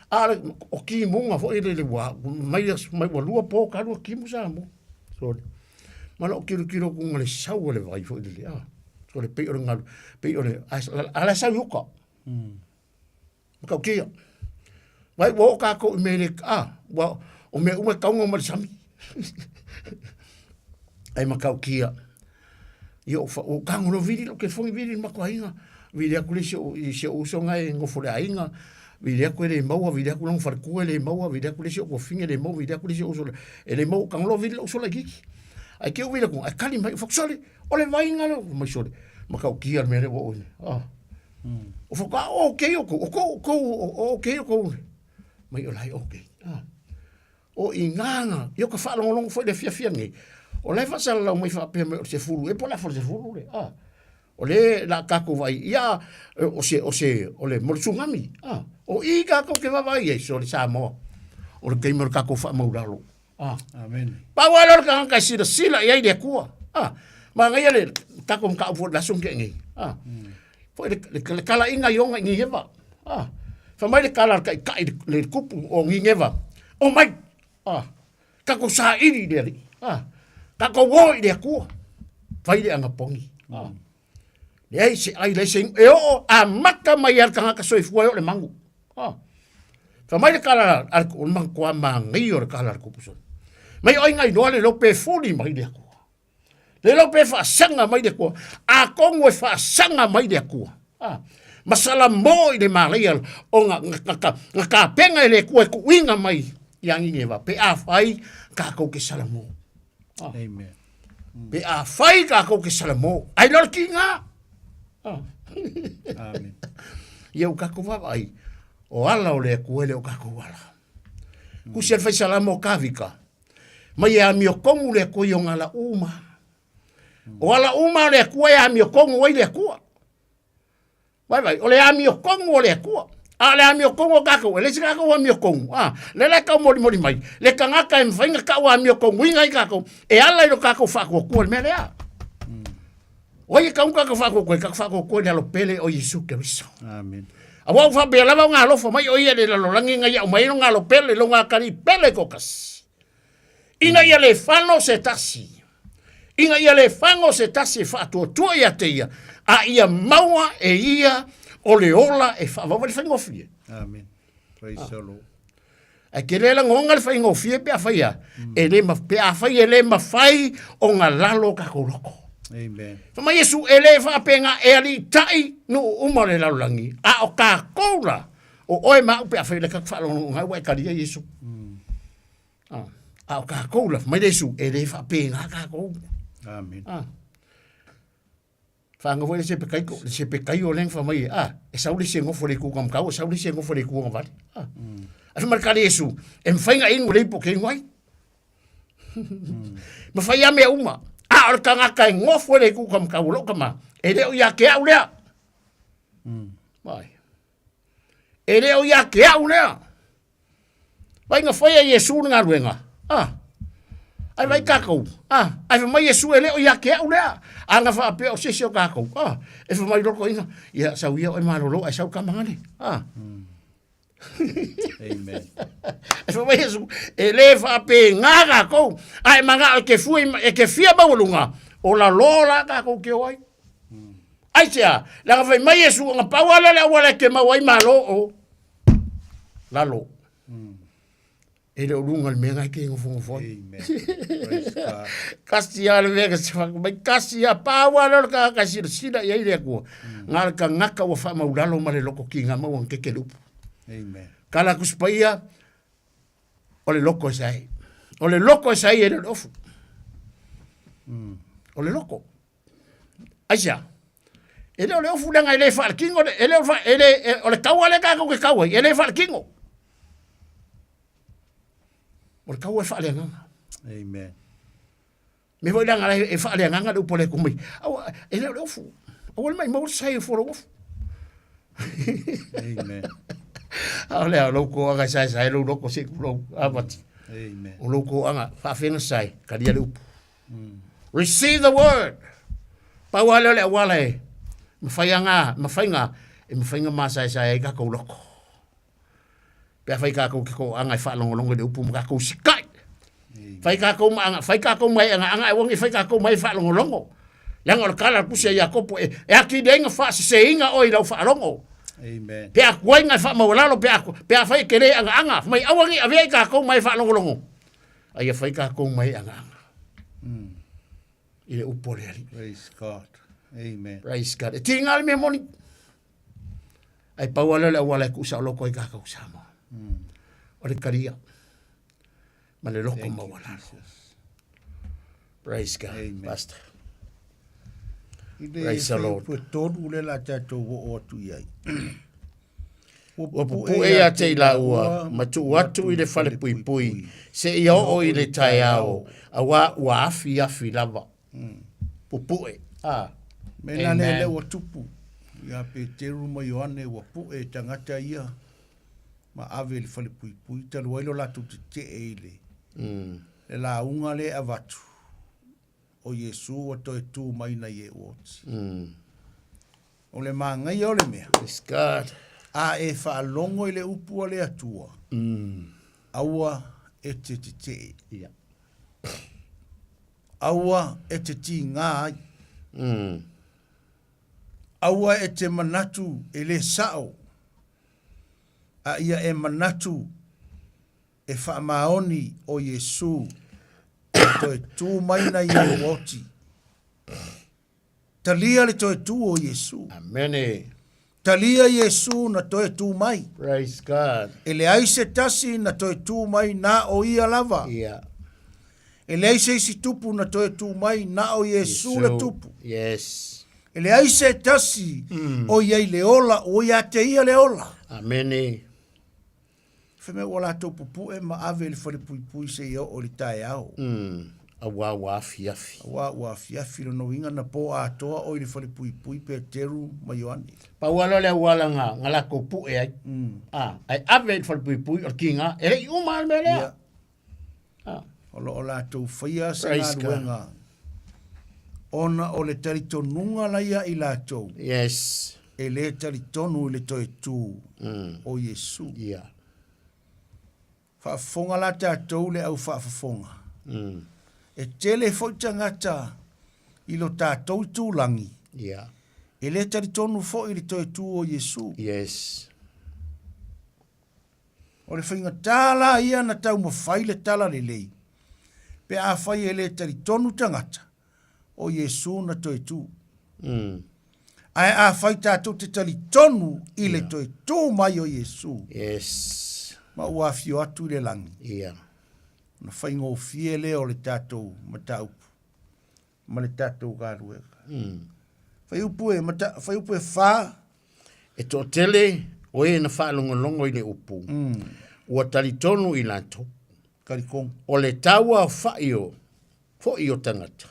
A le o kimuga foi le le ua mai mai ua lua po ka lua kimu Samoa. Sole. Ma lou tilotilo atu i le sau o le vai foi lele, ah. Sole pei o le galu, pei o le a la e sau i uka. Matautia. Vai ua oo kākou i mea le, ah, ua, o mea uma e taunga mai le sami. Ai matautia. Ia o, o kagolo vili lou telefoni vili le matou aiga. Vili atu le isi o, i si ou uso na e nofo i le aiga. Vili atu e le maua, vili atu lona faletua e le maua, vili atu le isi o tuafafine e le maua, vili atu le isi o uso e le maua, kagolo vili lou uso laitiiti. Ae te i ou vili atu, ae kali mai, ou fai atu, sole, o le vaiga lea, fai mai sole, matautia le mea lea ua oo nei. Ah. O whaka, o okay o kou, o kou, o kou, o okay o kou. Mai o lai, okay. Ah. O igaga, ia ka faalogologo foi le fiafia nei. O la e faasalalau mai faapea mai o le sefulu ea po o le afa o le sefulu lea. A. O le la tatou vaai ia o se o se o le mo le tsunami. A. O i tatou te vaavaai ai so le Samoa. O le taimi o le tatou faamaulalo. A. Amen. Pau lava lea o le tagata e silasila i ai le Atua. A. Manaia le tatou mataupu foi i le aso na tea nei. A. Foi le, le, le talaiga i ona i Nineva. A. Fai mai le tala a le taitai le, le tupu o Nineva. O mai. A. Tatou saili i le Alii. A. Tatou o i le Atua. Fai le anapogi. A. Leai se ai, leai se inu. E oo amata mai lava le tagata soifua e oo i le magu. A. Fai mai le tala a le, o le matua manaia o le tala a le tupu solo. Mai o ai na iloa le iloa pe fuli mai le Atua. Le iloa pe faasaga mai le Atua. Atonu e faasaga mai le Atua. A. Ma salamo i le malaia o na, na, na, na tapena e le Atua e tuuina mai ia Nineva pe afai tatou te salamo. Ah. Amen. Pe afai tatou te salamo, ai loa le tiga. Ah. Amen. Ia ua tatou vaavaai, o ala o le Atua e le o tatou ala. Kusi a le faisalamo o Tavita, mai e amiotonu le Atua i ona ala uma. O ala uma o le Atua e amiotonu ai le Atua. Vaivai, o le amiotonu o le Atua. A o le amiotonu o tatou, e leai se tatou amiotonu. A, lea la e taumolimoli mai, le tagata e mafai ona tau amiotonuina ai tatou, e ala i lo tatou faatuatua i le mea lea. O ai e tau tatou faatuatua? E tatou faatuatua i le alo pele o Iesu Keriso. Amen. Aua ua faapea lava ona alofa mai o ia i le lalolagi na ia aumai ai lona alo pele, lona atalii pele toatasi. Ina ia le fano se tasi, ina ia le fago se tasi e faatuatua ia te ia, a ia maua e ia o le ola e faavavau ai le faigofie. Amen. Praise the Lord. Ae tele lagona le faigofie pe afai a, e le ma, pe afai e le mafai ona lalo o tatou loko. Amen. Fai mai Iesu, e le faapena e aliitai nuu uma o le lalolagi, a o tatou la, o oe ma au pe afai o lea tatou te faalogologo ai ua e talia Iesu. Ah, a o tatou la, mai le Iesu, e le faapena tatou. Amen. Ah. Whaanga foi le sepe kaiko, le sepe kai o lenga whamai, ah, e sau le se ngofo le kuka mkau, e sau le se ngofo le kuka vale. Ah. A whamai kare Iesu, e mwhainga ingu le ipo ke ingu ai. Ma whai a mea uma. A o le tangata e ngofo le kuka mkau o loka ma, e leo ia ke au lea. Vai. E leo ia ke au lea. Vai na whai a Iesu le galuega. Ah. Ai vai kākou. Ah. Ai fai mai Iesu e le o ia ke au lea. A na whaapea o sesi o kākou. Ah. E fai mai loko inga. Ia sau ia o e malolo ai sau kamangale. Ah. Amen. E fai mai Iesu, e le whaape ngā kākou. A e manga e ke fua, e ke fia maualunga. O la lo la kākou ke o ai. Ai se a, le aga fai mai Iesu, o ngā pau ala le awala e ke mau ai malo o. Lalo. E le o luga le mea ngai ke ngofongofo ai. Kasi a le mea ka se whaka mai, kasi a pāua le o le kaka ka sila sila i ai le akua. Ngā le kangaka ua whaamaulalo ma le loko ki ngā mau ang keke lupu. Amen. Kala kuspaia, o le loko e sai. O le loko e sai e le ofu. O le loko. Aisea? E le o le ofu leaga e le faalekino, e le o le, e le, e, o le taua lea tatou te tau ai, e le faalekino. O le taua e faaleagaga. Amen. Me foi leaga e faaleagaga le upu a le Atua mai. Aua, e le o le ofu. Aua le maimau le sai o fua lou ofu. Amen. A o lea, o lou koaga e saesae lou loko se i kulou avati. Amen. O lou koaga, faafena sae, kalia le upu. Receive the word. Pau lava lea o le auala e mafai aga, mafai ga, e mafai ga masaesae ai tatou loko. Pe afai tatou ke toaga e faalogologo i le upu ma tatou sikai. Fai tatou ma aga, fai tatou mai agaaga aua ne i fai tatou mai faalogologo. Leaga o le tala a le Tusi a Iakopo e, e atili ai na faaseseina oe i lau faalogo. Amen. Pe a tuai na e faamaualalo, pe a, pe afai e te le agaaga, fai mai aua ne i avea i tatou ma e faalogologo. A ia fai tatou mai agaga. I le upu o le Alii. Praise God. Amen. Praise God. E tiga le mea moni. Ai pau lea o le auala e tuusaoloto ai tatou Samoa. O le talia ma le loko maualalo. Praise God. Amen. Pastor. I le Praise the Lord. Pue tolu le la tatou oo atu i ai. Ua pupu'e ia te i laua, ma tuu atu i le falepuipui, seia oo i le taeao, auā ua afiafi lava. Pupu'e. A. Mena lea lea ua tupu ia Peteru ma Ioane ua pu'e e tagata ia ma ave i le falepuipui talu ai lo latou tete'e i le le lauga lea e avatu o Iesu ua toe tu mai nai e ua oti. O le magaia o le mea. Praise God. A e faalogo i le upu a le Atua, aua e te tetee. Yeah. Aua e te tigā ai. Aua e te manatu e lē sa'o, a ia e manatu e faamaoni o Iesū e toe tū mai nai e ua oti. Talia le toe tū o Iesū. Amene. Talia Iesū na toe tū mai. Praise God. E leai se tasi na toe tū mai na o ia lava. Yeah. E leai se isi tupu na toe tū mai na o Iesū le tupu. Yes. E leai se tasi o ia i le ola, o ia te ia le ola. Amene. Fai mai ua latou pupu'e ma ave i le falepuipui seia oo i le taeao. Auā ua afiafi. Auā ua afiafi, lona uiga na pō atoa o i le falepuipui Peteru ma Ioane. Pau lava lea o le auala na, na latou pu'e ai. A, ae ave i le falepuipui o le kiga, e le i uma lava le mea lea. Ia. A. O lo o latou faia se Praise God. galuega ona o le talitonuga la ia i latou. Yes. E lē talitonu i le toe tū o Iesu. Ia. Faafofoga la tatou le au faafofoga. E tele foi tagata i lo tatou itulagi. Ia. E lē talitonu foi i le toe tū o Iesu. Yes. O le faigata la ia na taumafai le talalelei, pe afai e lē talitonu tagata, o Iesu na toe tū. Ae afai tatou te talitonu i le toe tū mai o Iesu, Yes. ma ua afio atu i le lagi, Ia. ona faigofie lea o le tatou mataupu ma le tatou galuega. Faiupu e, mata, faiupu e whā. E toatele o e na faalogologo i le upu, ua talitonu i latou. Talikonu. O le taua fa'i o, fo'i o tagata,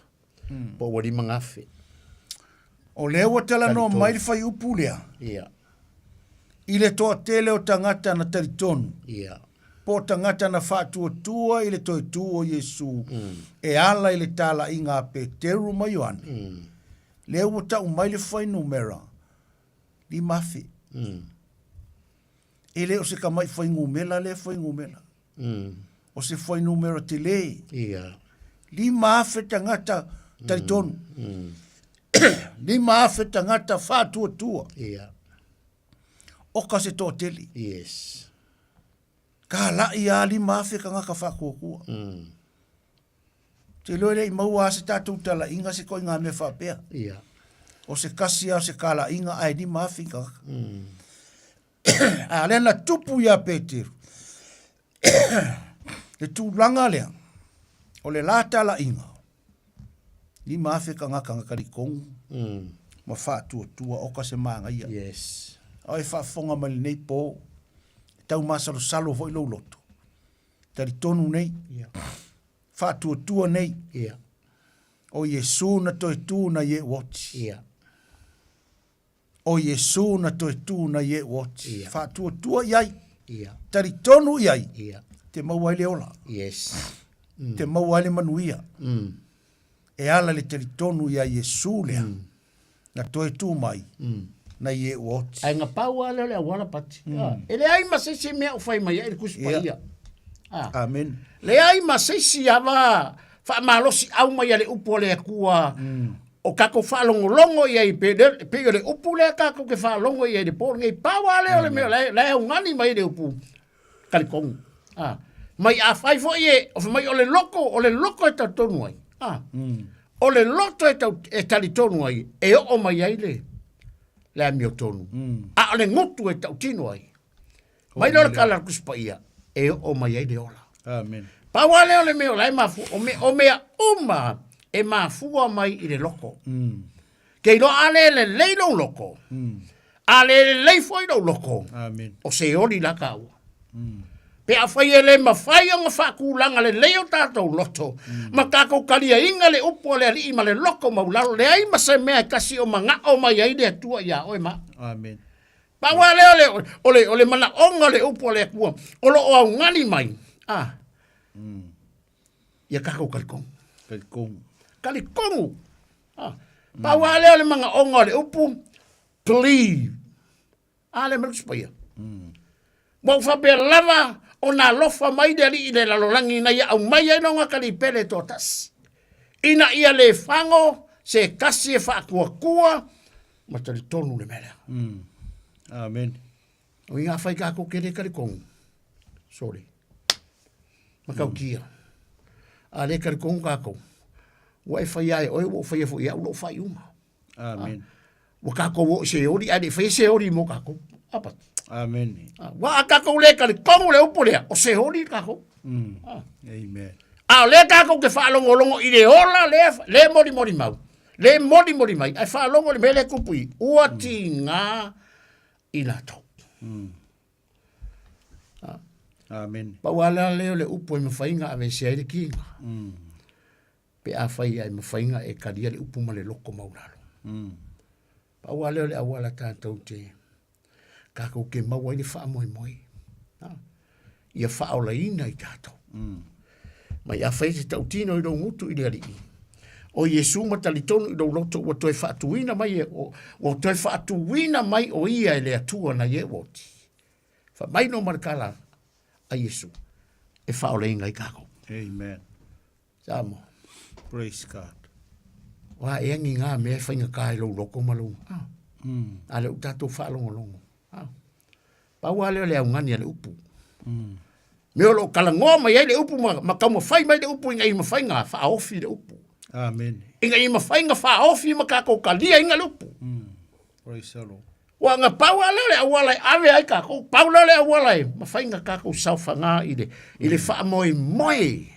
po ua 5,000. O lea ua talanoa mai le faiupu lea. Ia. I le toatele o tagata na talitonu. Ia. Po o tagata na faatuatua i le toe tū o Iesu e ala i le talaiga a Peteru ma Ioane. Lea ua tau mai le fuainumera 5,000. E le o se tama'i fuainumera lea fuainumera. O se fuainumera telē. Ia. 5,000 tagata talitonu. 5,000 tagata faatuatua. Ia. Oka se toatele. Yes. Ka la'i a 5,000 tagata faatuatua. Te iloa e le i maua a se tatou talaiga se koiga mea faapea. Ia. O se kasi a o se kalaiga ae 5,000 tagata. A lea na tupu iā Peteru le tulaga lea o le la talaiga 5,000 tagata na talikonu ma faatuatua oka se magaia. Yes. A e faafofoga mai lenei po, e tau masalosalo foi lou loto. Talitonu nei. Yeah. Faatuatua nei. Yeah. O Iesu na toe tū na ie oti. Yeah. O Iesu na toe tū na ie oti. Yeah. Faatuatua i ai. Yeah. Talitonu i ai. Yeah. Te maua ai le ola. Yes. Te maua ai le manuia. E ala le talitonu iā Iesu lea. Na toe tū mai. Na ie ua oti. Ae na pau lava lea o le auala pati. E leai ma se isi mea o fai mai ai le Tusi Paia. Amen. Leai ma se isi ava faamalosiau mai a le upu a le Atua o tatou faalogologo i ai pe pei o le upu lea tatou te faalogo i ai i le po lenei. Pau lava lea o le mea la e augani mai ai le upu talitonu. Mai afai foi e o fai mai o le loto, o le loto e talitonu ai. O le loto e, tau, e talitonu ai e oo mai ai le le amiotonu. A o le gutu e tautino ai. Mai lea o le tala a le Tusi Paia, e oo mai ai le ola. Amen. Pau lava lea o le mea o la e mafua, o mea, o mea uma e mafua mai i le loko. Ke iloa a le lelei lou loko, A le lelei foi lou loto, Amen. o Seoli la taua. Pe afai e le mafai ona faatulaga lelei o tatou loto, ma tatou taliaina le upu a le Alii ma le loto maulalo, leai ma se mea e tasi o manao mai ai le Atua ia oe ma au. Amen. Pau lava lea o le, o le, o le manaoga o le upu a le Atua, o lo o augani mai, a, ia tatou talitonu. Talitonu. Talitonu. Ah. Pau lava lea o le manaoga o le upu, believe. A le mea paia. Ua ou faapea lava ona alofa mai le Alii i le lalolagi ina ia aumai ai lona kalipele e toatasi, ina ia le fago se tasi e faatuatua ma talitonu le mea lea. Amen. O i ngā whai kākou ke le talitonu. Sorry. Matautia. A le talitonu kākou. Ua e whai ai oe, ua ou whaia foi au lou faaiuga. Amen. Ua kākou o i Seoli, ae le i faia Seoli mo kākou. Apati. Amen. Ua a kākou le talitonu le upu lea, o Seoli kākou. Amen. A o lea kākou ke faalogologo i le ola lea, le molimoli mau, le molimoli mai, ae faalogo i le mea lea e tupu i, ua tigā i latou. Amen. Pau lava la lea o le upu e mafai ona aveesea ai le kiga. Pe afai e mafai ona e talia le upu ma le loto maulalo. Pau lava lea o le auala tatou te tatou te maua ai le faamoemoe. Ia faaolaina i tatou. Mai afai e te tautino i lou gutu i le Alii, o Iesu ma talitonu i lou loto ua toe faatuina mai e, ua toe faatuina mai o ia e le Atua na ie ua oti. Faamaino ma le tala a Iesu e faaolaina ai tatou. Amen. Samoa. Praise God. Wa ea ni ngā mea e whaingatā i lou loko ma lou. Ah. A le u tātou whaalongolongo. Ah. Pau a leo le augani a le upu. Me o loo kalangoa mai ai le upu ma, ma taumafai mai le upu ina ia mafai ona faaofi le upu. Amen. Ina ia mafai ona faaofi ma tatou taliaina le upu. Praise the Lord. Ua na pau lava lea o le auala e ave ai tatou, pau lea o le auala e mafai ona tatou saofaga i le, i le faamoemoe.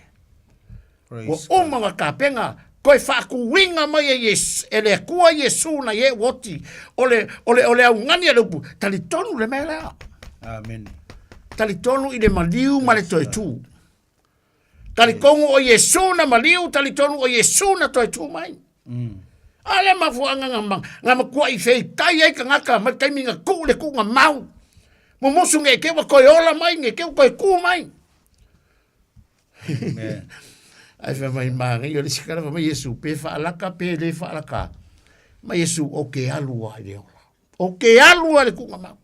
Ua uma ona tapena, toe faatuina mai e Iesu, e le Atua Iesu na ie ua oti, o le, o le, o le augani a le upu, talitonu le mea lea. Amen. Talitonu i le maliu ma le toe tu. Talitonu o Iesu na maliu, talitonu o Iesu na toe tu mai. A le mafuaaga nga, nga matuai feitai ai tagata mai le taimi na tuu le tuuga mau. Mumusu ne i te i ua toe ola mai, ne i te i ua toe tu mai. Ae fai mai manaia o le isi tala fai mai Iesu, pe faalaka pe le faalaka. Mai Iesu, ou te alu lava i le ola. Ou te alu lava i le tuuga mau.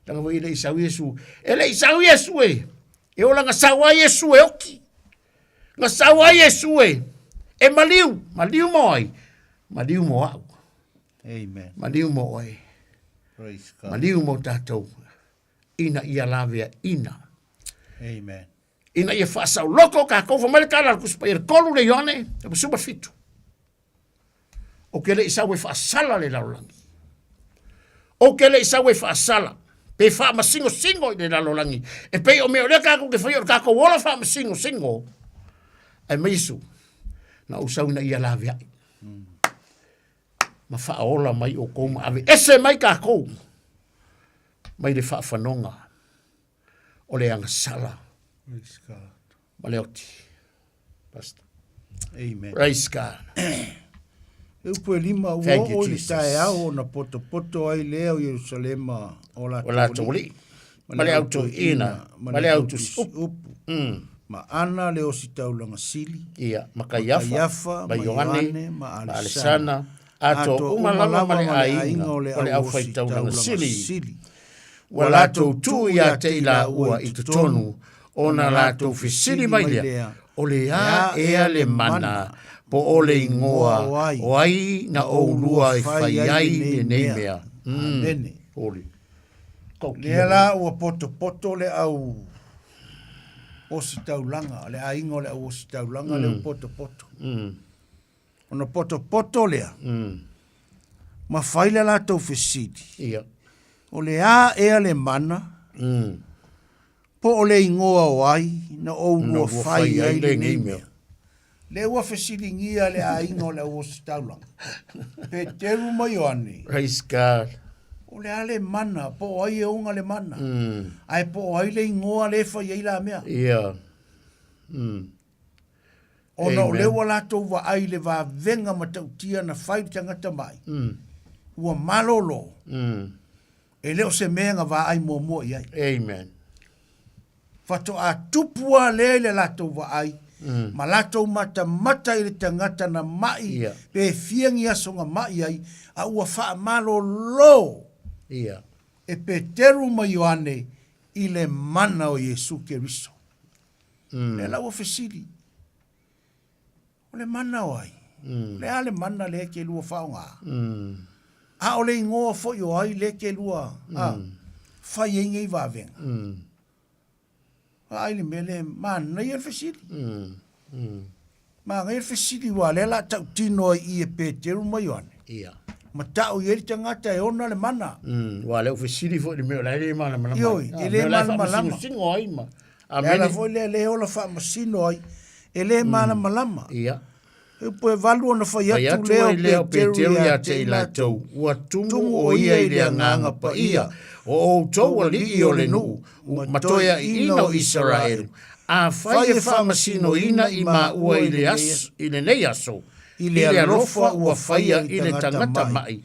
Leaga foi e le i sau Iesu. E le i sau Iesu e. E ola na sau ai Iesu e oti. Na sau ai Iesu e. E maliu. Maliu mo ai. Maliu mo au. Amen. Maliu mo oe. Praise God. Maliu mo tatou. Ina ia laveaina. Amen. Ina ia faasaoloko tatou. Fai mai le tala a le Tusi Paia i le 3 le Ioane, 17. Ou te le i sau e faasala le lalolagi. Ou te le i sau e faasala pe faamasingosingo i le lalolagi. E pei o mea o lea tatou te faia o le tatou ola faamasingosingo. Ae mai Iesu, na ou sau ina ia laveai. Ma faaola mai outou ma aveese mai tatou mai le faafanoga o le agasala ma le oti. Pastor. Amen. Praise God. E upu e lima, ua Thank you, oo i le Jesus. taeao ona potopoto ai lea o Ierusalema o O latou alii, ma le au toeaina, ma le au tusiupu. Ma Ana le ositaulaga sili, Ia, ma Kaiafa, Kaiafa, ma ma Ioane, Ioane, ma ma Alesana, Alesana, atoa uma lava ma le aiga o le aufaitaulaga sili. Ua latou tuu ia te i laua i totonu, ona latou fesili mai lea, O le a ea le mana, po o le igoa o ai na oulua e fai ai lenei mea? Amene. Holi. Lea la ua potopoto le au ositaulaga, le aiga o le au ositaulaga lea ua potopoto. Ona potopoto lea, ma fai le latou fesili, Ia. O le a ea le mana, po o le igoa o ai na oulua fai ai lenei mea? Lea ua fesiligia le aiga o le au ositaulaga, Peteru ma Ioane. Praise God. O le a le mana, po o ai e oga le mana. Ae po o ai le igoa lea e fai ai la mea. Ia. Ona o lea ua latou vaai i le vavega matautia na fai i le tagata mai, ua malolo, e le o se mea na vaai muamua i ai. Amen. Faatoa tupu lava lea i le latou vaai, ma latou matamata i le tagata na mai, Ia. pe fia ni aso na mai ai, a ua faamalolo Ia. e Peteru ma Ioane i le mana o Iesu Keriso. Lea la ua fesili, O le mana o ai? O le a le mana lea e te lua faaaoga? A o le igoa foi o ai lea e te lua a, fai ai nei vavega? Vaai le mea lea, manaia le fesili. Manaia le fesili aua o lea o le a tautino ai i i e Peteru ma Ioane. Ia. Ma tau i ai le tagata e ona le mana. Aua o lea ua fesili foi i le mea o la e le malamalama ai. Ioe, e le mea o la e malamalama. faamasingosino ai ma. Le ala foi lea lea e ola faamasino ai, e le malamalama. Ia. E upu e valu ona fai Fai atu atu lea ai o lea o Peteru Peteru ia ia te te i i latou, latou, ua tumu o ia i le Agaga Paia, o outou alii o le nuu, ma toeaiina o Isaraelu, afai e faamasinoina i maua i le aso, i lenei aso, i i le le alofa alofa ua ua faia faia i i le tagata tagata mai, mai,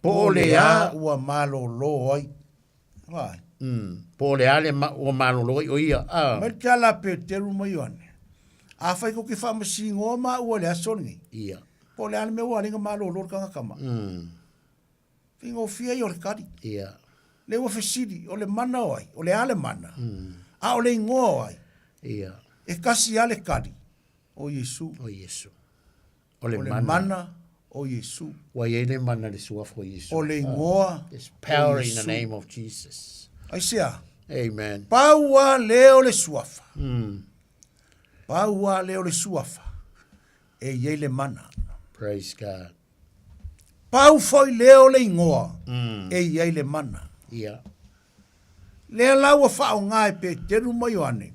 po po o o le le a a ua malolo ai. Vai. Po o le a le ma, ua malolo ai o ia, a. Mai le tala a Peteru ma Ioane, Afai kou te faamasinoa maua i le aso lenei, Ia. po o le a le mea ua ala ai ona malolo le tagata mai. Faigofie ia o le tali. Ia. Lea ua fesili, o le mana o ai? O le a le mana? A o le igoa o ai? Ia. E kasi lava le tali, o Iesu. O Iesu. O le O le mana. mana o Iesu. Ua i ai le mana i le suafa o Iesu. O le igoa There's power o in the Iesu. name of Jesus. Aisea? Amen. Pau lava lea o le suafa. Pau lava lea o le suafa e i ai le mana. Praise God. Pau foi lea o le igoa e i ai le mana. Ia. Lea la ua faaaoga e Peteru ma Ioane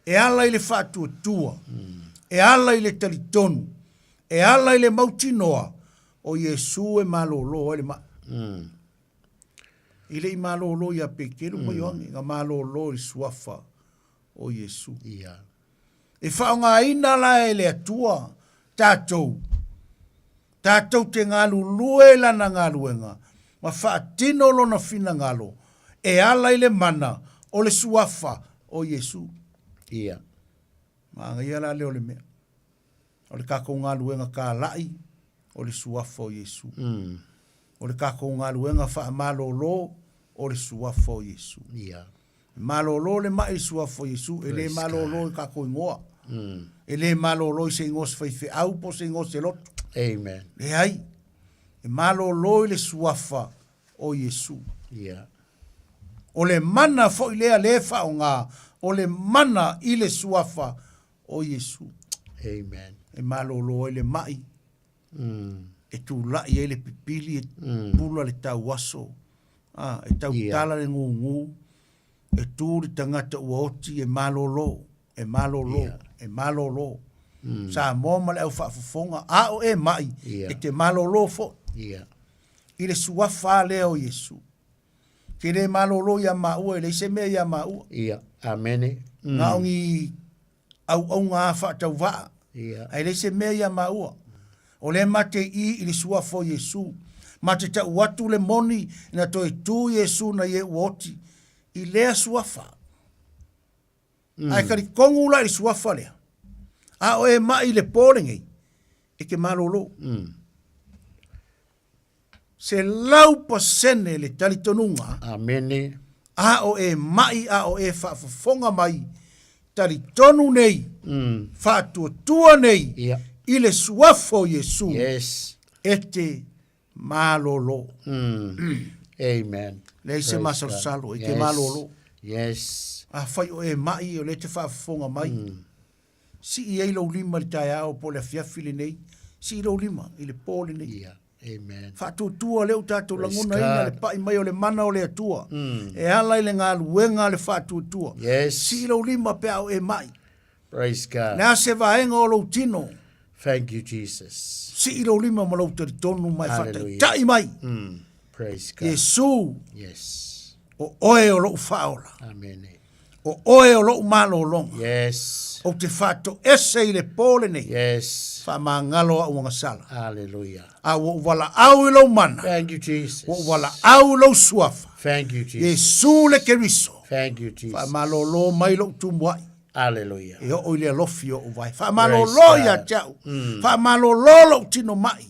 e ala i le faatuatua, e ala i le talitonu, e ala i le mautinoa o Iesu e malolo ai le mai. I le i malolo iā Peteru ma Ioane, na malolo i le suafa o Iesu. Ia. E faaaogaina la e le Atua tatou, tatou te galulue i Lana galuega ma faatino Lona finagalo e ala i le mana o le Suafa o Iesu. Ia. Manaia la lea o le mea. O le tatou galuega talai o le Suafa o Iesu. O le tatou galuega faamalolo o le Suafa o Iesu. Ia. E malolo le mai i le Suafa o Iesu, e le malolo i tatou igoa. E le malolo i se igoa o se faifeau po o se igoa o se lotu. Amen. Leai. E malolo i le Suafa o Iesu. Ia. O le mana foi lea lea e faaaoga, o le mana i le Suafa o Iesu. Amen. E malolo ai le mai, e tulai ai le pipili, e pula le tauaso, a, e tautala le gugu, e tu le tagata ua oti e malolo, e malolo, e malolo. Samoa ma le au faafofoga, a o e mai, e te malolo foi. I le suafa lea o Iesu. Ke le malolo iā maua, e leai se mea iā maua. Ia. Amene. Na o ni auauna a faatauvaa. Ia. Ae leai se mea iā maua. O lea ma te i i le suafa o Iesu. Ma te tau atu le moni na toe tu Iesu na ie ua oti i lea suafa. Ae talitonu la i le suafa lea, a o e mai i le po lenei, e te malolo. 100% le talitonuga. Amene. A o e mai a o e faafofoga mai, talitonu nei, faatuatua nei Ia. i le suafa o Iesu. Yes. E te malolo. Amen. Leai se Praise masalosalo, God. e te malolo. Yes. Afai o e mai o lea e te faafofoga mai, Sii ai lou lima i le taeao po o le afiafi lenei, sii lou lima i le po lenei. Ia. Amen. Faatuatua lea ua tatou Praise lagonaina le God. pai mai o le mana o le Atua e ala i le galuega a le faatuatua. Yes. Sii lou lima pe a o e mai. Praise God. Le a se vaega o lou tino. Thank you, Jesus. Sii lou lima ma lou talitonu ma e Hallelujah. faataitai mai. Praise God. Iesu. Yes. O oe o lou faaola. Amene. O oe o lou malologa. Yes. Ou te faatoese i le po lenei. Yes. Faamagalo a'u agasala. Hallelujah. A ua ou valaau i lou mana. Thank you, Jesus. Ua ou valaau i lou suafa. Thank you, Jesus. Iesu le Keriso. Thank you, Jesus. Faamalōlō mai lou tumua'i. Hallelujah. E oo i le alofi o ou vae. Faamalōlō ia te a'u. Faamalōlō lou tino ma'i.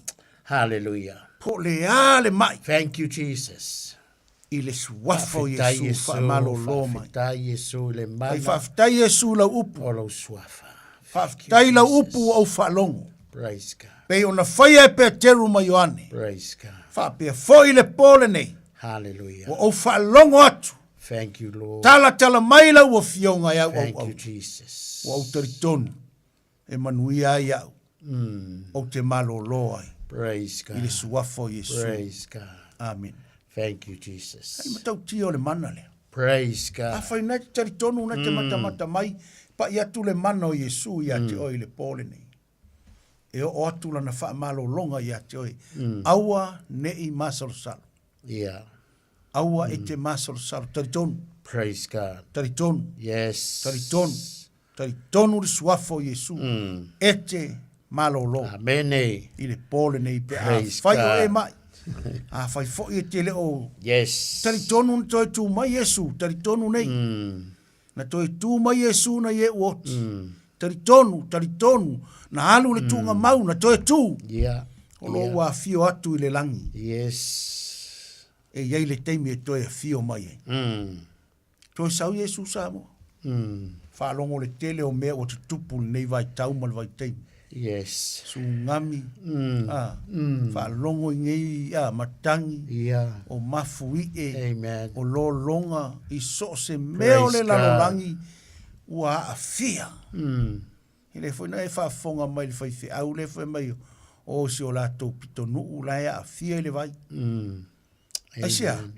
Hallelujah. Po o le a le ma'i. Thank you, Jesus. I le suafa o Faafetai Iesu Iesu, faamalōlō mai. Faafetai Iesu i le mana. Ai faafetai Iesu i lau upu. O lou suafa. Faafetai i lau upu ua ou faalogo. Praise God. Pei ona faia e Peteru ma Ioane. Praise God. Faapea foi le po lenei. Hallelujah. Ua ou faalogo atu. Thank you, Lord. Talatala mai lau afioga e au Thank auau. you, Jesus. Ua ou talitonu e manuia ai au. Ou te malōlō ai. Praise God. I le suafa o Iesu. Praise God. Amen. Thank you, Jesus. Ai matautia o le mana lea. Praise God. Afai na te talitonu na te matamata mai, pa'i atu le mana o Iesu ia te oe i le po lenei. E oo atu lana faamalologa ia te oe. Aua ne'i masalosalo. Yeah. Aua e te masalosalo. Talitonu. Praise God. Talitonu. Yes. Talitonu. Talitonu le suafa o Iesu. E te malolo. Amene. I le po lenei pe a Praise fai o God. e mai. Afai foi e te le o. Yes. Talitonu na toe tu mai Iesu. Talitonu nei. Na toe tu mai Iesu na ie u oti. Talitonu, talitonu. Na alu le tuuga mau na toe tu. Yeah. O lo Yeah. ua afio atu i le lagi. Yes. E iai le taimi e toe afio mai ai. Toe sau Iesu Samoa. Faalogo le tele o mea ua tutupu lenei vaitau ma le vaitaimi. Yes. Sugami. A, faalogo i nei a, matagi. Yeah. O mafuie. Amen. O lologa i so o se mea o le Praise God. lalolagi ua aafia. E le foi na e faafofoga mai le faifeau le fai mai o si o latou pitonuu la e aafia i le vai. Aisea? Amen.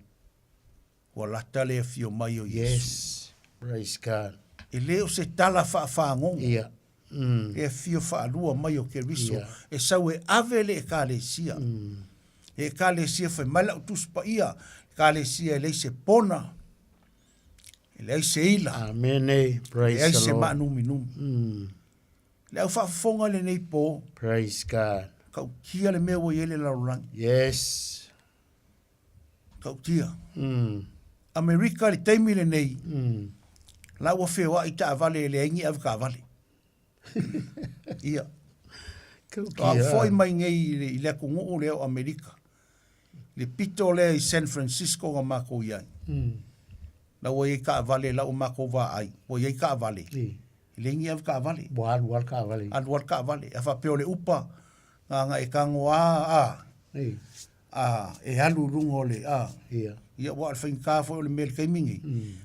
Ua lata le afio mai o Iesu. Yes. Praise God. E le o se tala faafagogo. Yeah. E afio faalua mai o Keriso. Yeah. E sau e ave le ekalesia. E ekalesia fai mai lau Tusi Paia. Ekalesia e leai se pona. E leai se ila. Amene. Praise E leai the se Lord. maanuminumi. Le au faafofoga i lenei po. Praise God. Kautia le mea ua i ai le lalolagi. Yes. Kautia. Amerika i le taimi lenei. La ua feoai taavale e leai ni avekaavale. Ia. Kautia. Au foi mai nei i le, i le atunuu lea o Amerika. Le pito lea i San Francisco na makou i ai. La ua i ai taavale la ua makou vaai. Ua i ai taavale. I. E leai ni avekaavale. Ua alu lava le taavale. Alu lava le taavale. A faapea o le upa, na na e tago a, a. I. A, e alu i luga o le, a. Ia. Ia, aua o le faigata foi o le mea i le taimi nei.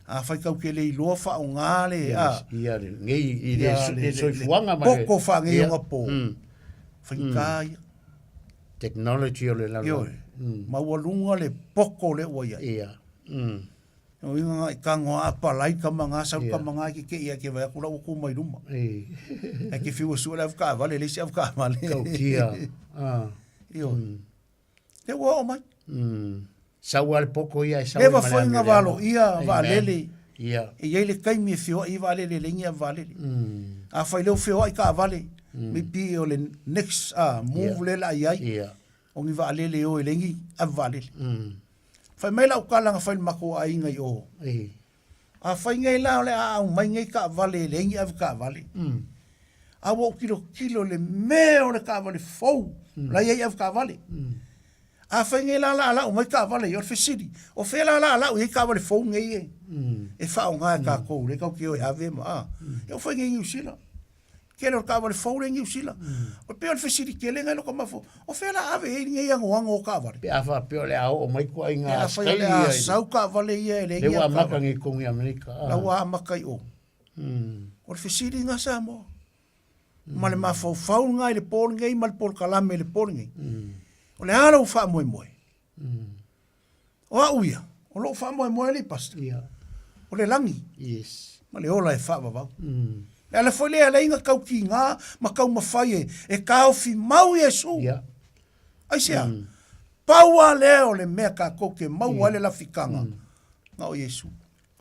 Afai tatou te le iloa faaaoga le, a. Ia, le, nei, i le, Ia, le soifuaga ma le. Poko faanei Ia. o po. Faigata ia. Technology o le lalolagi. Ioe. Maualuga le poko lea ua i ai. Ia. O uiga na e tago a apalai tama na, sau Ia. tama na e kekei ai ke vaai atu la ua tu mai luma. I. Ae ke fiu e sue le avekaavale, e leai se avekaavale. Kautia. Ah. Ioe. Lea ua oo mai. Sau lava le poko ia e sau Leva ai ma le foi na amio le valo amo. ia Amen. vaalele. Ia. E i ai le taimi e feoai ai vaalele, e leai ni avaalele. Afai lea ua feoai taavale, maybe o le next move Ia. lea o le a i ai, Ia. o ni vaalele e o e leai ni avevaalele. Fai mai lau tala na fai i le matou aiga i o. I. Afai nei la o le a aumai nei taavale e leai ni avekaavale. A ua ou tilotilo i le mea o le taavale fou la e i ai avekaavale. Afai nei la o le a lau mai taavale ia, o le fesili, o fea la o le a lau i ai taavale fou nei e e faaaoga e tatou lea tatou te o e ave ma a. E oo foi nei i Niu Sila. Tele o le taavale fou lea i Niu Sila. O pei o le fesili tele lena i lota mafaufau, o fea la ave i ai lenei anoano o taavale? Pe a faapea o le a oo mai ituaiga Pe afai o le a sau taavale ia e leai ni Lea ua avekaavale. amata nei i totonu i Amerika. La ua amata i o. O le fesili lena Samoa. Ma le mafaufau lena i le po lenei ma le polokalame i le po lenei. O le a lou faamoemoe? O au ia, o lou faamoemoe alii pastor. O le lagi. Yes. Ma le ola e faavavau. Le ala foi lea e ala ai ona taukiga ma taumafai e taofi mau Iesu. Yeah. Aisea? Pau lava lea o le mea tatou te maua ai le lafitaga, na o Iesu.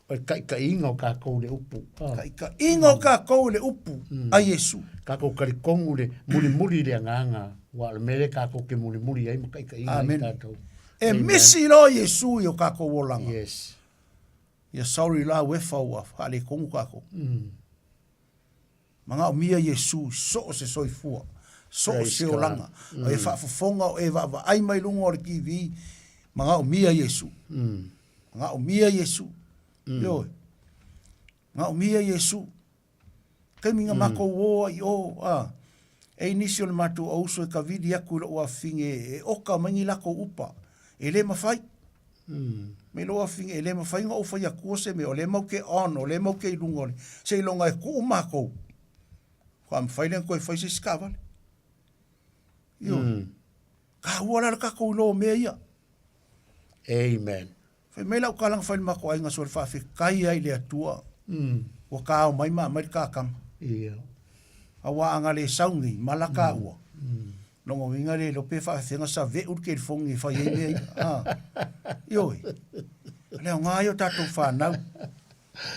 O le taitaiga o tatou i le upu. Taitaiga o tatou i le upu a Iesu. Tatou talitonu le mulimuli i le agaga, aua o le mea lea tatou te mulimuli ai ma taitaiga ai tatou. E misi loa Iesu i o tatou olaga. Yes. Ia sorry la uefa ua faaletonu tatou. Manaomia Iesu i so o se soifua, so o se olaga. O e faafofoga o e vaavaai mai luga o le TV, manaomia Iesu. Manaomia Iesu. Ioe. Manaomia Iesu. Taimi na matou o ai i o, a, e i nisi o le matou auuso e kavili atu i lou afafine e oka mai ni latou upa. E le mafai. Mai lou afafine, e le mafai ona ou fai atua se mea, o lea matou te on, o lea matou te i luga o le, seiloga e tuu matou, faatoa mafai lea ona toe fai se isi taavale. Ioe. Taua la le tatou iloa o mea ia. Amen. Fai mai lau tala na fai i le matou aiga sole faafetai ai i le Atua ua taao mai ma aumai le ta tama. Ia. Aua a na le sau nei mala taua, lona uiga le iloa pe faafefea ona saveu le telefoni e fai ai mea ia. A. Ioe. O le aoga ia o tatou fanau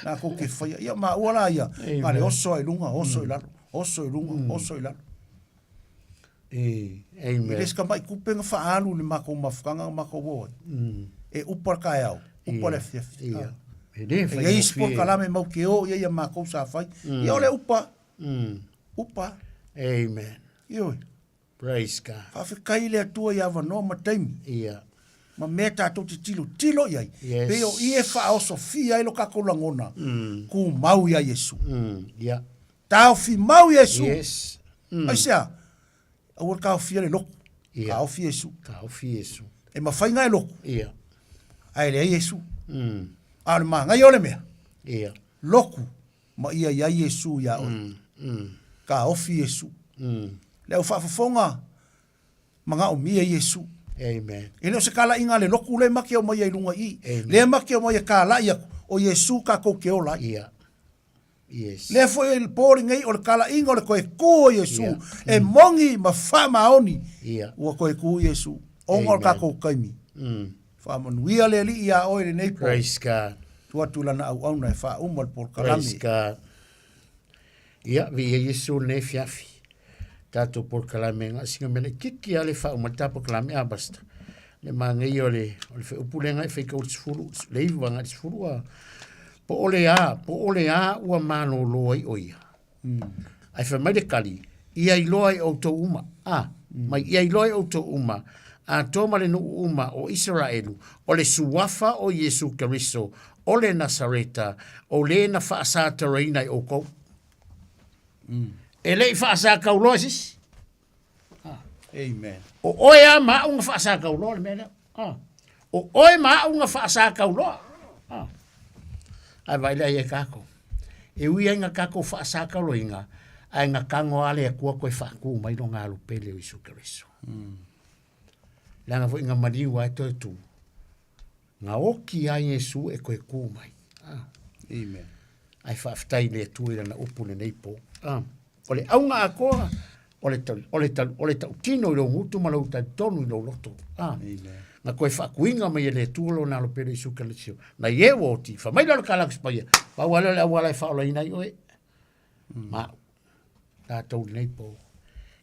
latou te faia. Ia maua la ia, na o le oso lava i luga, oso i lalo, oso i luga, oso i lalo. E, amen. E le se tamai tupe na faaalu i le matou mafutaga na matou o ai. E upa le taeao, upa le afiafi. Ia. E le E i ai isi polokalame mau te o i ai a matou sa fai. Ia o le upa. Upa. Amen. Ioe. Praise God. Faafetai i le Atua i avanoa ma taimi. Ia. Ma mea tatou te tilotilo i ai. Yes. Pei o i e faaosofia ai lo tatou lagona. Tumau ia Iesu. Ia. Taofi mau Iesu. Yes. Aisea? Aua le taofia le loku. Ia. Taofi Iesu. Taofi Iesu. E mafai ona e loku. Ia. Ae leai Iesu. A o le manaia o le mea. Ia. Loku ma ia i ai Iesu ia oe. Taofi Iesu. Le au faafofoga, manaomia Iesu. Amen. E le o se kalaiga a le loku lea ma te omai ai i luga i i. Lea ma te omai e kalai atu, o Iesu tatou te ola ai. Ia. Yes. Lea foi i le po lenei o le kalaiga o le toe kū o Iesu, e moni ma faamaoni, ua toe kū Iesu, ona o le tatou taimi. Faamanuia le Alii iā oe i lenei po. Praise God. Tuu atu lana auauna e faauma le polokalame. Praise God. Ia, viia Iesu lenei afiafi. Tatou polokalame nga singa mea laitiiti lava le faauma le ta polokalame a basta. Le manaia o le o le feaupu lea nga e fai tau le 10 le 9 agai le 10 a po o le a po o le a ua malolo ai o ia. Ae fai mai le kali, ia iloa e outou uma, a, mai ia iloa e outou uma, atoa ma le nuu uma o Isaraelu, o le suafa o Iesu Keriso, o le Nasareta, o le na faasataraina e outou. E le i faasakauloa se isi. Amen. O oe a ma au na faasakauloa le mea lea. Ah. O oe ma au na faasakauloa. Ah. Ae vaai lea ia kākou. E ui ai na kākou faasakauloina, ae na tago a le Atua koe faatu mai lona alu pele o Iesu Keriso. Leaga foi na maliu ai toe tu. Na oki ai Iesu e koe kū mai. Ah. Amen. Ae faafetai i le Atua i lana upu lenei po. Ah. O le auga atoa, o le, tau, o le, tau, o le tautino i lou gutu ma lou talitonu i lou loto. Ah. Amen. Na koe faakuiga mai e le Atua lona alo pele Iesu Keriso. Na ie ua oti, fai mai lea o le kalaku paia. Pau lava lea o le auala e faaolaina ai oe. Ma au. Tatou lenei po.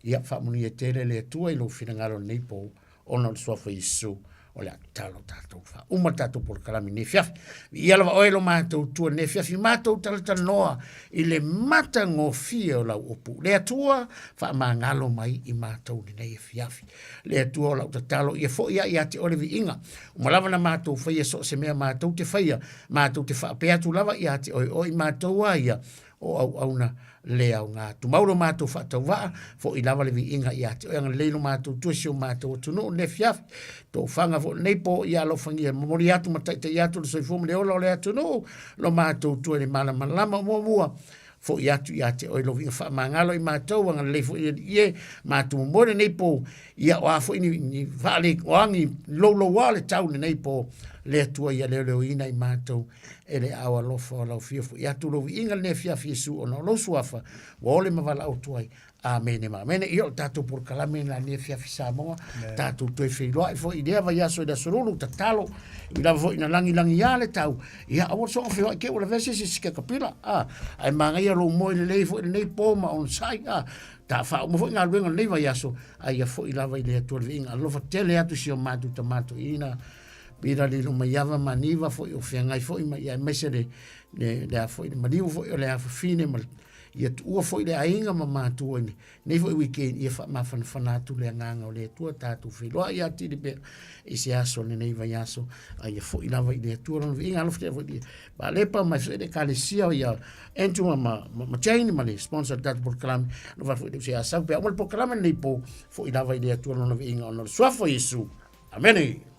Ia, faamanuia tele le Atua i lou finagalo lenei po, ona o le suafa o Iesu, o le a tatalo tatou. Faauma le tatou polokalame i lenei afiafi. Viia lava oe lo matou Atua i lenei afiafi, matou talatalanoa i le matagofie o lau upu. Le Atua, faamagalo mai i matou i lenei afiafi. Le Atua o lau tatalo, ia foi lava ia te oe le viiga. Uma lava na matou faia so o se mea matou te faia, matou te faapea atu lava ia te oe, o i matou a ia, o auauna le aoga. Tumau lo matou faatauvaa, foi lava le viiga ia te oe, agalelei lo matou Atua i si o matou atunuu lenei afiafi, tofaga foi lenei po ia alofagia, momoli atu ma taitai atu le soifua ma le ola o le atunuu, lo matou Atua i le malamalama o muamua, foi atu ia te oe lo viiga faamagalo i matou, agalelei foi le Alii e, matou momoe lenei po, ia o a foi ni, ni faale, o a ni louloua o le tau lenei po, le Atua ia leoleoina i matou, e le ao alofa o lau fia foi atu lou viiga lenei afiafi Iesu ona o lou suafa ua ole ma valaau atu ai. Amene ma amene. Ia o le tatou polokalame la lenei afiafi Samoa, tatou toe feiloai foi i lea vaiaso i le aso Lulu, tatalo, i lava foi ina lagilagia le tau, ia aua le soona feoai te ua lavea se isi sikekapila, a, ae manaia lou moe lelei foi lenei po ma onosai, a, ta faauma foi galuega o lenei vaiaso, a ia foi lava i le Atua le viiga. Alofa tele atu i si o matou tama toeaina, Pila Lilomaiava ma Niva foi o feagai foi ma ia aemaise le, le, le a foi le maliu foi o le afafine ma le Ia tuua foi le aiga ma matua i lenei foi weekend, ia faamafanafana atu le agaga o le Atua, tatou feiloai atili pea i se aso o lenei vaiaso, a ia foi lava i le Atua lona viiga. Alofa tele foi i le Palepa ma foi le Ekalesia ia Andrew ma, ma, ma Jane ma le sponsor o le tatou polokalame. Alofa atu foi i le uso ia Sau pea uma le polokalame lenei po, foi lava i le Atua lona viiga ona o le suafa o Iesu. Amene.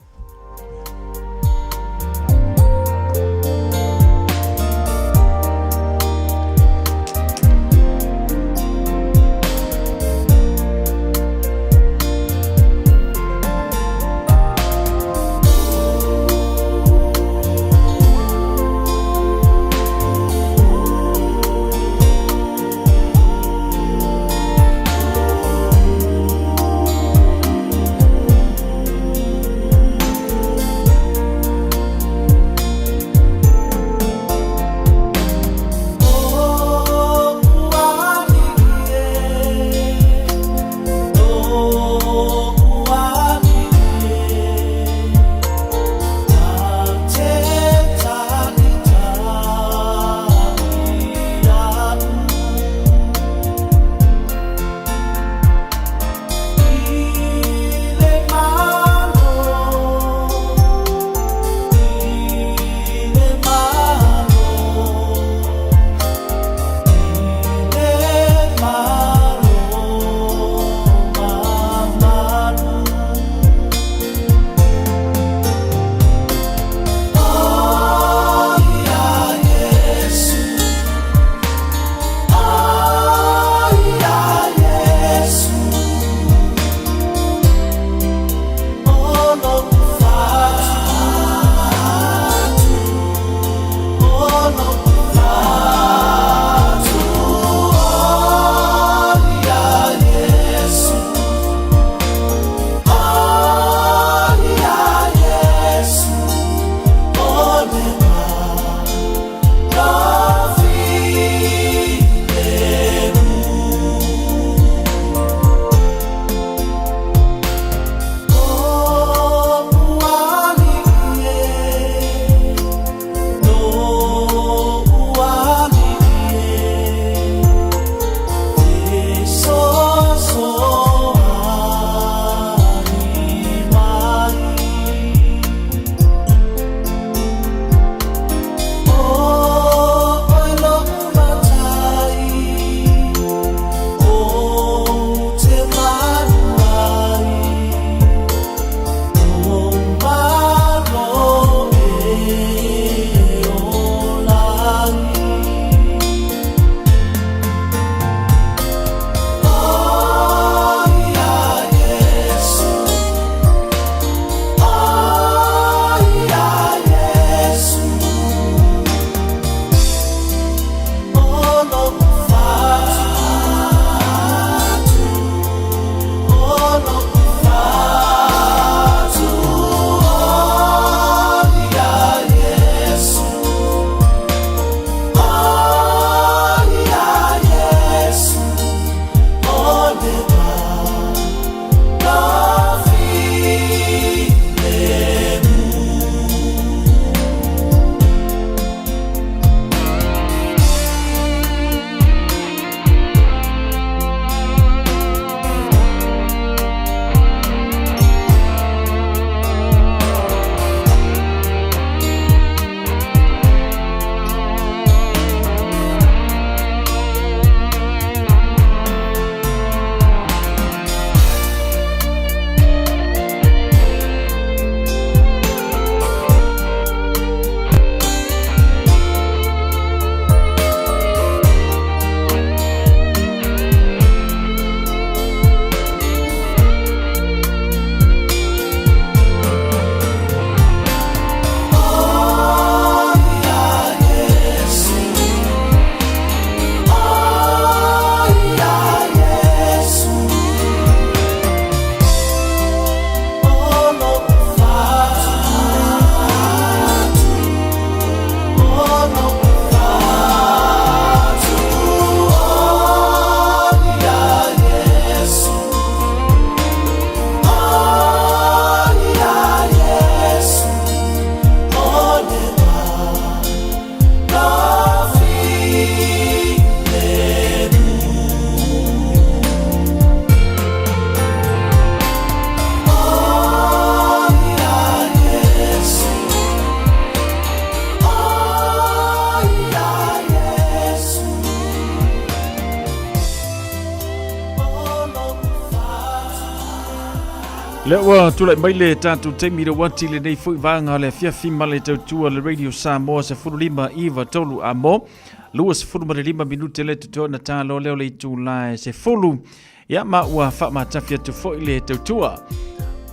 Lea ua tulai mai le tatou taimi le uati lenei foi vaega le afiafi ma le tautua le Radio Samoa 15 iva tolu a mo 25 minute le totoe ona talo lea o le itula e 10 ia ma ua faamatafi atu foi le tautua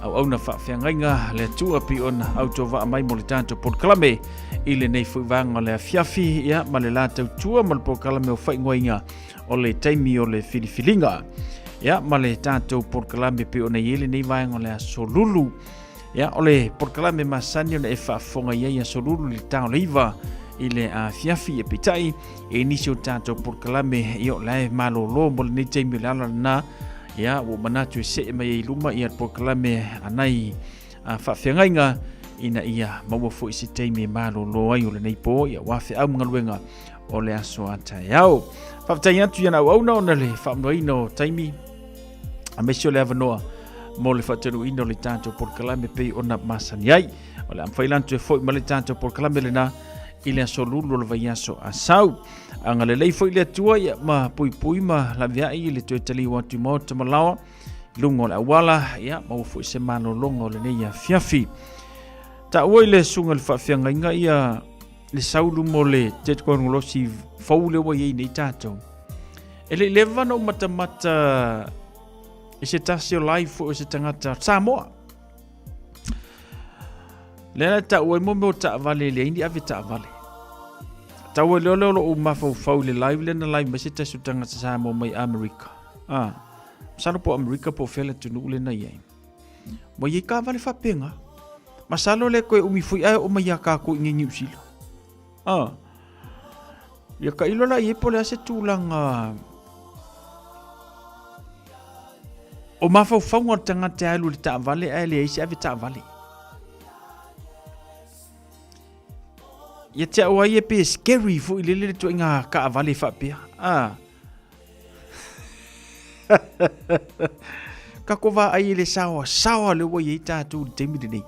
auauna faafeagaiga le Atua pei ona autovaa mai mo le tatou polokalame i lenei foi vaega o le afiafi ia ma le la tautua ma le polokalame o faaigoaina o le taimi o le filifiliga ia ma le tatou polokalame pei ona i ai lenei vaega o le aso lulu ia o le polokalame masani ona e faafofoga i ai aso lulu i le ta o le 9 i le afiafi e peitai e nisi o tatou polokalame ia o la e malolo mo lenei taimi o le ala lena ia ua manatu e see mai ai i luma ia le polokalame a nai faafeagaiga ina ia maua foi se taimi e malolo ai o lenei po ia ua feau ma galuega o le aso a taeao. Faafetai atu i ana auauna ona le faamonoaina o taimi aemaise o le avanoa mo le faatanuuina o le tatou polokalame pei ona masani ai. O le a mafai la ona toe foi ma le tatou polokalame lena i le aso lulu o le vaiaso a sau. Agalelei foi le Atua ia ma puipui ma laveai i le toe taliu atu i maota ma laoa i luga o le auala, ia maua foi se malologa o lenei afiafi. Taua i le susuga i le faafeagaiga ia le saulu mo le tekonolosi fou lea ua i ai nei tatou. E le i leva ona ou matamata i se tasi o live foi o se tagata Samoa. Lea la taua ai mo mea o taavale e leai ni ave taavale. Taua lea lea o lou mafaufau i le live lea na live mai se tasi o tagata Samoa mai Amerika. Ah, masalo po o Amerika po o fea le atunuu lea na i ai. Ua i ai taavale faapena. Masalo le toe umi foi ae oo mai ia tatou i inei Niu Sila. Ah. Ia tailo la i ai po o le a se tulaga o mafaufauga o le tagata e alu i le taavale ae leai se ave taavale. Ia te au ai e pe scary foi lele le tuaiga taavale faapea. Ah. Tatou vaai i le saoasaoa lea ua i ai tatou i le taimi lenei.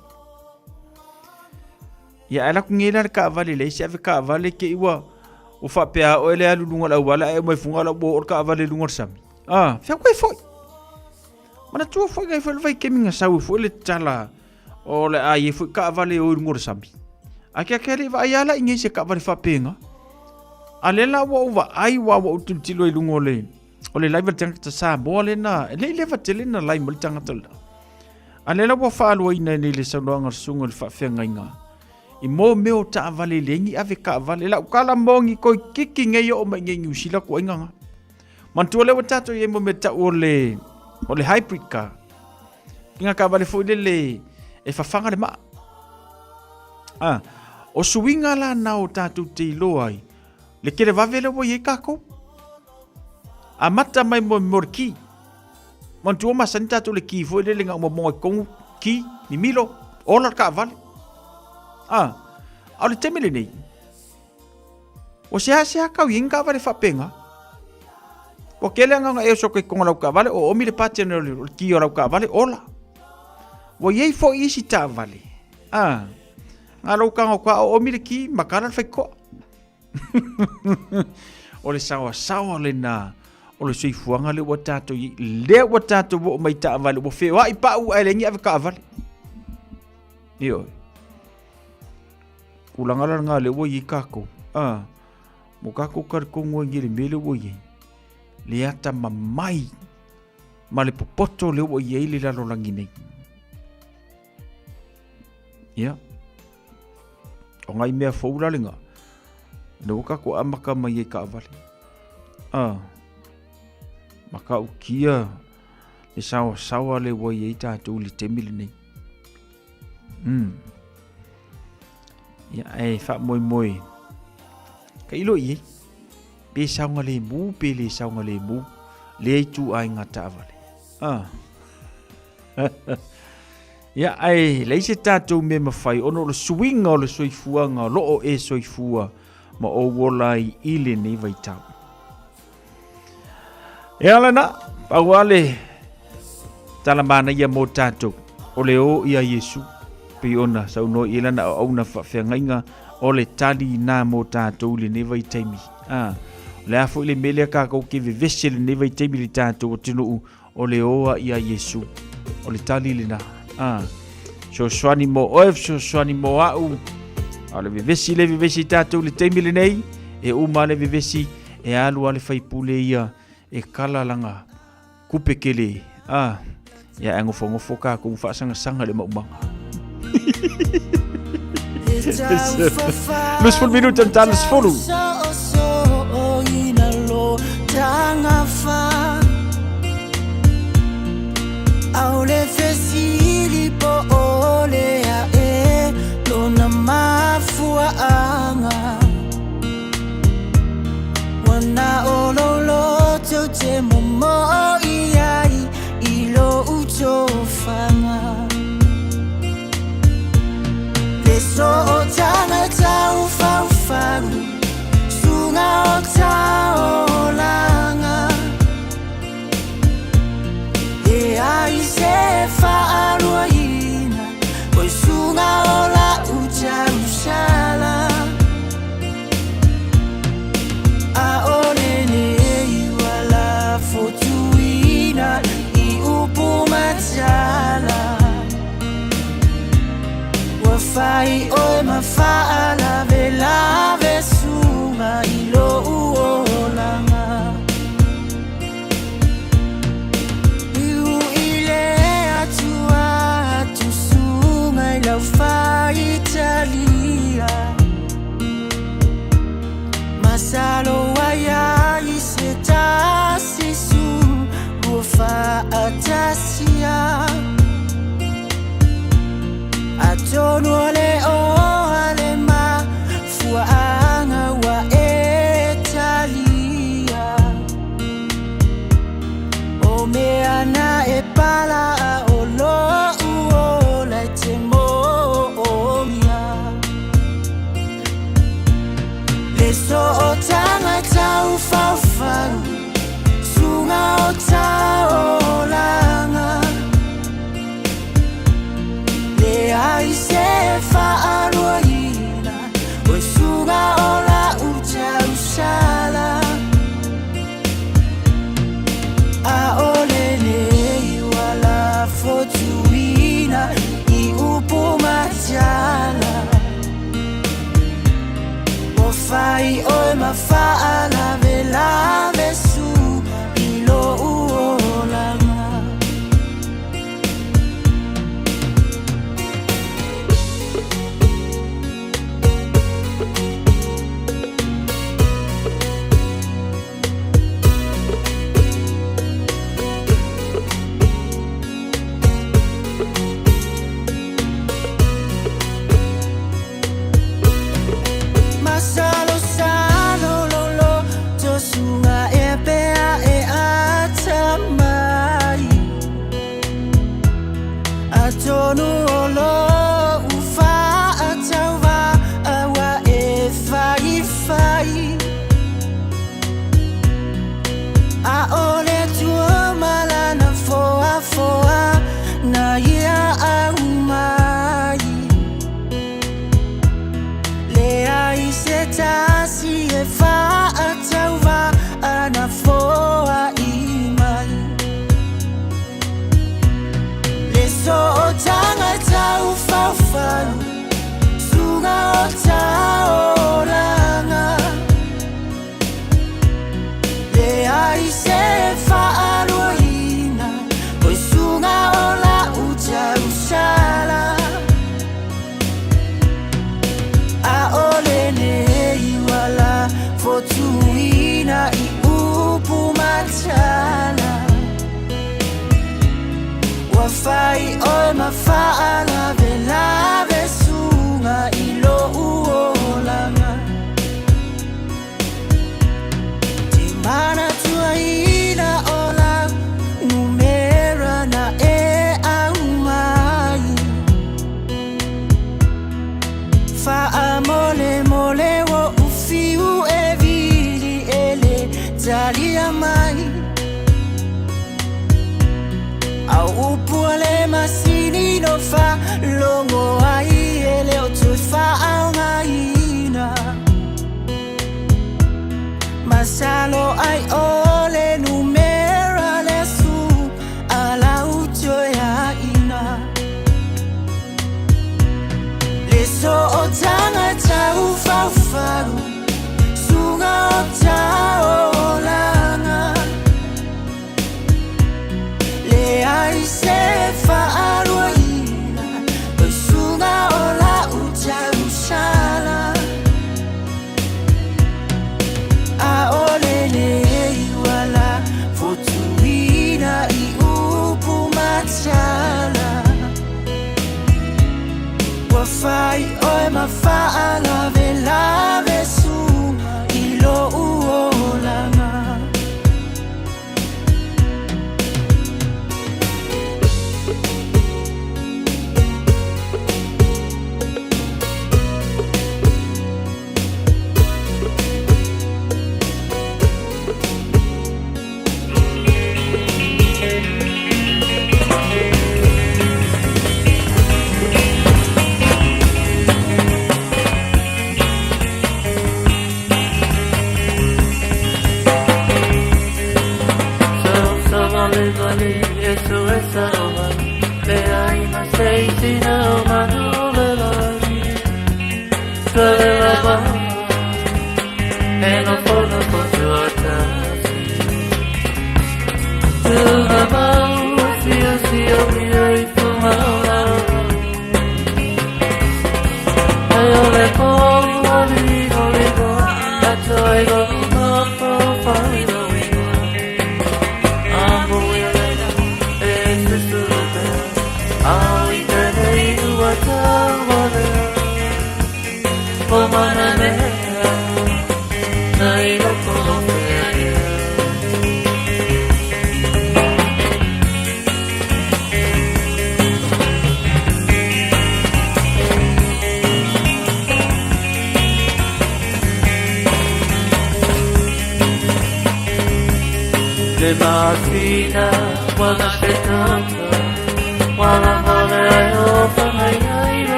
Ia ae laku nei la le taavale leai se ave taavale te i ua ua faapea oe le alu luga o le auala ae mai fuga la ua oo le taavale i luga o le sami. Ah, fea koe foi. Manatua foi ngai foi le vaitaimi na sau ai foi le tala o le a i ai foi taavale e o i luga o le sami. A ke ake le vaai ala i nei se taavale faapena. A le la ua ou vaai ua ua ou tilotilo i luga o le o le live a le tagata Samoa lena, e le i leva tele na live ma le tagata lena. A lea la ua faaluaina nei le saunoaga a le susuga i le faafeagaiga i mō mea o taavale leai ni ave taavale. Lau tala moni toeitiiti nei oo mai nei i Niu Sila tuaiga na. Manatua lea ua tatou i ai mo mea tau o le o le hybrid car. Inga taavale foi lele e fafaga le maa. Ah, o suiga la na o tatou te iloa ai le televave lea ua i ai tatou. Amata mai mo mo le ki. Manatua masani tatou le ki foi lele na uma moga i tonu ki, mimilo, ola le taavale. Ah, a o le taimi lenei, ua seasea kau i ai ni taavale faapena. Ua tele aga ona e oso atu i totonu o lau taavale, o omi le patena o le ki o lau taavale, ola. Ua i ai foi isi taavale, ah, na lou tago atu lava o omi le ki, matala le faitotoa. o le saoasaoa lena o le soifuaga lea ua tatou i ai. Lea ua tatou oo mai i taavale, ua feoai pau ae leai ni ave taavale. Ioe. Tulaga la lena lea ua i ai tatou. Ah, mo tatou talitonu ai i le mea lea ua i ai. Le atamamai ma le popoto lea ua i ai le lalolagi nei. Ia. O ngai mea fou la lenga. Le ua tatou amata mai ai taavale. Ah. Matautia le saoasaoa le ua i ai tatou i le taimi lenei. Ia, ae faamoemoe tailo i ai. Pe saogalemu pe le saogalemu lea ituaiga taavale. Ah. Ia, ae leai se tatou mea mafai ona o le suiga o le soifuaga o lo o e soifua ma ou ola ai i lenei vaitau. E ala na, pau lava le tala manaia mo tatou, o le o ia Iesu, pei ona saunoa i ai lana auauna faafeagaiga, o le tali na mo tatou i lenei vaitaimi. Ah, o le a foi le mea lea tatou te vevese i lenei vaitaimi i le tatou atunuu, o le oa ia Iesu. O le tali lena. A, fesoasoani mo oe, fesoasoani mo a'u. A o le vevesi le vevesi tatou i le taimi lenei, e uma le vevesi, e alu a le faipule ia e kala lana kupe kele. A, ia ae nofonofo tatou faasagasanga i le maumaga. 20 minute na talo 10.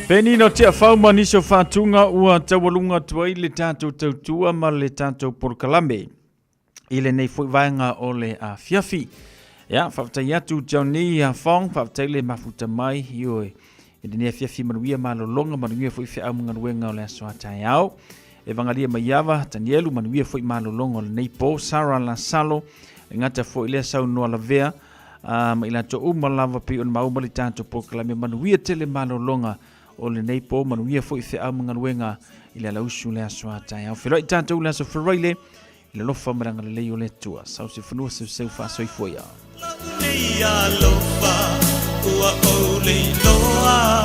Penina tia fau ma nisi o faatuga ua taualuga atu ai le tatou tautua ma le tatou polokalame i lenei foi vaega o le afiafi. Ia, faafetai atu Johnny Fong, faafetai le mafuta mai, ioe, i lenei afiafi manuia malologa, manuia foi feau ma galuega o le aso a taeao. Evangalia Maiava, Tanielu, manuia foi malologa o lenei po. Sarah Lasalo, le gata foi lea saunoa lavea, ma i latou uma lava pei ona maua ma le tatou polokalame manuia tele malologa o lenei po, manuia foi feau ma galuega i le alausu le aso a taeao. Feiloai tatou i le aso Faraile i le alofa ma le agalelei o le Atua. Sau se fanua seuseu faasoifua ia. Nei alofa ua ou leiloa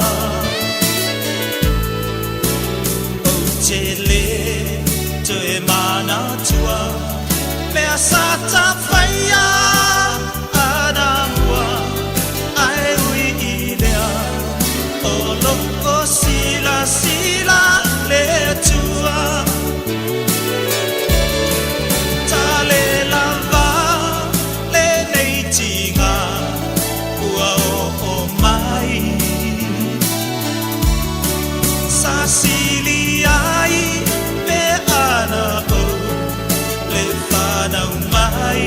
Ou te le toe manatua Mea sa tafaia anamua Ae ui i lea o loo silasila le Atua Tale lava lenei tiga ua oo mai Sa sili ai pe ana ou le fanau mai.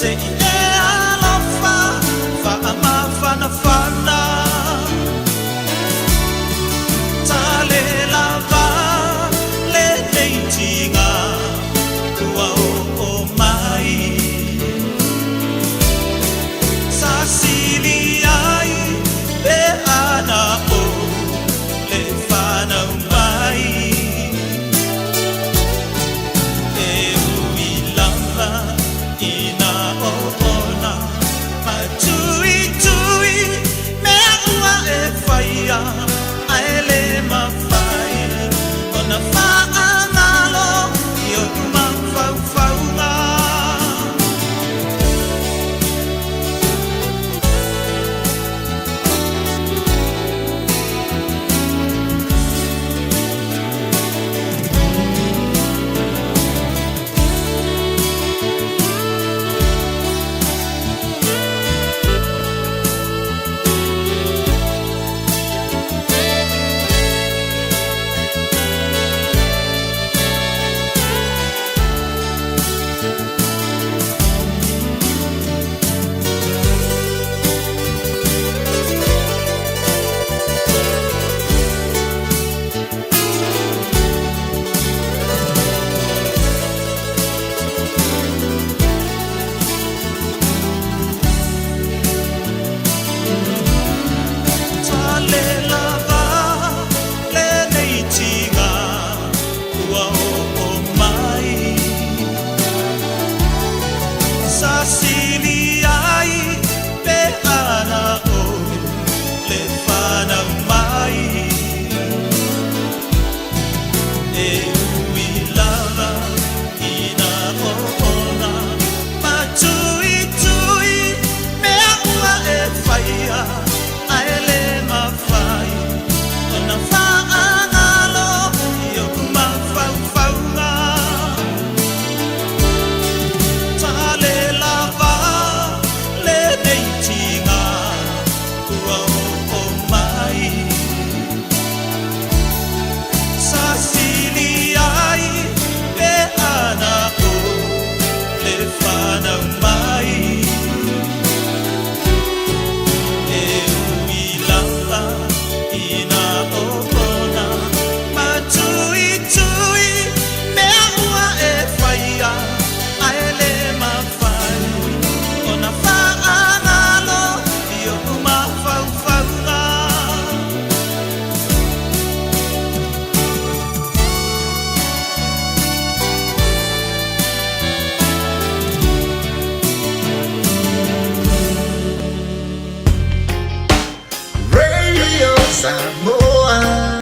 Se i e alofa faamafanafana Tale lava lenei tiga ua oo mai Sasili ai pe ana o le fanau mai E ui lava ina oona Matuitui mea ua e faia Ae le mafai ona faagalo i ou mafaufauga. Tale lava lenei tiga ua oo mai Sasili ai pe ana o le fanau mai E ui lava ina oona Matuitui mea ua e faia Ae le mafai ona faagalo i ou mafaufauga Tale lava lenei tiga ua oo mai Sasili ai pe ana o le fanau mai E ui lava ina oona Matuitui mea ua e faia Ae le mafai ona faagalo i ou mafaufauga. Radio Samoa.